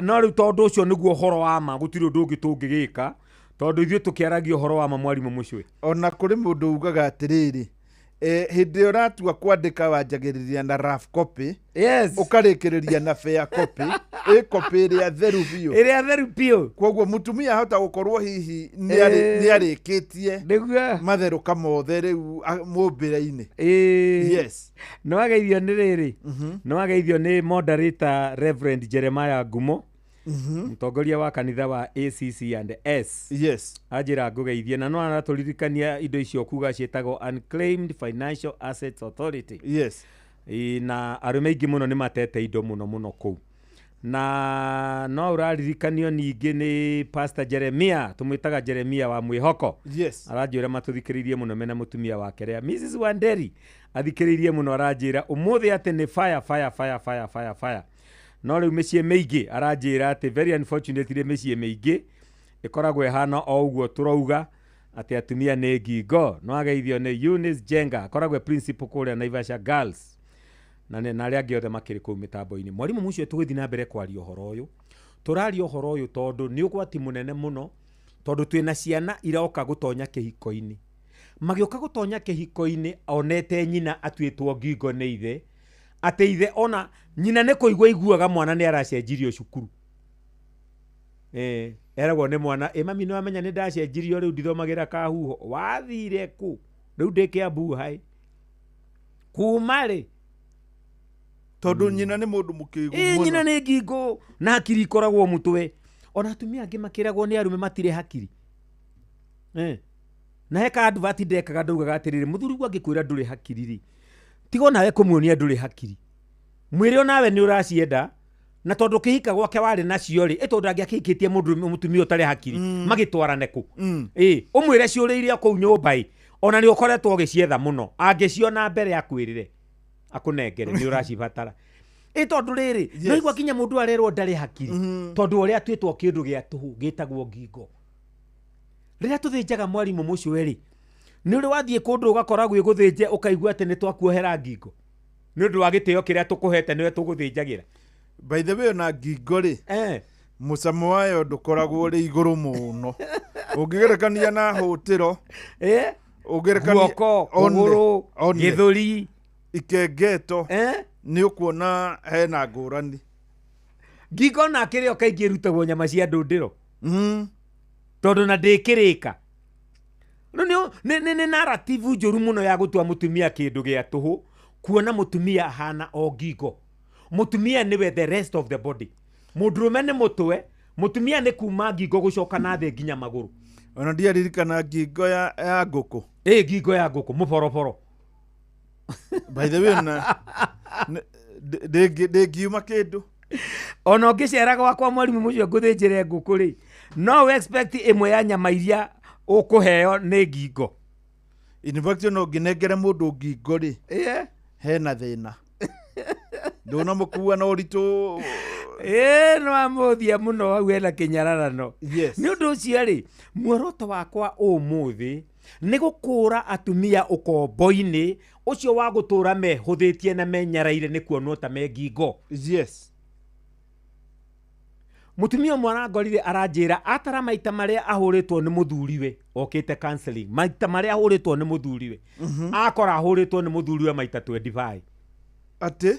No rĩu tondũ ũcio nĩguo ũhoro wa ma, gũtirĩ ũndũ ũngĩ tũngĩgĩka tondũ ithuĩ tũkĩaragia ũhoro wa ma mwarimũ mũcwe. Ona kũrĩ mũndũ ugaga atĩrĩrĩ, hĩndĩ ĩrĩa ũratua kwandĩka wanjagĩrĩria na rough copy. Yes. Ũkarĩkĩrĩria na fair copy, ĩ copy ĩrĩa theru biũ. Ĩrĩa theru biũ. Koguo mũtumia ahota gũkorwo hihi nĩ arĩkĩtie matherũka mothe rĩu mũmbĩre-inĩ. Yes. Nĩ wageithio nĩ rĩrĩ, nĩ wageithio nĩ moderator Reverend Jeremiah Ngumo, mũtongoria wa kanitha wa ACC and S. Yes. Anjĩra ngũgeithie na no aratũririkania indo icio kuga ciĩtagwo Unclaimed Financial Assets Authority. Yes. Na arũme aingĩ mũno nĩ matete indo mũno mũno kũu. Na no ũraririkanio ningĩ nĩ Pastor Jeremia, tũmwĩtaga Jeremia wa Mwĩhoko. Yes. Aranjĩra matũthikĩrĩirie mũno mena mũtumia wake rĩa Mrs. Wanderi athikĩrĩirie mũno, aranjĩra ũmũthĩ atĩ nĩ fire fire fire fire fire fire. No rĩu mĩciĩ mĩingĩ aranjĩra atĩ very unfortunately mĩciĩ mĩingĩ ĩkoragwo ĩhana o ũguo tũrauga atĩ atumia nĩ ngingo. No ageithio nĩ Eunice Jenga akoragwo principal kũrĩa Naivasha Girls na arĩa angĩ othe makĩrĩ kũu mĩtambo-inĩ. Mwarimũ mũcio tũgĩthiĩ na mbere kwaria ũhoro ũyũ, tũraria ũhoro ũyũ tondũ nĩ ũgwati mũnene mũno, tondũ twĩna ciana iroka gũtonya kĩhiko-inĩ. Magĩũka gũtonya kĩhiko-inĩ onete nyina atuĩtwo ngingo nĩ ithe, atĩ ithe ona nyina nĩ kũigua iguaga mwana nĩ aracenjirio cukuru. Eragwo nĩ mwana, ĩ mami nĩ wamenya nĩ ndacenjirio rĩu ndithomagĩra Kahuho. Wathire kũ? Rĩu ndĩ Kiambu hai. Kuma rĩ? Tondũ nyina nĩ mũndũ mũkĩgu mũno. Nyina nĩ ngingo na hakiri ikoragwo mũtwe. Ona atumia angĩ makĩragwo nĩ arũme matirĩ hakiri. Na he ka advert ndekaga ndaugaga atĩrĩrĩ, mũthuri guo angĩkwĩra ndũrĩ hakiri rĩ, tiga onawe kũmuonia ndũrĩ hakiri. Mwĩre onawe nĩ ũracienda, na tondũ kĩhika gwake warĩ nacio rĩ, ĩ tondũ angĩakĩhikĩtie mũndũ mũtumia ũtarĩ hakiri, magĩtwarane kũ? Ũmwĩre ciũrĩire kũu nyũmba ĩ, ona nĩ ũkoretwo ũgĩcietha mũno, angĩciona mbere akwĩrĩre, akũnengere nĩ ũracibatara. Ĩ tondũ rĩrĩ, no igua kinya mũndũ arerwo ndarĩ hakiri, tondũ ũrĩa atuĩtwo kĩndũ gĩa tũhũ gĩtagwo ngingo. Rĩrĩa tũthĩnjaga mwarimũ mũcwe rĩ, nĩ ũrĩ wathiĩ kũndũ ũgakora gwĩ gũthĩnje ũkaigua atĩ nĩ twakuohera ngingo nĩ ũndũ wa gĩtĩo kĩrĩa tũkũhete nĩwe tũgũthĩnjagĩra. By the way, ona ngingo rĩ, mũcamo wayo ndũkoragwo ũrĩ igũrũ mũno ũngĩgerekania na hũtĩro, ũngĩgerekania Guoko, kũgũrũ, gĩthũri, ikengeto, nĩ ũkuona hena ngũrani. Ngingo na kĩrĩo kaingĩ ĩrutagwo nyama cia ndũndĩro, tondũ na ndĩkĩrĩka. Rĩu nĩ narrative njũru mũno ya gũtua mũtumia kĩndũ gĩa tũhũ, kuona mũtumia ahana o ngingo. Mũtumia nĩwe the rest of the body. Mũndũrũme nĩ mũtwe, mũtumia nĩ kuma ngingo gũcoka na thĩ nginya magũrũ. Ona ndiaririkana ngingo ya ngũkũ. Ĩ ngingo ya ngũkũ mũboroboro. By the way, na ndĩngiuma kĩndũ. Ona ũngĩcera gwakwa mwarimũ mũcio ngũthĩnjĩre ngũkũ rĩ, no expect ĩmwe ya nyama iria ũkũheo nĩ ngingo. In fact, no ngĩnengere mũndũ ngingo rĩ, hena thĩna. Ndũnamũkua na ũritũ. No amũthia mũno hau hena kĩnyararano. Nĩ ũndũ ũcio rĩ, muoroto wakwa ũmũthĩ nĩ gũkũra atumia ũkombo-inĩ ũcio wa gũtũra mehũthĩtie na menyaraire nĩ kuonwo ta me ngingo. Mũtumia ũmwe arangorire aranjĩra atara maita marĩa ahũrĩtwo nĩ mũthuriwe okĩte counseling, maita marĩa ahũrĩtwo nĩ mũthuriwe, akora ahũrĩtwo nĩ mũthuriwe maita 25. Atĩ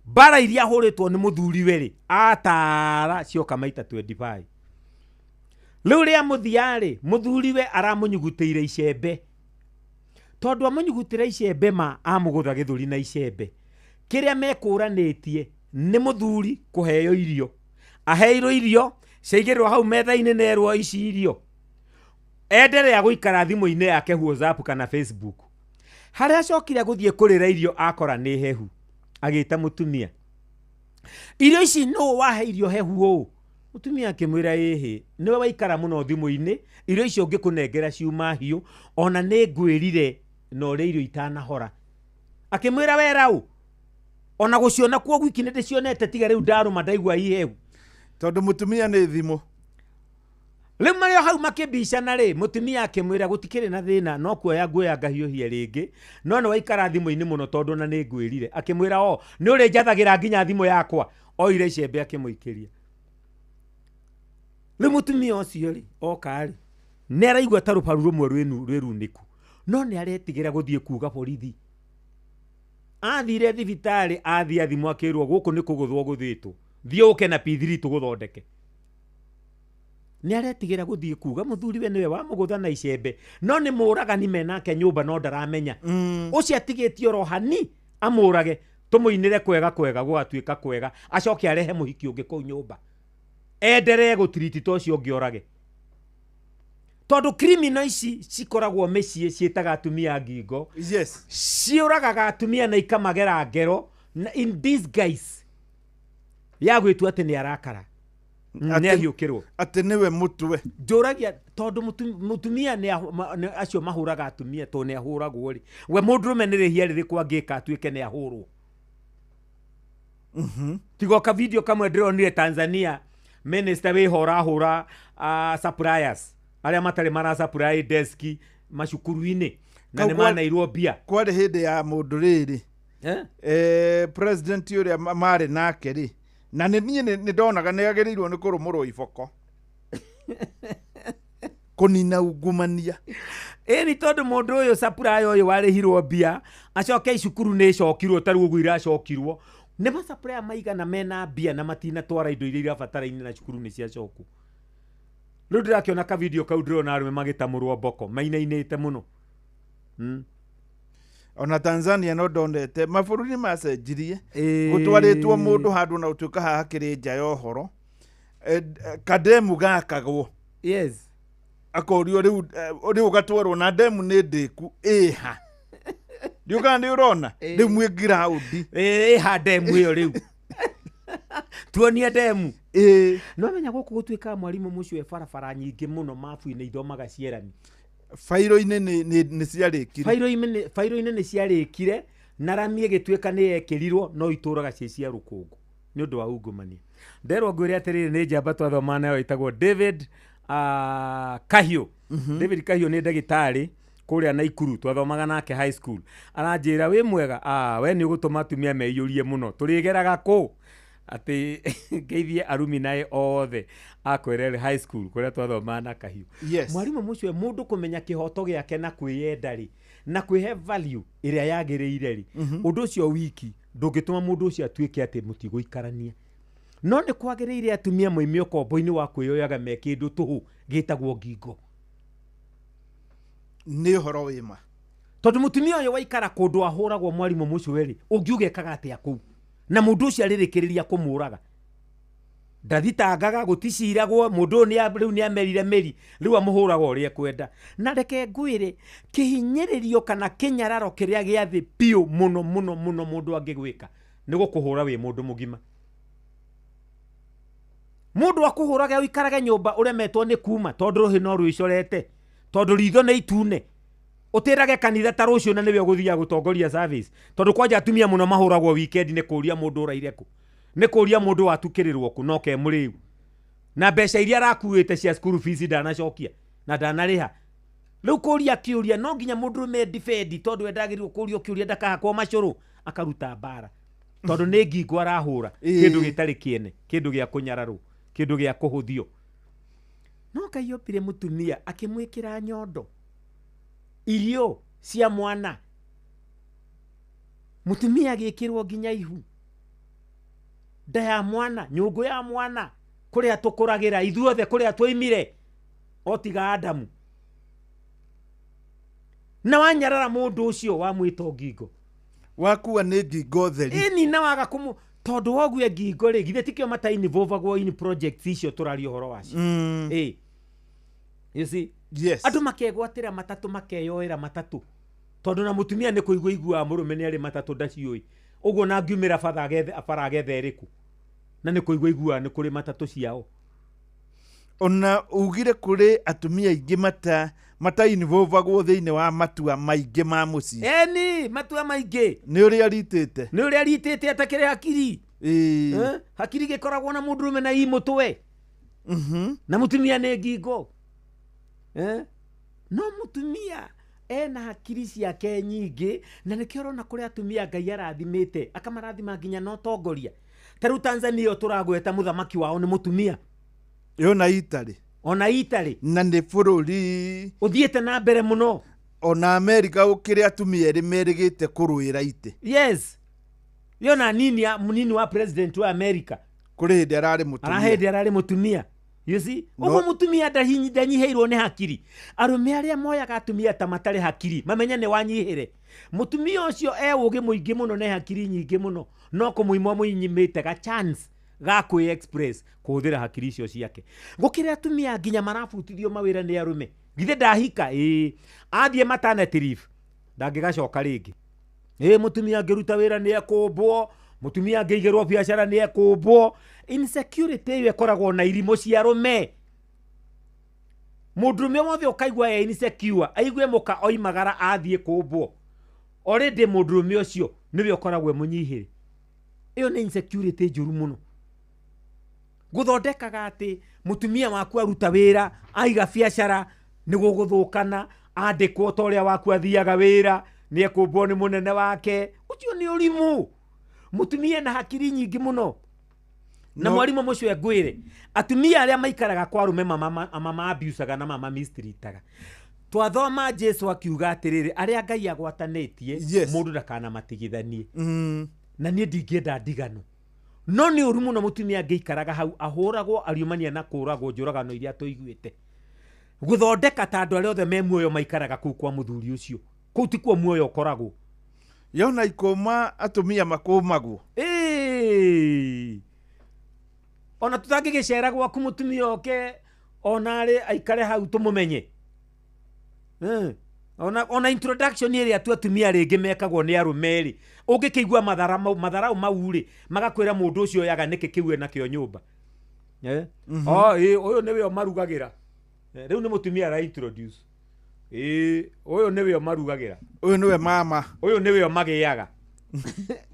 bara iria ahũrĩtwo nĩ mũthuriwe rĩ, atara cioka maita 25. Rĩu rĩa mũthia rĩ, mũthuriwe aramũnyugutĩire icembe. Tondũ amũnyugutĩra icembe ma amũgũtha gĩthũri na icembe. Kĩrĩa mekũranĩtie nĩ mũthuri kũheo irio. Aheirwo irio, ciaigĩrĩrwo hau metha-inĩ nerwo ici irio. Enderea gũikara thimũ-inĩ yake WhatsApp kana Facebook. Harĩa acokire gũthiĩ kũrĩra irio akora nĩ hehu. Agĩta mũtumia. Irio ici nũ wahe irio hehu ũũ? Mũtumia akĩmwĩra ĩhĩ, nĩwe waikara mũno thimũ-inĩ, irio icio ngĩkũnengera ciuma hiũ, ona nĩ ngwĩrire na ũrĩa irio itanahora. Akĩmwĩra wera ũ? Ona gũciona kuo gwiki nĩ ndĩcionete tiga rĩu ndarũma ndaigua ihehu. Tondũ mũtumia nĩ thimũ. Rĩu marĩ o hau makĩmbicana rĩ, mũtumia akĩmwĩra gũtikĩrĩ na thĩna, no kuoya nguoya ngahiũhie rĩngĩ, no nĩ waikara thimũ-inĩ mũno tondũ ona nĩ ngwĩrire. Akĩmwĩra o, nĩ ũrĩ njathagĩra nginya thimũ yakwa. Oire icembe akĩmũikĩria. Rĩu mũtumia ũcio rĩ, oka rĩ, nĩ araigua ta rũbaru rũmwe rwĩrunĩku, no nĩ aretigĩra gũthiĩ kuga borithi. Athire thibitarĩ, athiĩ athimwo akĩrwo gũkũ nĩ kũgũthwo gũthĩtwo, thiĩ ũke na P3 tũgũthondeke. Nĩ aretigĩra gũthiĩ kuga mũthuriwe nĩwe wamũgũtha na icembe, no nĩ mũragani menake nyũmba no ndaramenya. Ũcio atigĩtie oro hani amũrage, tũmũinĩre kwega kwega gũgatuĩka kwega, acoke arehe mũhiki ũngĩ kũu nyũmba. Enderee gũtiriti ta ũcio ũngĩ orage. Tondũ criminal ici cikoragwo mĩciĩ ciĩtaga atumia ngingo. Ciũragaga atumia na ikamagera ngero na in disguise ya gwĩtua atĩ nĩ arakara. Nĩ ahiũkĩrwo. Atĩ nĩwe mũtwe. Njũragia tondũ mũtumia nĩ acio mahũraga atumia tondũ nĩ ahũragwo rĩ. We mũndũrũme nĩ rĩhia rĩrĩkũ angĩka atuĩke nĩ ahũrwo? Tiga ka video kamwe ndĩronire Tanzania, minister wĩho ũrahũra suppliers arĩa matarĩ mara supply desk macukuru-inĩ na nĩ manairwo mbia. Kwarĩ hĩndĩ ya mũndũ rĩrĩ. President ũrĩa marĩ nake rĩ, na nĩ niĩ nĩ ndonaga nĩ agĩrĩirwo nĩ kũrũmũrwo iboko. Kũnina ungumania. Ĩni tondũ mũndũ ũyũ supplier ũyũ warĩhirwo mbia, acoke cukuru nĩ ĩcokirwo ta rĩu ũguo iracokirwo. Nĩ ma supplier maigana mena mbia na matinatwara indo iria irabataraine na cukuru nĩ ciacokwo. Rĩu ndĩrakĩona ka video kau ndĩrona arũme magĩtamũrwo mboko mainainĩte mũno. Ona Tanzania no ndonete mabũrũri macenjirie gũtwarĩtwo mũndũ handũ na gũtuĩka haha hakĩrĩ nja ya ũhoro. Kademu gakagwo. Akorio rĩu ũgatwarwo na ndemu nĩ ndĩku ĩha. Ndiũkaga nĩ ũrona rĩu mwĩ ground. Ĩha ndemu ĩyo rĩu. Tuonie ndemu. No menya gũkũ gũtuĩkaga mwarimũ mũcio e barabara nyingĩ mũno mabu-inĩ ithomaga cierani. Bairo-inĩ nĩ ciarĩkire. Bairo-inĩ nĩ ciarĩkire Na rami ĩgĩtuĩka nĩ yekĩrirwo no itũraga ciĩ cia rũkũngũ nĩ ũndũ wa ungumania. Nderwo ngwĩre atĩrĩrĩ, nĩ njamba twathoma nayo ĩtagwo David Kahiũ. David Kahiũ nĩ ndagĩtarĩ kũrĩa Naikuru, twathomaga nake high school. Aranjĩra wĩ mwega, we nĩ ũgũtũma atumia meiyũrie mũno, tũrĩgeraga kũ? Atĩ ngeithie arumi nae othe a Kwerere High School kũrĩa twathomaga na Kahiũ. Mwarimũ mũcio, mũndũ kũmenya kĩhoto gĩake na kwĩyenda rĩ, na kwĩhe value ĩrĩa yagĩrĩire rĩ, ũndũ ũcio wiki ndũngĩtũma mũndũ ũcio atuĩke atĩ mũtigũikarania. No nĩ kwagĩrĩire atumia moime ũkombo-inĩ wa kwĩyoyaga me kĩndũ tũhũ gĩtagwo ngingo. Nĩ ũhoro wĩ ma. Tondũ mũtumia ũyũ waikara kũndũ ahũragwo mwarimũ mũcio rĩ, ũngiuga ekaga atĩa kũu? Na mũndũ ũcio arĩrĩkĩrĩria kũmũraga. Ndathitangaga, gũticiragwo, mũndũ ũyũ rĩu nĩ amerire mĩri, rĩu amũhũraga ũrĩa ekwenda. Na reke ngwĩre, kĩhinyĩrĩrio kana kĩnyararo kĩrĩa gĩa thĩ biũ mũno mũno mũno mũndũ angĩgwĩka nĩ gũkũhũra wĩ mũndũ mũgima. Mũndũ akũhũrage ũikarage nyũmba ũremetwo nĩ kuma tondũ rũhĩ no rwĩcorete, tondũ ritho nĩ itune. Ũtĩrage kanitha ta rũciũ na nĩwe ũgũthiaga gũtongoria service, tondũ kwanja atumia mũno mahũragwo weekend nĩ kũũria mũndũ ũraire kũ, nĩ kũũria mũndũ watukĩrĩrwo kũ no ke mũrĩu. Na mbeca iria arakuĩte cia school fees ndanacokia na ndanarĩha. Rĩu kũũria kĩũria no nginya mũndũrũme defend, tondũ we ndagĩrĩirwo kũũrio kĩũria ndakahakwo macũrũ akaruta mbara, tondũ nĩ ngingo arahũra kĩndũ gĩtarĩ kĩene, kĩndũ gĩa kũnyararwo, kĩndũ gĩa kũhũthio. No Ngai ombire mũtumia akĩmwĩkĩra nyondo irio cia mwana, mũtumia agĩkĩrwo nginya ihu, nda ya mwana, nyũngũ ya mwana, kũrĩa tũkũragĩra ithuothe, kũrĩa twoimire o tiga Adamu. Na wanyarara mũndũ ũcio wamwĩta ngingo, wakua nĩ ngingo theri. Ĩni, na waga kũmũ tondũ wogue ngingo rĩ, githĩ tikĩo matainvolvagwo in projects icio tũraria ũhoro wacio? You see? Andũ makegwatĩra matatũ, makeyoera matatũ, tondũ na mũtumia nĩ kũigua iguaga mũrũme nĩ arĩ matatũ ndaciũĩ ũguo, na ngiumĩra bara agethe ĩrĩkũ, na nĩ kũigua iguaga nĩ kũrĩ matatũ ciao. Ona ugire kũrĩ atumia aingĩ matainvolvagwo thĩinĩ wa matua maingĩ ma mũciĩ. Eni, matua maingĩ. Nĩ ũrĩa aritĩte. Nĩ ũrĩa aritĩte atakĩrĩ hakiri. Hakiri gĩkoragwo na mũndũrũme na i mũtwe. Na mũtumia nĩ ngingo. No mũtumia ena hakiri ciake nyingĩ, na nĩkĩo ũrona kũrĩ atumia Ngai arathimĩte, akamarathima nginya na ũtongoria. Ta rĩu Tanzania ĩyo tũragweta mũthamaki wao nĩ mũtumia. Ona Italy. Ona Italy. Na nĩ bũrũri ũthiĩte na mbere mũno. Ona Amerika gũkĩrĩ atumia erĩ merĩgĩte kũrũĩra itĩ. Yes. Yona nini ya munini wa president wa America. Kũrĩ hĩndĩ ararĩ mũtumia. Ara hĩndĩ ararĩ mũtumia. You see? Ũguo mũtumia ndanyihĩirwo nĩ hakiri. Arũme arĩa moyaga atumia ta matarĩ hakiri, mamenye nĩ wanyihĩre. Mũtumia ũcio e ũgĩ mũingĩ mũno na hakiri nyingĩ mũno, no kũmũimwa mũinyimĩte ga chance ga kwĩ express kũhũthĩra hakiri icio ciake. Gũkĩrĩ atumia nginya marabutithio mawĩra nĩ arũme. Githĩ ndahika? Ĩĩ. Athiĩ maternity leave, ndangĩgacoka rĩngĩ. Ĩĩ, mũtumia angĩruta wĩra nĩ ekũmbwo, mũtumia angĩigĩrwo biacara nĩ ekũmbwo. Insecurity ĩyo ĩkoragwo na irimũ cia arũme. Mũndũrũme wothe ũkaigua e insecure, aigue mũka oimagara athiĩ kũmbwo. Already mũndũrũme ũcio nĩwe ũkoragwo e mũnyihĩre. Ĩyo nĩ insecurity njũru mũno. Gũthondekaga atĩ mũtumia waku aruta wĩra, aiga biacara, nĩ gũgũthũkana, andĩkwo ta ũrĩa waku athiaga wĩra, nĩ ekũmbwo nĩ mũnene wake. Ũcio nĩ ũrimũ. Mũtumia na hakiri nyingĩ mũno. Na mwarimũ mũcio ngwĩre, atumia arĩa maikaraga kwa arũme mama abusaga na mama mistreataga. Twathoma Jesu akiuga atĩrĩrĩ, arĩa Ngai agwatanĩtie, mũndũ ndakanamatigithanie. Na niĩ ndingĩenda ndigano. No nĩ ũru mũno mũtumia angĩikaraga hau ahũragwo ariũmania na kũragwo njũragano iria tũiguĩte. Gũthondeka ta andũ arĩa othe me muoyo maikaraga kũu kwa mũthuri ũcio. Kũu tikuo muoyo ũkoragwo. Yona ikũma atumia makũmagwo. Ĩĩ. Ona tũtangĩgĩcera gwaku mũtumia oke ona arĩ aikare hau tũmũmenye. Ona introduction ĩrĩa tu atumia rĩngĩ mekagwo nĩ arũme rĩ, ũngĩkĩigua matharau mau rĩ, magakwĩra mũndũ ũcio oyaga nĩkĩ kĩu enakĩo nyũmba. Oh, ĩĩ, ũyũ nĩwe ũmarugagĩra. Rĩu nĩ mũtumia ara introduce. Ĩĩ, ũyũ nĩwe ũmarugagĩra. Ũyũ nĩwe mama. Ũyũ nĩwe ũmagĩaga.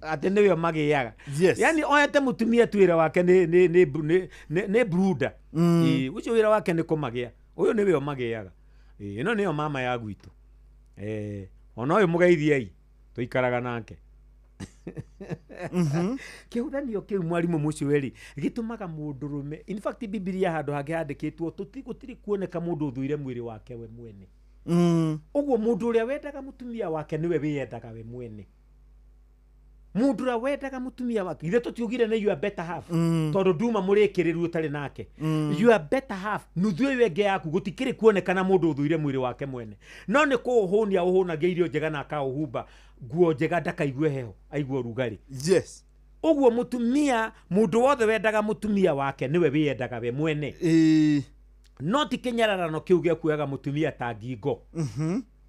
Atĩ nĩwe magĩaga. Yes. Yani oete mũtumia tu wĩra wake nĩ bruda. Ĩĩ, ũcio wĩra wake nĩ kũmagĩa. Ũyũ nĩwe ũmagĩaga. Ĩĩ, ĩno nĩyo mama ya gwitũ. Ona ũyũ mũgeithiei tũikaraga nake. Kĩhũthanio kĩu mwarimũ mũcweri gĩtũmaga mũndũrũme, in fact Bibilia handũ hangĩ handĩkĩtwo gũtirĩ kuoneka mũndũ ũthũire mwĩrĩ wake we mwene. Ũguo mũndũ ũrĩa wendaga mũtumia wake nĩwe wĩyendaga we mwene. Mũndũ ũrĩa wendaga mũtumia wake, ithe tũtiugire nĩ your better half, tondũ nduma mũrĩkĩrĩru ũtarĩ nake. Your better half, nuthu ĩyo ĩngĩ yaku, gũtikĩrĩ kuonekana mũndũ ũthũire mwĩrĩ wake mwene. No nĩ kũũhũnia ũhũnagia irio njega na akaũhumba nguo njega ndakaigue heho, aigue ũrugarĩ. Yes. Ũguo mũtumia, mũndũ wothe wendaga mũtumia wake nĩwe wĩyendaga we mwene. No ti kĩnyararano kĩu gĩa kuoyaga mũtumia ta ngingo.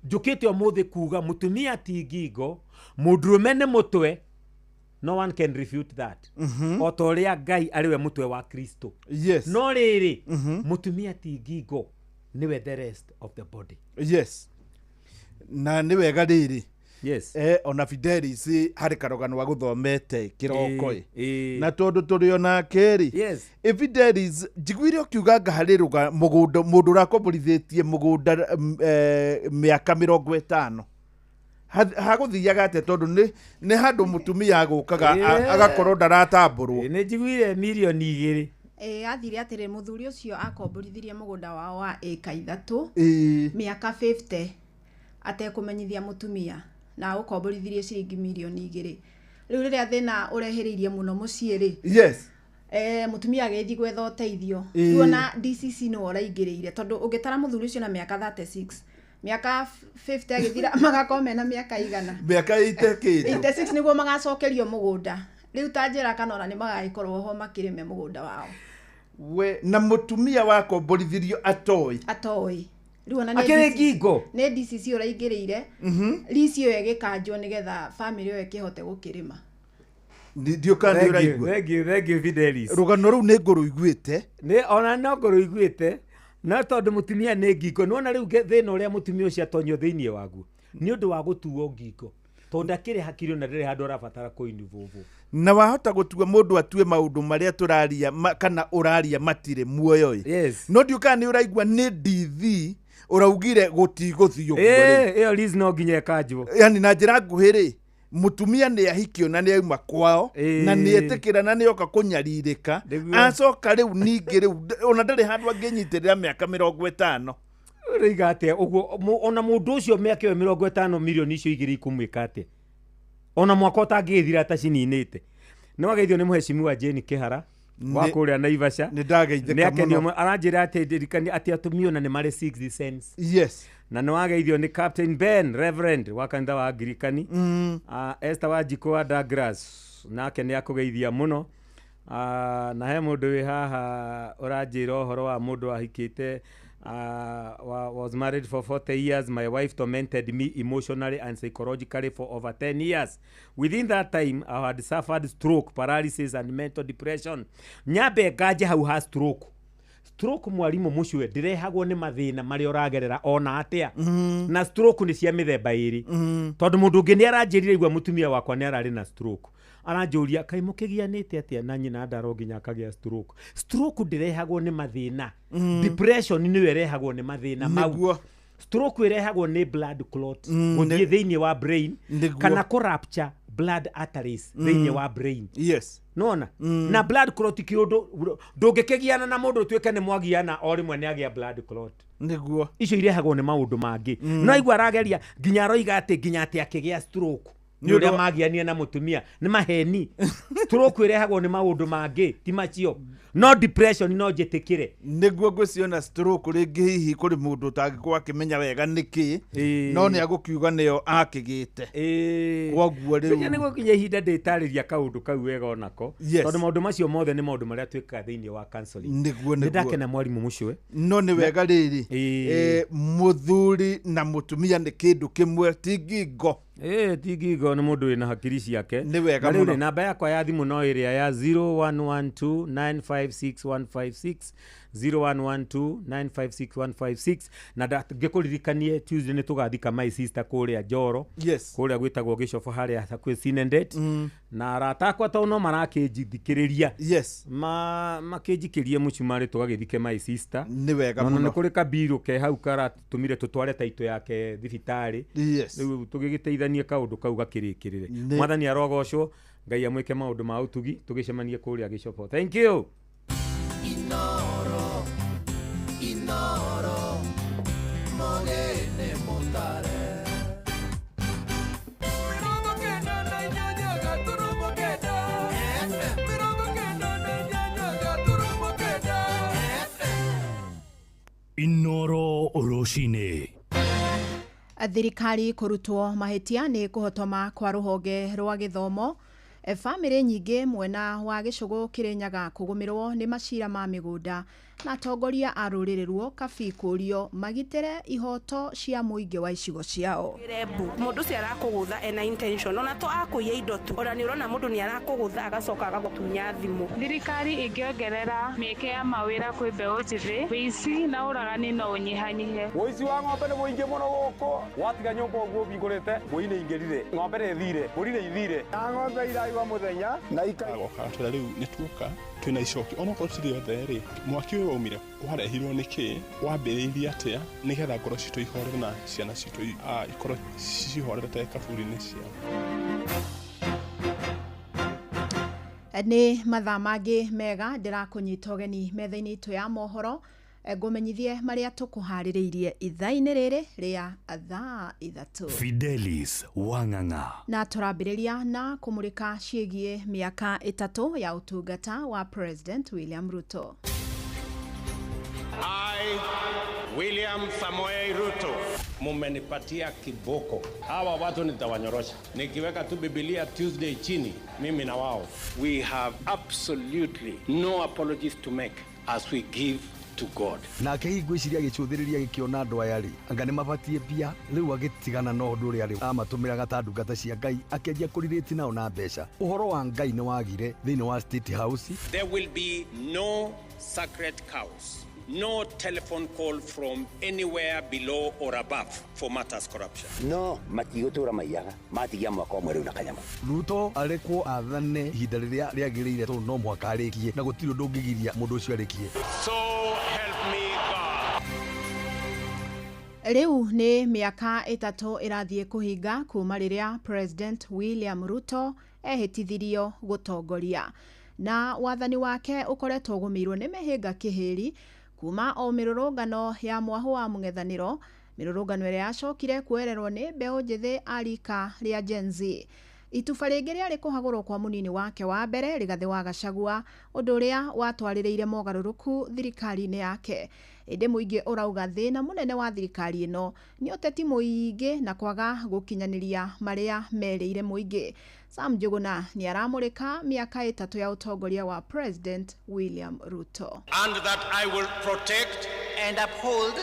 Njũkĩte ũmũthĩ kuga mũtumia ti ngingo, mũndũrũme nĩ mũtwe. No one can refute that. O ta ũrĩa Ngai arĩ we mũtwe wa Kristo. Yes. No rĩrĩ, mũtumia ti ngingo, nĩwe the rest of the body. Yes. Na nĩ wega rĩrĩ. Yes. Ona Fidelis harĩ karũgano agũthomete kĩroko ĩ. Na tondũ tũrĩ onake rĩ. Yes. Fidelis, njiguire ũkiuga anga harĩ mũgũnda mũndũ ũrakomborithĩtie mũgũnda mĩaka 50. Hagũthiaga atĩa tondũ nĩ handũ mũtumia agũkaga agakorwo ndaratambũrwo. Nĩ njiguire mirioni 2. Athire atĩrĩ mũthuri ũcio akomborithirie mũgũnda wao wa ĩka 3 mĩaka 50 atekũmenyithia mũtumia na ũkomborithirie ciringi mirioni 2. Rĩu rĩrĩa thĩna ũrehĩrĩirie mũno mũciĩ rĩ. Yes. Mũtumia agĩthiĩ gwetha ũteithio. Rĩu ona DCC nĩwe ũraingĩrĩire tondũ ũngĩtara mũthuri ũcio na mĩaka 36, mĩaka 50 agĩthira magakorwo mena mĩaka igana. Mĩaka 86 nĩguo magacokerio mũgũnda. Rĩu ta njĩra kana ona nĩ magagĩkorwo ho makĩrĩme mũgũnda wao. We na mũtumia wakomborithirio atoĩ. Atoĩ. Rĩu ona nĩ Akĩrĩ ngingo. Nĩ DCC ũraingĩrĩire. Lease ĩyo ĩgĩkanjwo nĩgetha family ĩyo ĩkĩhote gũkĩrĩma. Ndiũka nĩ ũraigua. Thank you Fidelis. Rũgano rũu nĩ ngũrũiguĩte. Nĩ ona no ngũrũiguĩte. No tondũ mũtumia nĩ ngingo, nĩwona rĩu thĩna ũrĩa mũtumia ũcio atonyio thĩinĩ waguo nĩ ũndũ wa gũtuo ngingo, tondũ ndakĩrĩ hakiri ona ndarĩ handũ arabatara kũinvolve. Na wahota gũtua mũndũ atue maũndũ marĩa tũraria kana ũraria matirĩ muoyo ĩ. Yes. No ndiũka nĩ ũraigua nĩ DV ũraugire gũtigũthiĩ ũguo rĩ. Ĩyo lease no nginya ĩkanjwo. Yani na njĩra nguhĩ rĩ, mũtumia nĩ ahikio na nĩ auma kwao na nĩ etĩkĩra na nĩ oka kũnyarirĩka, acoka rĩu ningĩ rĩu ona ndarĩ handũ angĩnyitĩrĩra mĩaka 50. Ũroiga atĩa ũguo ona mũndũ ũcio mĩaka ĩyo 50 mirioni icio 2 ikũmwĩka atĩa? Ona mwaka ũtangĩgĩthira atacininĩte. Nĩ wageithio nĩ mũheshimiwa Jane Kĩhara wa kũrĩa Naivasha. Nĩ ndageithĩka mũno. Aranjĩra atĩ ndirikania atĩ atumia ona nĩ marĩ 6 sense. Yes. Na nĩ wageithio nĩ Captain Ben Reverend wa kanitha wa Angirikani. Esther Wanjikũ wa Douglas nake nĩ akũgeithia mũno. Na he mũndũ wĩ haha ũranjĩra ũhoro wa mũndũ ahikĩte, was married for 40 years. My wife tormented me emotionally and psychologically for over 10 years. Within that time, I had suffered stroke, paralysis and mental depression. Nyambe ngaje hau ha stroke. Stroke mwarimu mũcwe ndĩrehagwo nĩ mathĩna marĩa ũragerera ona atĩa. Na stroke nĩ cia mĩthemba ĩrĩ. Tondũ mũndũ ũngĩ nĩ aranjĩrire igua mũtumia wakwa nĩ ararĩ na stroke. Aranjũria kaĩ mũkĩgianĩte atĩa na nyina ndaro nginya akagĩa stroke. Stroke ndĩrehagwo nĩ mathĩna. Depression nĩyo ĩrehagwo nĩ mathĩna mau. Stroke ĩrehagwo nĩ blood clot gũthiĩ thĩinĩ wa brain kana kũ-rupture blood arteries thĩinĩ wa brain. Yes. Nona na blood clot kĩũndũ ndũngĩkĩgiana na mũndũ ũtuĩke nĩ mwagiana o rĩmwe nĩ agĩa blood clot. Nĩguo. Icio irehagwo nĩ maũndũ mangĩ. No aigua arageria nginya aroiga atĩ nginya atĩ akĩgĩa stroke nĩ ũrĩa magiania na mũtumia nĩ maheni. Stroke ĩrehagwo nĩ maũndũ mangĩ ti macio. No depression no njĩtĩkĩre. Nĩguo ngwĩciona stroke rĩngĩ hihi kũrĩ mũndũ ũtangĩkorwo akĩmenya wega nĩkĩ, no nĩ agũkiuga nĩyo akĩgĩte. Kwoguo rĩu nĩ gũkinya ihinda ndĩtarĩria kaũndũ kau wega onako. Tondũ maũndũ macio mothe nĩ maũndũ marĩa twĩkaga thĩinĩ wa counseling. Nĩguo. Nĩ ndakena mwarimũ mũcwe. No nĩ wega rĩrĩ, mũthuri na mũtumia nĩ kĩndũ kĩmwe ti ngingo. Ĩ ti ngingo, nĩ mũndũ wĩna hakiri ciake. Nĩ wega Na rĩu mũno. rĩ, namba yakwa ya thimũ no ĩrĩa ya 0112956156, 0112956156. Na ngĩkũririkanie, Tuesday nĩ tũgathika my sister kũrĩa Njoro, kũrĩa gwĩtagwo Gĩcobo, harĩa hakuhĩ Sinendet. Na arata akwa, tondũ no marakĩnjithikĩrĩria, makĩnjikĩrie mũcumarĩ tũgagĩthike my sister. Nĩ wega No, mũno. nĩ kũrĩ kabirũ ke hau karatũmire tũtware taito yake thibitarĩ. Rĩu tũgĩgĩteithanie kaũndũ kau gakĩrĩkĩrĩre. Mwathani arogocwo, Ngai amwĩke maũndũ ma ũtugi, tũgĩcemanie kũrĩa Gĩcobo. Thank you. Inoro, Inoro, Mogene Mutare. 98.8 FM. 98.9 FM. Inoro rũcinĩ. Thirikari kũrutwo mahĩtia nĩ kũhotoma kwa rũhonge rwa gĩthomo. Bamĩrĩ nyingĩ mwena wa Gĩcũgũ Kĩrĩnyaga kũgũmĩrwo nĩ macira ma mĩgũnda, na atongoria a rũrĩrĩ ruo Kabi kũrio magitĩre ihoto cia mũingĩ wa icigo ciao. Rembu mũndũ ũcio arakũgũtha ena intention, ona to akũiya indo tu, ona nĩ ũrona mũndũ nĩ arakũgũtha agacoka agagũtunya thimũ. Thirikari ĩngĩongerera mĩeke ya mawĩra kwĩ mbeũ njĩthĩ, wĩici na ũragani no ũnyihanyihe. Wũici wa ng'ombe nĩ mũingĩ mũno gũkũ, watiga nyũmba ũguo ũhingũrĩte, mbũri nĩ ingĩrire, ng'ombe nĩ ithire, mbũri nĩ ithire, na ng'ombe iraiwa mũthenya na Agoka atwĩra rĩu nĩ tuoka twĩna icoki, onokorwo tũtirĩ othe rĩ, mwaki ũyũ waumire, warehirwo nĩ kĩ, wambĩrĩirie atĩa, nĩgetha ngoro citũ ihorere na ciana citũ ikorwo cihorerete kaburi-inĩ ciao. Nĩ mathaa mangĩ mega ndĩrakũnyita ũgeni metha-inĩ itũ ya mohoro, ngũmenyithie marĩa tũkũharĩrĩirie ithaa-inĩ rĩrĩ rĩa thaa 3. Fidelis Wang'ang'a. Na tũrambĩrĩria na kũmũrĩka ciĩgiĩ mĩaka 3 ya ũtungata wa President William Ruto. I, William Samoei Ruto, mumenipatia kiboko. Hawa watu nitawanyorosha. Nikiweka tu Biblia Tuesday chini, mimi na wao. We have absolutely no apologies to make as we give to God. Nake hihi ngwĩciria agĩcũthĩrĩria, agĩkĩona andũ aya rĩ, anga nĩ mabatiĩ mbia. Rĩu agĩtigana na ũndũ ũrĩa rĩu amatũmĩraga ta ndungata cia Ngai, akĩanjia kũrirĩti nao na mbeca. Ũhoro wa Ngai nĩ wagire thĩinĩ wa State House. There will be no sacred cows, no telephone call from anywhere below or above for matters corruption. No matigũtũra maiyaga matigia mwaka ũmwe rĩu na kanyamũ. Ruto arekwo athane ihinda rĩrĩa rĩagĩrĩire, tondũ no mũhaka arĩkie na gũtirĩ ũndũ ũngĩgiria mũndũ ũcio arĩkie. So help me God. Rĩu nĩ mĩaka 3 ĩrathiĩ kũhinga kuma rĩrĩa President William Ruto ehĩtithirio gũtongoria, na wathani wake ũkoretwo ũgũmĩirwo nĩ mĩhĩnga kĩhĩri, kuma o mĩrũrũngano ya mwahũ wa mũng'ethanĩro, mĩrũrũngano ĩrĩa yacokire kuoererwo nĩ mbeũ njĩthĩ a rika rĩa Gen Z. Ituba rĩngĩ rĩarĩ kũhagũrwo kwa mũnini wake wa mbere Rigathĩ wa Gachagua, ũndũ ũrĩa watwarĩrĩire mogarũrũku thirikari-inĩ yake. Ĩndĩ mũingĩ ũrauga thĩna mũnene wa thirikari ĩno nĩ ũteti mũingĩ na kwaga gũkinyanĩria marĩa merĩire mũingĩ. Sam Njuguna nĩ aramũrĩka mĩaka 3 ya ũtongoria wa President William Ruto. And that I will protect and uphold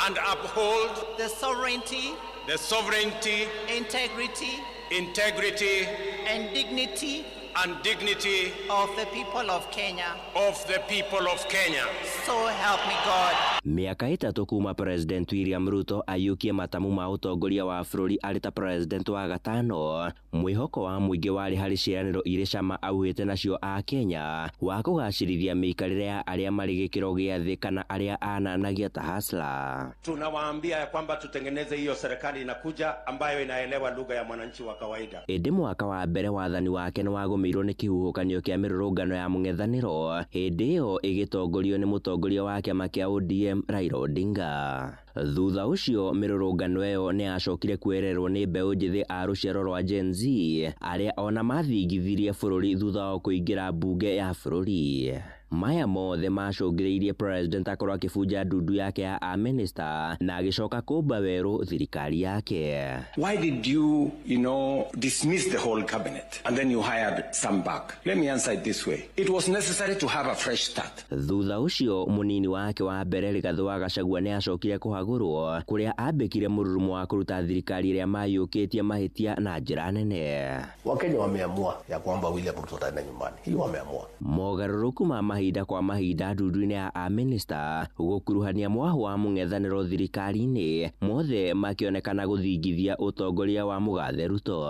and uphold the sovereignty, the sovereignty, integrity, integrity, and dignity and dignity of the people of Kenya. of the people of Kenya. So help me God. Mĩaka 3 kuma President William Ruto aiyũkie matamu ma ũtongoria wa bũrũri arĩ ta president wa gatano, mwĩhoko wa mũingĩ warĩ harĩ ciĩranĩro irĩ cama auhĩte nacio a Kenya wa kũgacĩrithia mĩikarĩre ya arĩa marĩ gĩkĩro gĩa thĩ kana arĩa ananagia ta hustler. Tunawaambia ya kwamba tutengeneze hiyo serikali inakuja ambayo inaelewa lugha ya mwananchi wa kawaida. Ĩndĩ mwaka wa mbere wathani wake nĩ wagũmĩirwo nĩ kĩhuhũkanio kĩa mĩrũrũngano ya mũng'ethanĩro, hĩndĩ ĩyo ĩgĩtongorio nĩ mũtongoria wa kĩama kĩa ODM Raila Odinga. Thutha ũcio mĩrũrũngano ĩyo nĩ yacokire kuoererwo nĩ mbeũ njĩthĩ a rũciaro rwa Gen Z, arĩa ona mathingithirie bũrũri thutha wa kũingĩra mbunge ya bũrũri. Maya mothe macũngĩrĩirie president akorwo akĩbunja ndundu yake ya a-minister na agĩcoka kũmba werũ thirikari yake. Why did you, dismiss the whole cabinet and then you hired some back? Let me answer it this way. It was necessary to have a fresh start. Thutha ũcio mũnini wake wa mbere Rigathĩ wa Gachagua nĩ acokire kũhagũrwo kũrĩa ambĩkire mũrurumo wa kũruta thirikari ĩrĩa mayũkĩtie mahĩtia na njĩra nene. Wakenya wameamua ya kwamba William Ruto ataenda nyumbani. Hiyo wameamua. Mogarũrũku ma mahinda kwa mahinda ndundu-inĩ ya a-minister gũkuruhania mwahu wa mũng'ethanĩro thirikari-inĩ mothe makĩonekana gũthingithia ũtongoria wa mũgathe Ruto.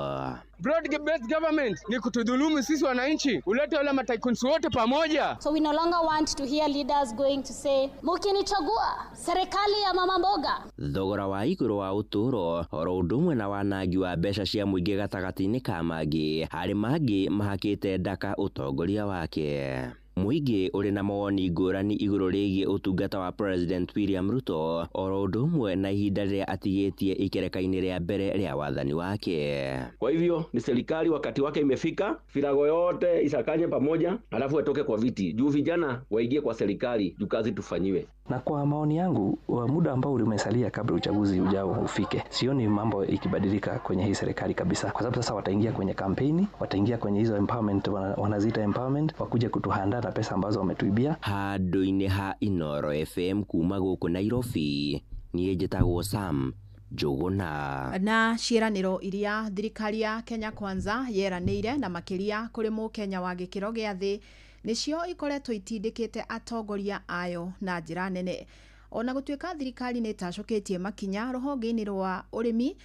Broad based government ni kutudhulumu sisi wananchi, ulete wale matycoons wote pamoja. So we no longer want to hear leaders going to say, mukinichagua serikali ya mama mboga. Thogora wa igũrũ wa ũtũũro oro ũndũ ũmwe na wanangi wa mbeca cia mũingĩ gatagatĩ-inĩ ka mangĩ harĩ mangĩ mahakĩte ndaka ũtongoria wake. Mũingĩ ũrĩ na mawoni ngũrani igũrũ rĩgiĩ ũtungata wa President William Ruto oro ũndũ ũmwe na ihinda rĩrĩa atigĩtie ikereka-inĩ rĩa mbere rĩa wathani wake. Kwa hivyo ni serikali wakati wake imefika, virago yote isakanye pamoja, alafu atoke kwa viti juu vijana waingie kwa serikali juu kazi tufanyiwe. Na kwa maoni yangu, wa muda ambao umesalia kabla uchaguzi ujao ufike, sioni mambo ikibadilika kwenye hii serikali kabisa, kwa sababu sasa wataingia kwenye kampeni, wataingia kwenye hizo empowerment, wanaziita empowerment, wakuje kutuhandaa na pesa ambazo wametuibia. Handũ-inĩ ha Inoro FM kuma gũkũ Nairobi, niĩ njĩtagwo Sam Njũgũna. Na ciĩranĩro iria thirikari ya Kenya Kwanza yeranĩire na makĩria kũrĩ mũkenya wa gĩkĩro gĩa thĩ nĩcio ikoretwo itindĩkĩte atongoria ayo na njĩra nene. Ona gũtuĩka thirikari nĩ ĩtacũkĩtie makinya rũhonge-inĩ rwa ũrĩmi,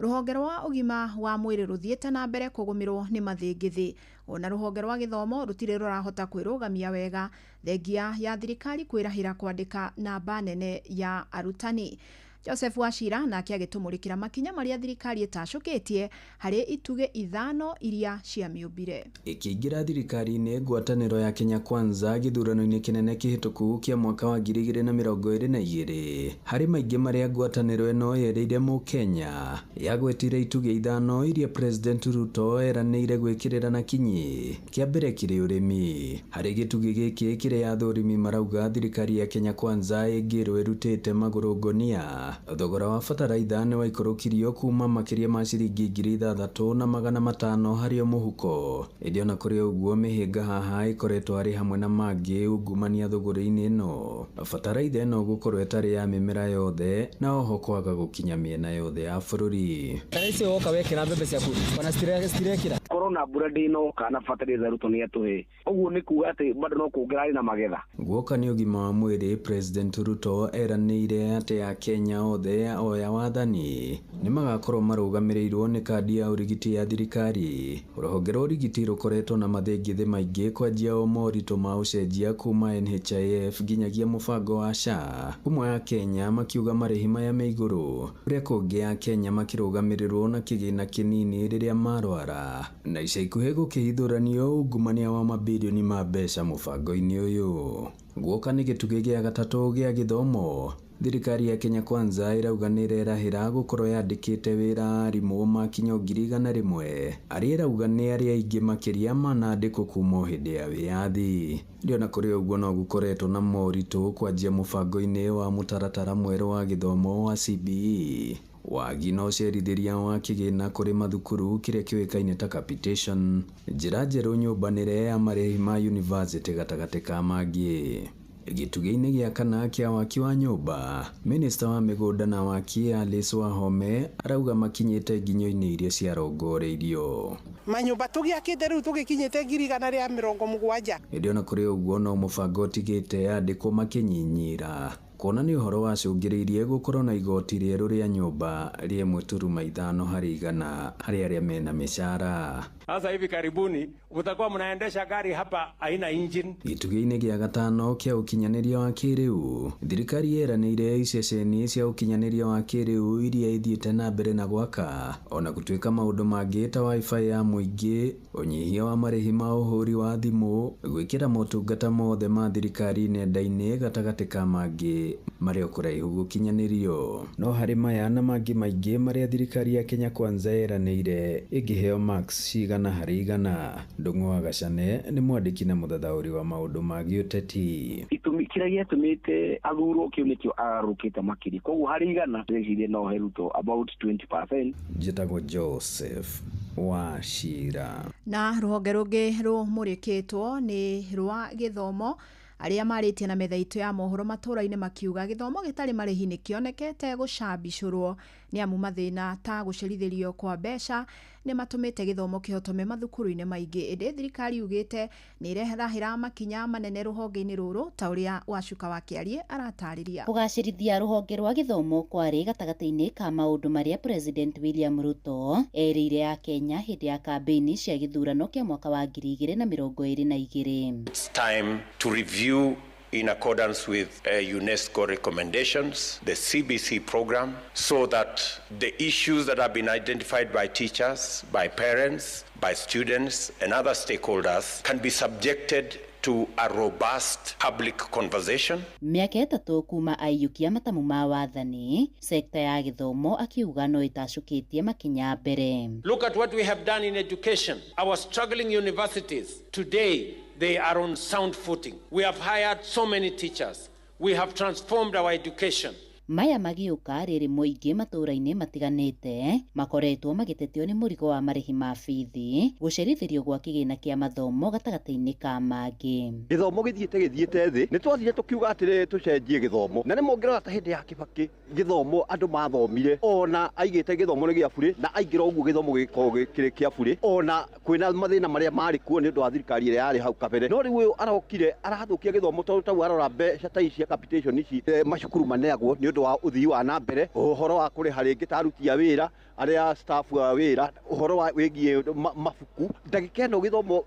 rũhonge rwa ũgima wa mwĩrĩ rũthiĩte na mbere kũgũmĩrwo nĩ mathĩngĩthĩ. Ona rũhonge rwa gĩthomo rũtirĩ rũrahota kwĩrũgamia wega thengia ya thirikari kwĩrahĩra kwandĩka namba nene ya arutani. Joseph Wachira nake agĩtũmũrĩkĩra makinya marĩa thirikari ĩtacũkĩtie harĩ itugĩ 5 iria ciamĩũmbire. Ĩkĩingĩra thirikari-inĩ ngwatanĩro ya Kenya Kwanza gĩthurano-inĩ kĩnene kĩhĩtũku kĩa mwaka wa 2022 harĩ maingĩ marĩa ngwatanĩro ĩno yerĩire mũkenya yagwetire itugĩ 5 iria President Ruto eranĩire gwĩkĩrĩra na kinyi. Kĩa mbere kĩrĩ ũrĩmi. Harĩ gĩtugĩ gĩkĩ kĩrĩa athũrimi marauga thirikari ya Kenya Kwanza ĩngĩrwo ĩrutĩte magũrũ ngonia. Thogora wa bataraitha nĩ waikũrũkirio kuma makĩria ma ciringi 6,500 harĩ o mũhuko. Ĩndĩ ona kũrĩ ũguo mĩhĩnga haha ĩkoretwo arĩ hamwe na mangĩ ungumania thũgũrĩ-inĩ ĩno. Bataraitha ĩno gũkorwo ĩtarĩ ya mĩmera yothe na oho kwaga gũkinya mĩena yothe ya bũrũri. Icio woka wekĩra mbembe ciaku ona citirekĩra. Korona mbura ndĩnoka na bataraitha Ruto nĩatũhe. Ũguo nĩ kuga atĩ bado no kuongerera na magetha. Guoka nĩ ũgima wa mwĩrĩ, President Ruto eranĩire atĩ Akenya othe oya wathani nĩ magakorwo marũgamĩrĩirwo nĩ kandi ya ũrigiti ya thirikari. Rũhonge rwa ũrigiti rũkoretwo na mathĩngĩthĩ maingĩ kwanjia o moritũ ma ũcenjia kuma NHIF nginyagia mũbango wa SHA. Kumwe ya Kenya makiuga marĩhi maya me igũrũ, kũrĩa kũngĩ ya Kenya makĩrũgamĩrĩrwo na kĩgĩna kĩnini rĩrĩa marwara. Na ica ikuhĩ gũkĩhithũranio ungumania wa mabirioni ma mbeca mũbango-inĩ ũyũ. Guoka nĩ gĩtugĩ gĩa gatatũ gĩa gĩthomo. Thirikari ya Kenya Kwanza ĩrauga nĩ ĩrerahĩra gũkorwo yandĩkĩte wĩra arimũ makinya 100,000 arĩa ĩrauga nĩ arĩa aingĩ makĩria manandĩkwo kuma o hĩndĩ ya wĩyathi. Ĩndĩ ona kũrĩ ũguo no gũkoretwo na moritũ kwanjia mũbango-inĩ wa mũtaratara mwerũ wa gĩthomo wa CBE. Wagi na ũcerithĩria wa kĩgĩna kũrĩ mathukuru kĩrĩa kĩũĩkaine ta capitation, njĩra njerũ nyũmbanĩre ya marĩhi ma yunivasĩtĩ gatagatĩ ka mangĩ. Gĩtugĩ-inĩ gĩa kana kĩa waki wa nyũmba, Minista wa mĩgũnda na waki Alice Wahome arauga makinyĩte nginyo-inĩ iria ciarongoreirio. Manyũmba tũgĩakĩte rĩu tũgĩkinyĩte 170,000. Ĩndĩ ona kũrĩ ũguo no mũbango ũtigĩte andĩkwo makĩnyinyira kuona nĩ ũhoro wacũngĩrĩirie gũkorwo na igoti rĩerũ rĩa nyũmba rĩa 1.5 harĩ igana harĩ arĩa mena mĩcara. Sasa hivi karibuni mtakuwa mnaendesha gari hapa haina engine. Gĩtugĩ-inĩ gĩa gatano kĩa ũkinyanĩria wa kĩrĩu, thirikari yeranĩire iceceni cia ũkinyanĩria wa kĩrĩu iria ithiĩte na mbere na gwaka ona gũtuĩka maũndũ mangĩ ta wifi ya mũingĩ, ũnyihia wa marĩhi ma ũhũri wa thimũ, gwĩkĩra motungata mothe ma thirikari nenda-inĩ gatagatĩ ka mangĩ marĩ o kũraihu gũkinyanĩrio. No harĩ maya na mangĩ maingĩ marĩa thirikari ya Kenya Kwanza yeranĩire ĩngĩheo marks cigana 100%. Ndung'u wa Gacane nĩ mwandĩki na mũthathaũri wa maũndũ ma gĩũteti. Gĩtũmi kĩrĩa gĩatũmĩte athurwo kĩu nĩkĩo ararũkĩte makĩria, koguo harĩ 100 ndĩreciria no he Ruto about 20%. Njĩtagwo Joseph Wachira. Na rũhonge rũngĩ rũmũrĩkĩtwo nĩ rwa gĩthomo arĩa marĩtie na metha itũ ya mohoro matũra-inĩ makiuga gĩthomo gĩtarĩ marĩhi nĩ kĩonekete gũcambicũrwo nĩ amu mathĩna ta gũcerithĩrio kwa mbeca nĩ matũmĩte gĩthomo kĩhotome mathukuru-inĩ maingĩ, ĩndĩ thirikari yugĩte nĩ ĩrahĩra makinya manene rũhonge-inĩ rũrũ ta ũrĩa Wacuka wa Kĩarie aratarĩria. Kũgacĩrithia rũhonge rwa gĩthomo kwarĩ gatagatĩ-inĩ ka maũndũ marĩa President William Ruto erĩire Akenya hĩndĩ ya kambĩini cia gĩthurano kĩa mwaka wa 2022. It's time to review in accordance with UNESCO recommendations, the CBC program, so that the issues that have been identified by teachers, by parents, by students, and other stakeholders can be subjected to a robust public conversation. Mĩaka 3 kuma aiyũkia matamu ma wathani, sekta ya gĩthomo akiuga no ĩtacũkĩtie makinya mbere. Look at what we have done in education. Our struggling universities today, they are on sound footing. We have hired so many teachers. We have transformed our education. Maya magĩũka rĩrĩ mũingĩ matũũra-inĩ matiganĩte makoretwo magĩtetio nĩ mũrigo wa marĩhi ma bithi, gũcerithĩrio gwa kĩgĩna kĩa mathomo gatagatĩ-inĩ ka mangĩ. Gĩthomo gĩthiĩte thĩ, nĩ twathire tũkiuga atĩrĩ tũcenjie gĩthomo, na nĩ mũngĩrora ta hĩndĩ ya Kibaki gĩthomo andũ mathomire, ona aigĩte gĩthomo nĩ gĩa burĩ, na aingĩra ũguo gĩthomo gĩkoragwo kĩrĩ kĩa burĩ, ona kwĩna mathĩna marĩa marĩ kuo nĩ ũndũ wa thirikari ĩrĩa yarĩ hau kabere. No rĩu ũyũ arokire arathũkia gĩthomo tondũ tau arora mbeca ta ici cia capitation ici macukuru maneagwo nĩ ũndũ wa ũthii wa na mbere, ũhoro wa kũrĩha rĩngĩ ta aruti a wĩra arĩa staff a wĩra, ũhoro wa wĩgiĩ mabuku. Ndagĩka ĩno gĩthomo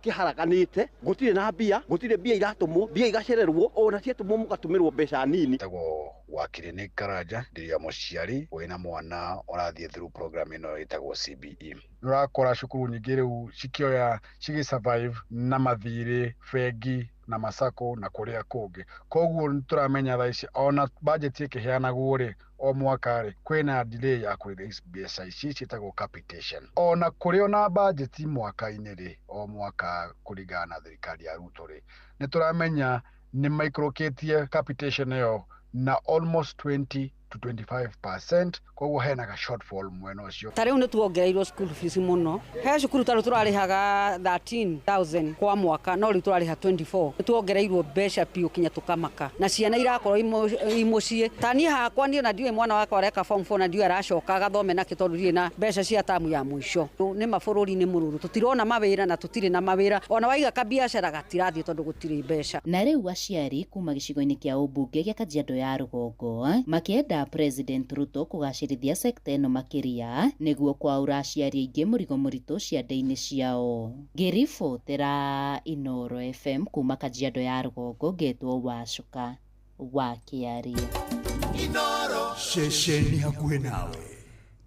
kĩharaganĩte, gũtirĩ na mbia, gũtirĩ mbia iratũmwo, mbia igacererwo, ona ciatũmwo mũgatũmĩrwo mbeca nini. Tagwo wakiri nĩ Karanja, ndĩ mũciari wĩna mwana ũrathiĩ through program ĩno ĩtagwo CBE. Nĩũrakora cukuru nyingĩ rĩu cikĩoya cigĩ survive na mathirĩ bengi na masako na kũrĩa kũngĩ. Koguo nĩtũramenya thaa ici ona budget ĩkĩheanagwo rĩ o mwaka rĩ kwĩna delay ya kũ-release mbeca ici ciĩtagwo capitation. Ona kũrĩ ona budget mwaka-inĩ rĩ o mwaka kũringana na thirikari ya Ruto rĩ nĩtũramenya nĩ maikũrũkĩtie capitation ĩyo na almost 20 to 25%, koguo hena ga shortfall mwena ũcio. Ta rĩu nĩ tuongereirwo school fees mũno, he cukuru ta rĩu tũrarĩhaga 13,000 kwa mwaka, no rĩu tũrarĩha 24. Nĩ tuongereirwo mbeca biũ kinya tũkamaka, na ciana irakorwo i mũciĩ. Ta niĩ hakwa niĩ ona ndiũĩ mwana wakwa areka form 4 na ndiũĩ aracoka agathome nakĩ tondũ ndirĩ na mbeca cia tamu ya mũico. Nĩ mabũrũri nĩ mũrũrũ, tũtirona mawĩra na tũtirĩ na mawĩra, ona waiga kabiacara gatirathiĩ tondũ gũtirĩ mbeca. Na rĩu aciari kuma gĩcigo-inĩ kĩa ũmbunge gĩa Kajiado ya rũgongo makĩenda President Ruto kũgacĩrithia sekta ĩno makĩria nĩguo kwaũra aciari aingĩ mũrigo mũritũ ciande-inĩ ciao. Ngĩribotera Inooro FM kuma Kajiado ya rũgongo, ngetwo Wacuka wa Kĩarie. Ceceni hakuhĩ nawe.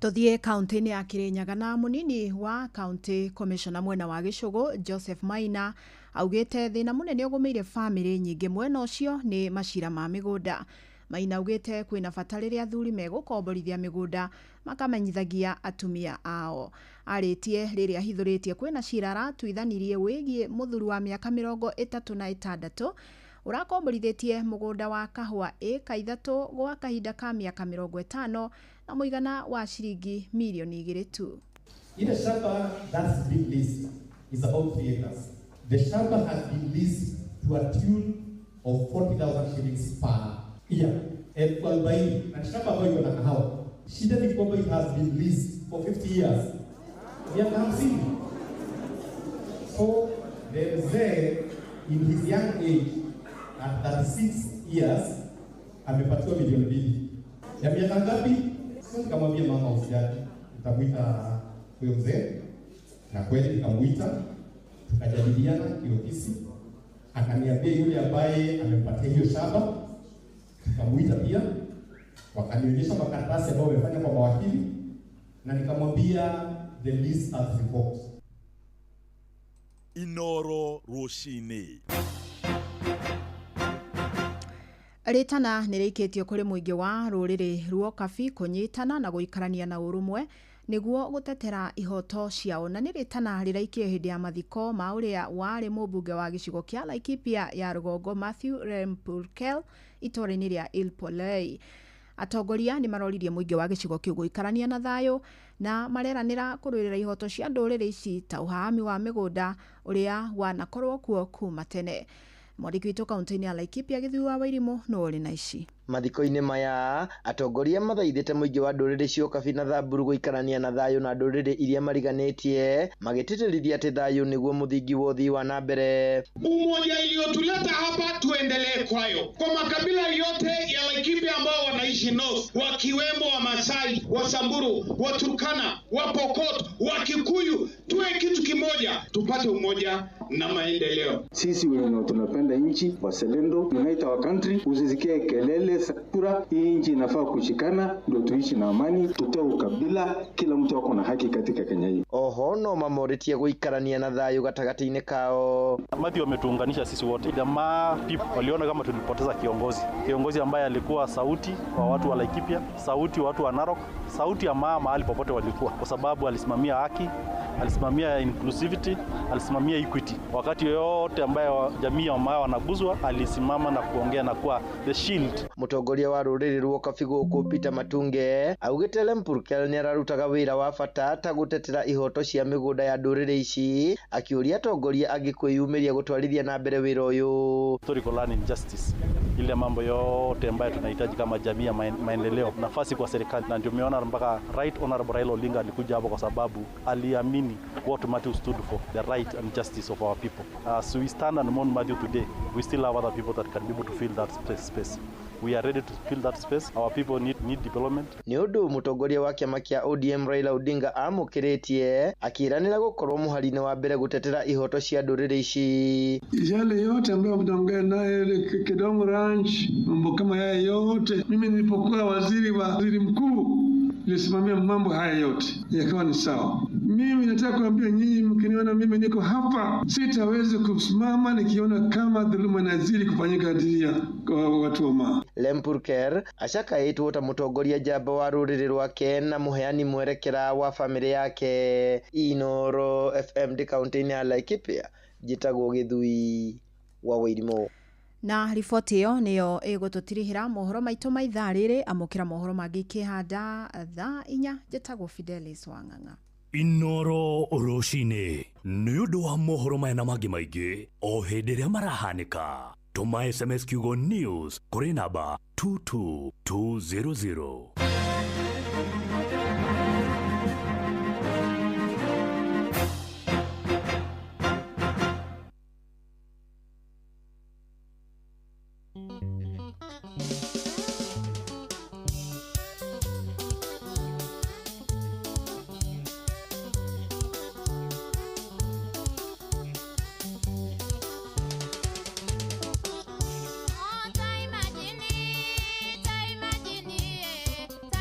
Tũthiĩ kaunti-inĩ ya Kirinyaga na mũnini wa county commissioner mwena wa Gĩcũgũ Joseph Maina augĩte thĩna mũnene ũgũmĩire bamĩrĩ nyingĩ mwena ũcio nĩ macira ma mĩgũnda. Maina augĩte kwĩna bata rĩrĩa athuri megũkomborithia mĩgũnda makamenyithagia atumia ao. Arĩtie rĩrĩa ahithũrĩtie kwĩna cira aratuithanirie wĩgiĩ mũthuri wa mĩaka 36 ũrakomborithĩtie mũgũnda wa kahũa ĩka 3 gwa kahinda ka mĩaka 50 na mũigana wa ciringi mirioni 2 tu. Ile shamba that's been leased is about 3 acres. The shamba has been leased to a tune of 40,000 shillings per year. 40,000 na shamba ambayo iko na kahawa. Shida ni kwamba it has been leased for 50 years. Miaka 50. So the mzee in his young age at 36 years amepatiwa milioni 2. Ya miaka ngapi? So nikamwambia mama usijali, nitamuita huyo mzee, na kweli nikamuita, tukajadiliana kiofisi, akaniambia yule ambaye amempatia hiyo shamba, tukamuita pia, wakanionyesha makaratasi ambayo wamefanya kwa mawakili, na nikamwambia the lease has revoked. Inooro rũcinĩ. Rĩtana nĩ rĩikĩtio kũrĩ mũingĩ wa rũrĩrĩ rwa Okabi kũnyitana na gũikarania na ũrũmwe nĩguo gũtetera ihoto ciao na nĩ rĩtana rĩraikio hĩndĩ ya mathiko ma ũrĩa warĩ mũmbunge wa gĩcigo kĩa Laikipia ya rũgongo Matthew Lempurkel itũũra-inĩ rĩa Ilpolei. Atongoria nĩ maroririe mũingĩ wa gĩcigo kĩu gũikarania na thayũ na mareranĩra kũrũĩrĩra ihoto cia ndũrĩrĩ ici ta ũhahami wa mĩgũnda ũrĩa wanakorwo kuo kuma tene. Mwandĩki witũ kaunti-inĩ ya Laikipia Gĩthui wa Wairimũ nĩwe ũrĩ na ici. Mathiko-inĩ maya atongoria mathaithĩte mũingĩ wa ndũrĩrĩ cia Ũkabi na Thamburu gũikarania na thayũ na ndũrĩrĩ iria mariganĩtie, magĩtĩtĩrithia atĩ thayũ nĩguo mũthingi wa ũthii wa na mbere. Umoja iliyotuleta hapa tuendelee kwayo kwa makabila yote ya Laikipia ambao wanaishi North, wakiwemo Wamasai, Wasamburu, Waturkana, Wapokot, Wakikuyu, tuwe kitu kimoja, tupate umoja na maendeleo. Sisi wenye tunapenda nchi, wazalendo, unite our country, usisikie kelele sakura. Hii nchi inafaa kushikana ndio tuishi na amani, tutoe ukabila, kila mtu ako na haki katika Kenya hii. Oho no mamorĩtie gũikarania na thayũ gatagatĩ-inĩ kao. Matthew ametuunganisha sisi wote. Jamaa people waliona kama tulipoteza kiongozi, kiongozi ambaye alikuwa sauti wa watu wa Laikipia, sauti wa watu wa Narok, sauti ya mama mahali popote walikuwa, kwa sababu alisimamia haki, alisimamia inclusivity, alisimamia equity. Wakati yote ambayo jamii ya mama wanaguzwa, alisimama na kuongea na kuwa the shield. Mũtongoria wa rũrĩrĩ rwa Ũkabi gũkũ Peter Matunge augĩte Lempurkel nĩararutaga wĩra wa bata ta gũtetera ihoto cia mĩgũnda ya ndũrĩrĩ ici, akĩũria atongoria angĩ kwĩyumĩria gũtwarithia na mbere wĩra ũyũ. Historical land injustice, ile mambo yote ambayo tunahitaji kama jamii ya maendeleo, nafasi kwa serikali, na ndio umeona mpaka Right Honorable Raila Odinga alikuja hapo kwa sababu aliamini what Matthew stood for, the right and justice of our people. As we stand and mourn Matthew today, we still have other people that can be able to fill that space. We are ready to fill that space. Our people need development. Nĩ ũndũ mũtongoria wa kĩama kĩa ODM Raila Odinga amũkĩrĩtie akĩranĩra gũkorwo mũhari-inĩ wa mbere gũtetera ihoto cia ndũrĩrĩ ici. Yale yote ambayo mtaongea naye Kedongo Ranch, mambo kama haya yote, mimi nilipokuwa waziri mkuu nilisimamia mambo haya yote yakawa ni sawa. Mimi nataka kuambia nyinyi, mkiniona mimi niko hapa, sitaweza kusimama nikiona kama dhuluma inazidi kufanyika dhidi ya watu wa Maa. Lempurkel acakaĩtwo ta mũtongoria njamba wa rũrĩrĩ rwake na mũheani mwerekera wa bamĩrĩ yake. Inooro FM ndĩ kaunti-inĩ ya Laikipia, njĩtagwo Gĩthui wa Wairimũ. Na riboti ĩyo nĩyo ĩgũtũtirihĩra mohoro maitũ ma ithaa rĩrĩ. Amũkĩra mohoro mangĩ ikĩhanda thaa 4. Njĩtagwo Fidelis Wang'ang'a. Inooro rũcinĩ nĩ ũndũ wa mohoro maya na mangĩ maingĩ o hĩndĩ ĩrĩa marahanĩka, tũma SMS kiugo news kũrĩ namba 22200. Tai majini, tai majini, tai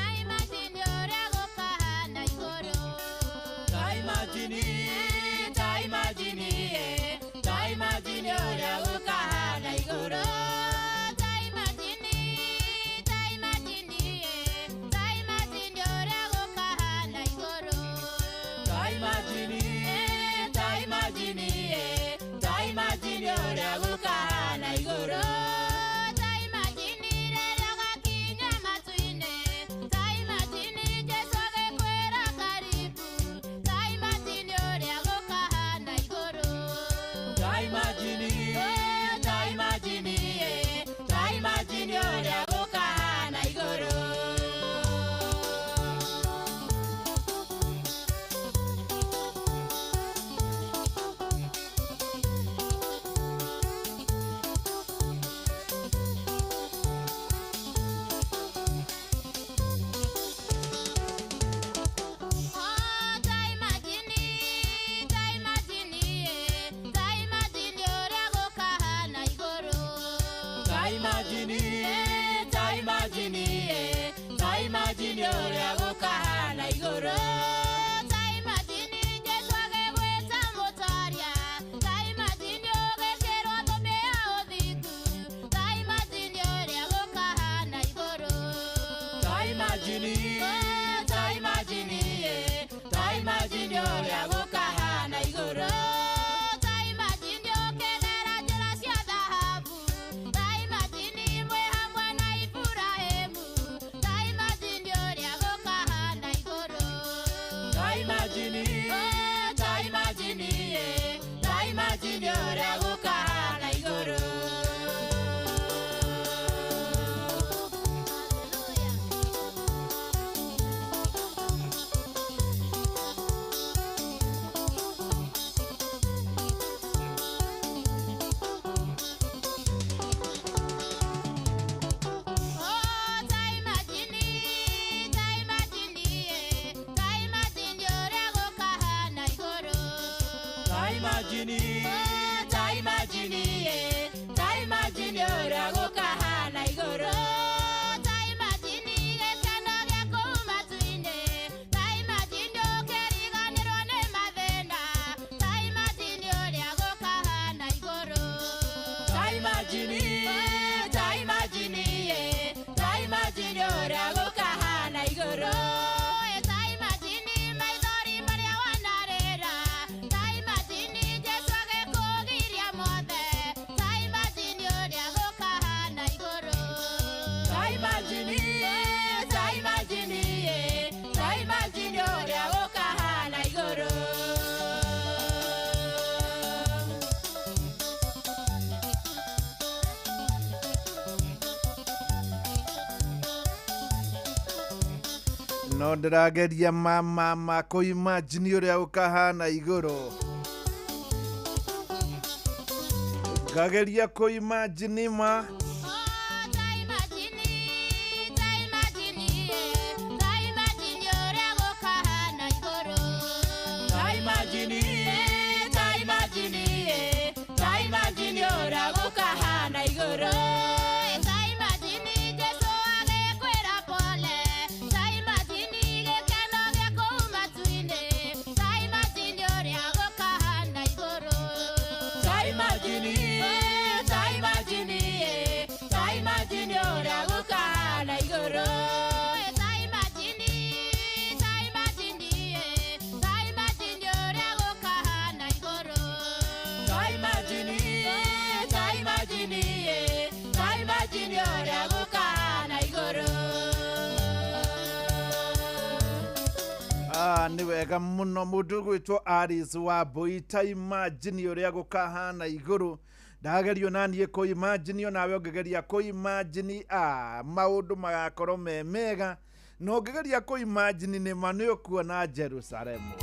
Imagine, ta imagine, ta imagine ũrĩa gũkahana igũrũ. Ta imagine gĩkeno gĩa kũu matu-inĩ. Ta imagine ũkĩriganĩrwo nĩ mathĩna. Ta imagine ũrĩa gũkahana igũrũ. Ta imagine, ta imagine, ta imagine ũrĩa gũkahana igũrũ. Ta imagine maithori marĩa wanarĩra. Ta imagine Jesũ agĩkũgiria mothe. Ta imagine ũrĩa gũkahana igũrũ. Ta imagine, ta imagine, ta imagine ũrĩa gũkahana igũrũ. No ndĩrageria ma kũimagine ũrĩa ũkahana igũrũ. Ngageria kũimagine ma. Ta imagine, ta imagine, ta imagine ũrĩa gũkahana igũrũ. Ta imagine, ta imagine, ta imagine ũrĩa gũkahana igũrũ. Ta imagine Jesũ agĩkwĩra pole. Ta imagine gĩkeno gĩa kũu matu-inĩ. Ta imagine ũrĩa gũkahana igũrũ. Ta imagine, ta imagine, ta imagine ũrĩa gũkahana igũrũ. Ta imagine, ta imagine, ta imagine ũrĩa gũkahana igũrũ. Ta imagine, ta imagine, ta imagine ũrĩa gũkahana igũrũ. Ah, nĩ wega mũno mũndũ ũgwĩtwo Aris wa Mbui. Ta imagine ũrĩa gũkahana igũrũ. Ndagerio naniĩ kũimagine, onawe ũngĩgeria kũimagine, maũndũ magakorwo me mega. Na ũngĩgeria kũimagine nĩma nĩ ũkuona Jerusalemu.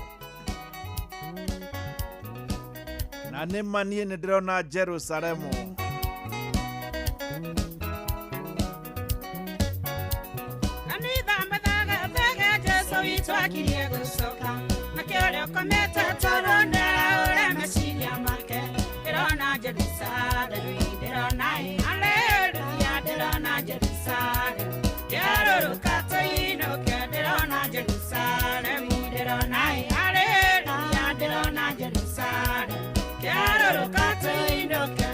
Na nĩma niĩ nĩ ndĩrona Jerusalemu. Kanitha mathagathaga Jesũ witũ akirie gũcoka. Nake ũrĩa ũkomete toro nĩaraũra meciria make. Ndĩrona Jerusalemu, ndĩrona haleluya, ndĩrona Jerusalemu. Kĩarũrũka tũinũke, ndĩrona Jerusalemu, ndĩrona haleluya, ndĩrona Jerusalemu. Kĩarũrũka tũinũke.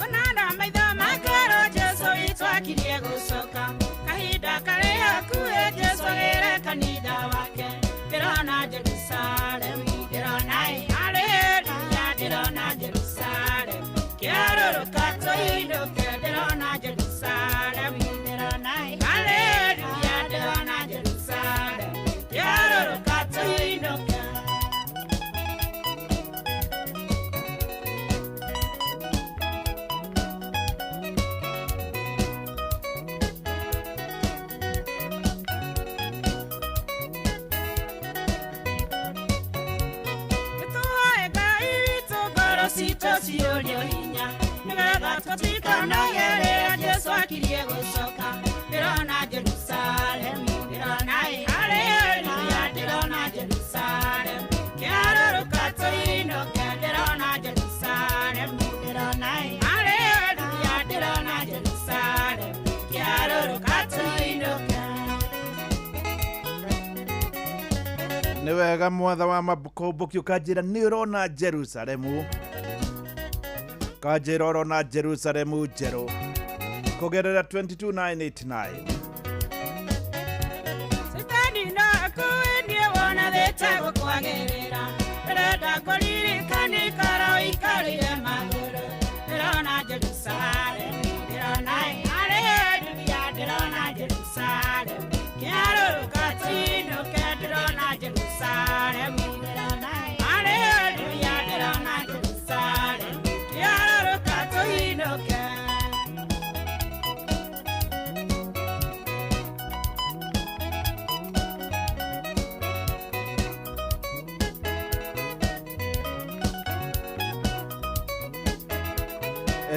Onana maitho makero Jesũ witũ akirie gũcoka. Kahinda karĩ hakuhĩ Jesũ agĩre kanitha wake. Ndĩrona Jerusalemu, ndĩrona haleluya, ndĩrona Jerusalemu. Kĩarũrũka tũinũke, ndĩrona Jerusalemu, ndĩrona haleluya, ndĩrona Jerusalemu. Kĩarũrũka tũinũke. Nĩtũhoe Ngai witũ ngoro citũ ciyũrio hinya, nĩgetha tũtikanagĩrĩra Jesũ akirie gũcoka. Ndĩrona Jerusalemu, ndĩrona haleluya, ndĩrona Jerusalemu. Kĩarũrũka tũinũke, ndĩrona Jerusalemu, ndĩrona haleluya, ndĩrona Jerusalemu. Kĩarũrũka tũinũke. Nĩ wega mwatha wa makombũki ũkanjĩra nĩ ũrona Jerusalemu. Kanjĩra ũrona Jerusalemu njerũ kũgerera 22989. Shetani no akuĩnie wona thĩte gũkwagĩrĩra. Ndĩrenda kũririkana ikara ũikarĩire magũrũ. Ndĩrona Jerusalemu, ndĩrona haleluya, ndĩrona Jerusalemu. Kĩarũrũka tũinũke, ndĩrona Jerusalemu, ndĩrona haleluya, ndĩrona Jerusalemu. Kĩarũrũka tũinũke.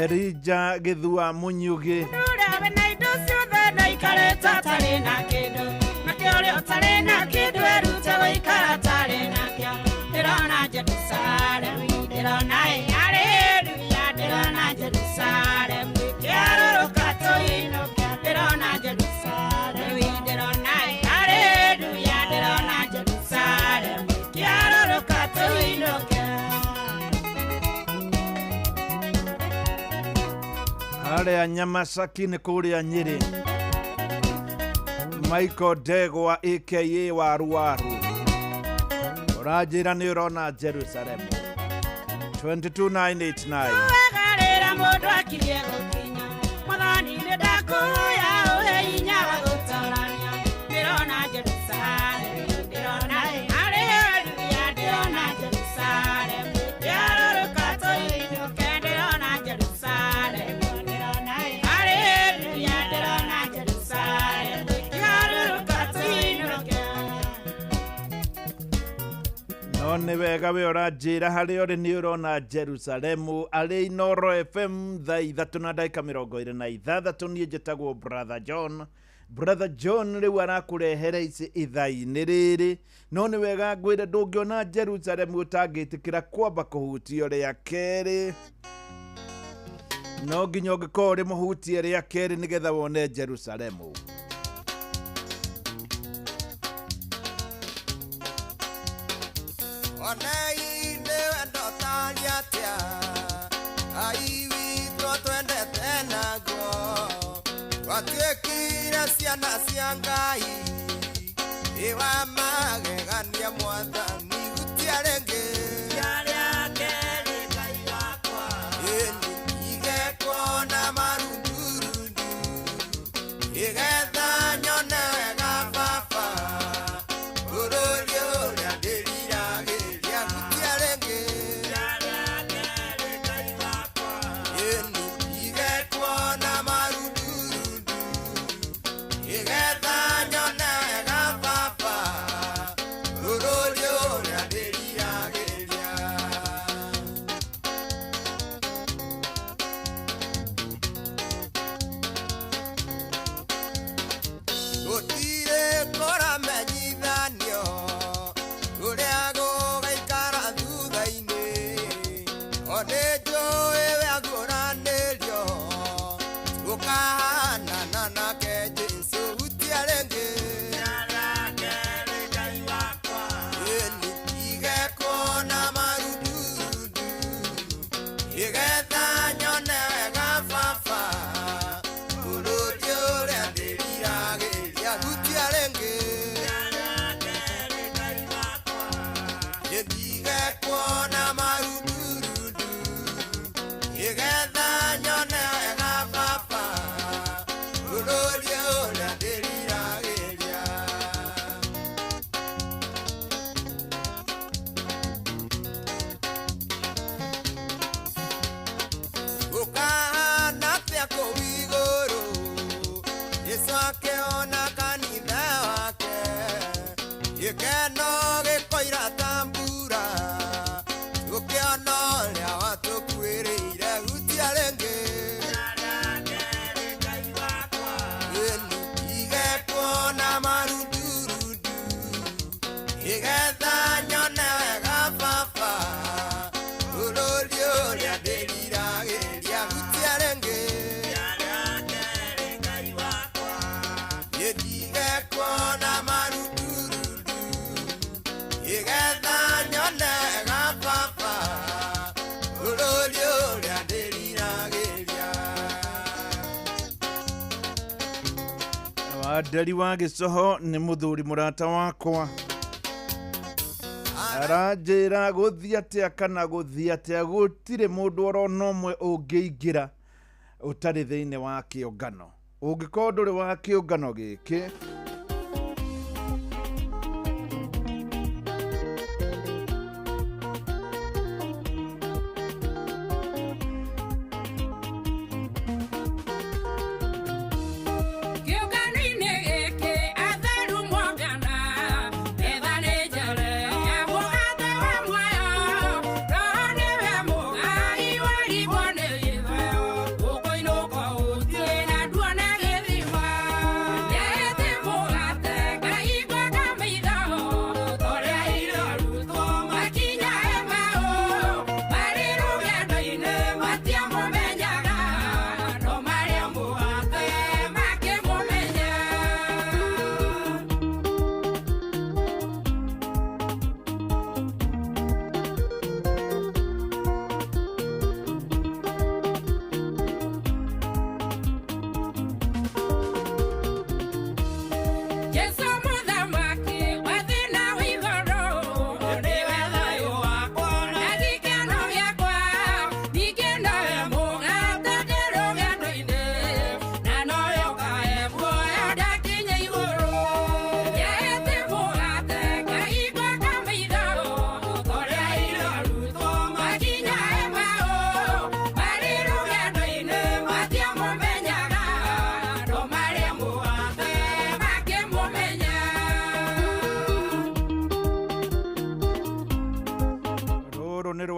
Elija Gĩthua Mũnyugĩ. Ũrĩa wĩna indo ciothe na aikarĩte atarĩ na kĩndũ, nake ũrĩa ũtarĩ na kĩndũ erute gũikara atarĩ nakĩo. Ndĩrona Jerusalemu, ndĩrona haleluya, ndĩrona Jerusalemu ĩkĩarũrũka tũinũke. Ndĩrona Jerusalemu, ndĩrona haleluya, ndĩrona Jerusalemu ĩkĩarũrũka tũinũke. Harĩa Nyamasaki nĩ kũrĩa Nyĩrĩ. Michael Ndegwa aka Waru Waru, ũranjĩra nĩ ũrona Jerusalemu 22989. Wegarĩra mũndũ akirie gũkinya, Mwathani nĩ ndakũhoya ũhe hinya wa gũtorania. Ndĩrona Jerusalemu, ndĩrona haleluya, ndĩrona Jerusalemu ĩkĩarũrũka tũinũke. Ndĩrona Jerusalemu, ndĩrona haleluya, ndĩrona Jerusalemu ĩkĩarũrũka tũinũke. No nĩ wega we ũranjĩra harĩa ũrĩ nĩ ũrona Jerusalemu. Arĩ Inoro FM thaa 3:26. Niĩ njĩtagwo Brother John. Brother John rĩu arakũrehere ici ithaa-inĩ rĩrĩ. No nĩ wega ngwĩre ndũngĩona Jerusalemu ũtangĩtĩkĩra kwamba kũhutio rĩa kerĩ. No nginya ũngĩkorwo ũrĩ mũhutie rĩa kerĩ nĩgetha wone Jerusalemu. Onei nĩ wendo ũtariĩ atĩa, Ngai witũ twendete naguo, twatuĩkire ciana cia Ngai, ĩ wa magegania Mwathani hutia rĩngĩ. Ĩni ndige kuona marundurundu, nĩgetha nyone wega Baba, bũrũri ũrĩa ndĩriragĩria hutia rĩngĩ. Ĩni ndige kuona marundurundu, nĩgetha nyone wega Baba, bũrũri ũrĩa ndĩriragĩria. Gũtirĩ kũramenyithanio ũrĩa gũgaikara thutha-inĩ, o nĩ njũĩ we aguũranĩrio, tũkahanana nake Jesũ hutia rĩngĩ. Ĩni ndige kuona marundurundu, nĩgetha nyone wega Baba, bũrũri ũrĩa ndĩriragĩria hutia rĩngĩ. Ndige kuona marundurundu, nĩgetha nyone wega Baba, bũrũri ũrĩa ndĩriragĩria. Gũkahana atĩa kũu igũrũ, Jesũ akĩona kanitha wake, gĩkeno gĩkoira ta mbura, tũkĩona ũrĩa watũkuĩrĩire hutia rĩngĩ. Ĩni ndige kuona marundurundu, nĩgetha nyone wega Baba, bũrũri ũrĩa ndĩriragĩria hutia rĩngĩ. Ndige kuona marundurundu, nĩgetha nyone wega Baba, bũrũri ũrĩa ndĩriragĩria. Wanderi wa Gĩcoho nĩ mũthuri mũrata wakwa, aranjĩra gũthiĩ atĩa kana gũthiĩ atĩa, gũtirĩ mũndũ orona ũmwe ũngĩingĩra ũtarĩ thĩinĩ wa kĩũngano. Ũngĩkorwo ndũrĩ wa kĩũngano gĩkĩ, Kĩũngano-inĩ gĩkĩ atheru mongana, metha nĩ njare ya mũgate wa muoyo, Roho nĩwe mũgai warigwo nĩ gĩthweo.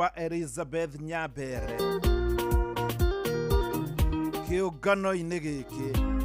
Rwa Elizabeth Nyambere kĩũngano-inĩ gĩkĩ.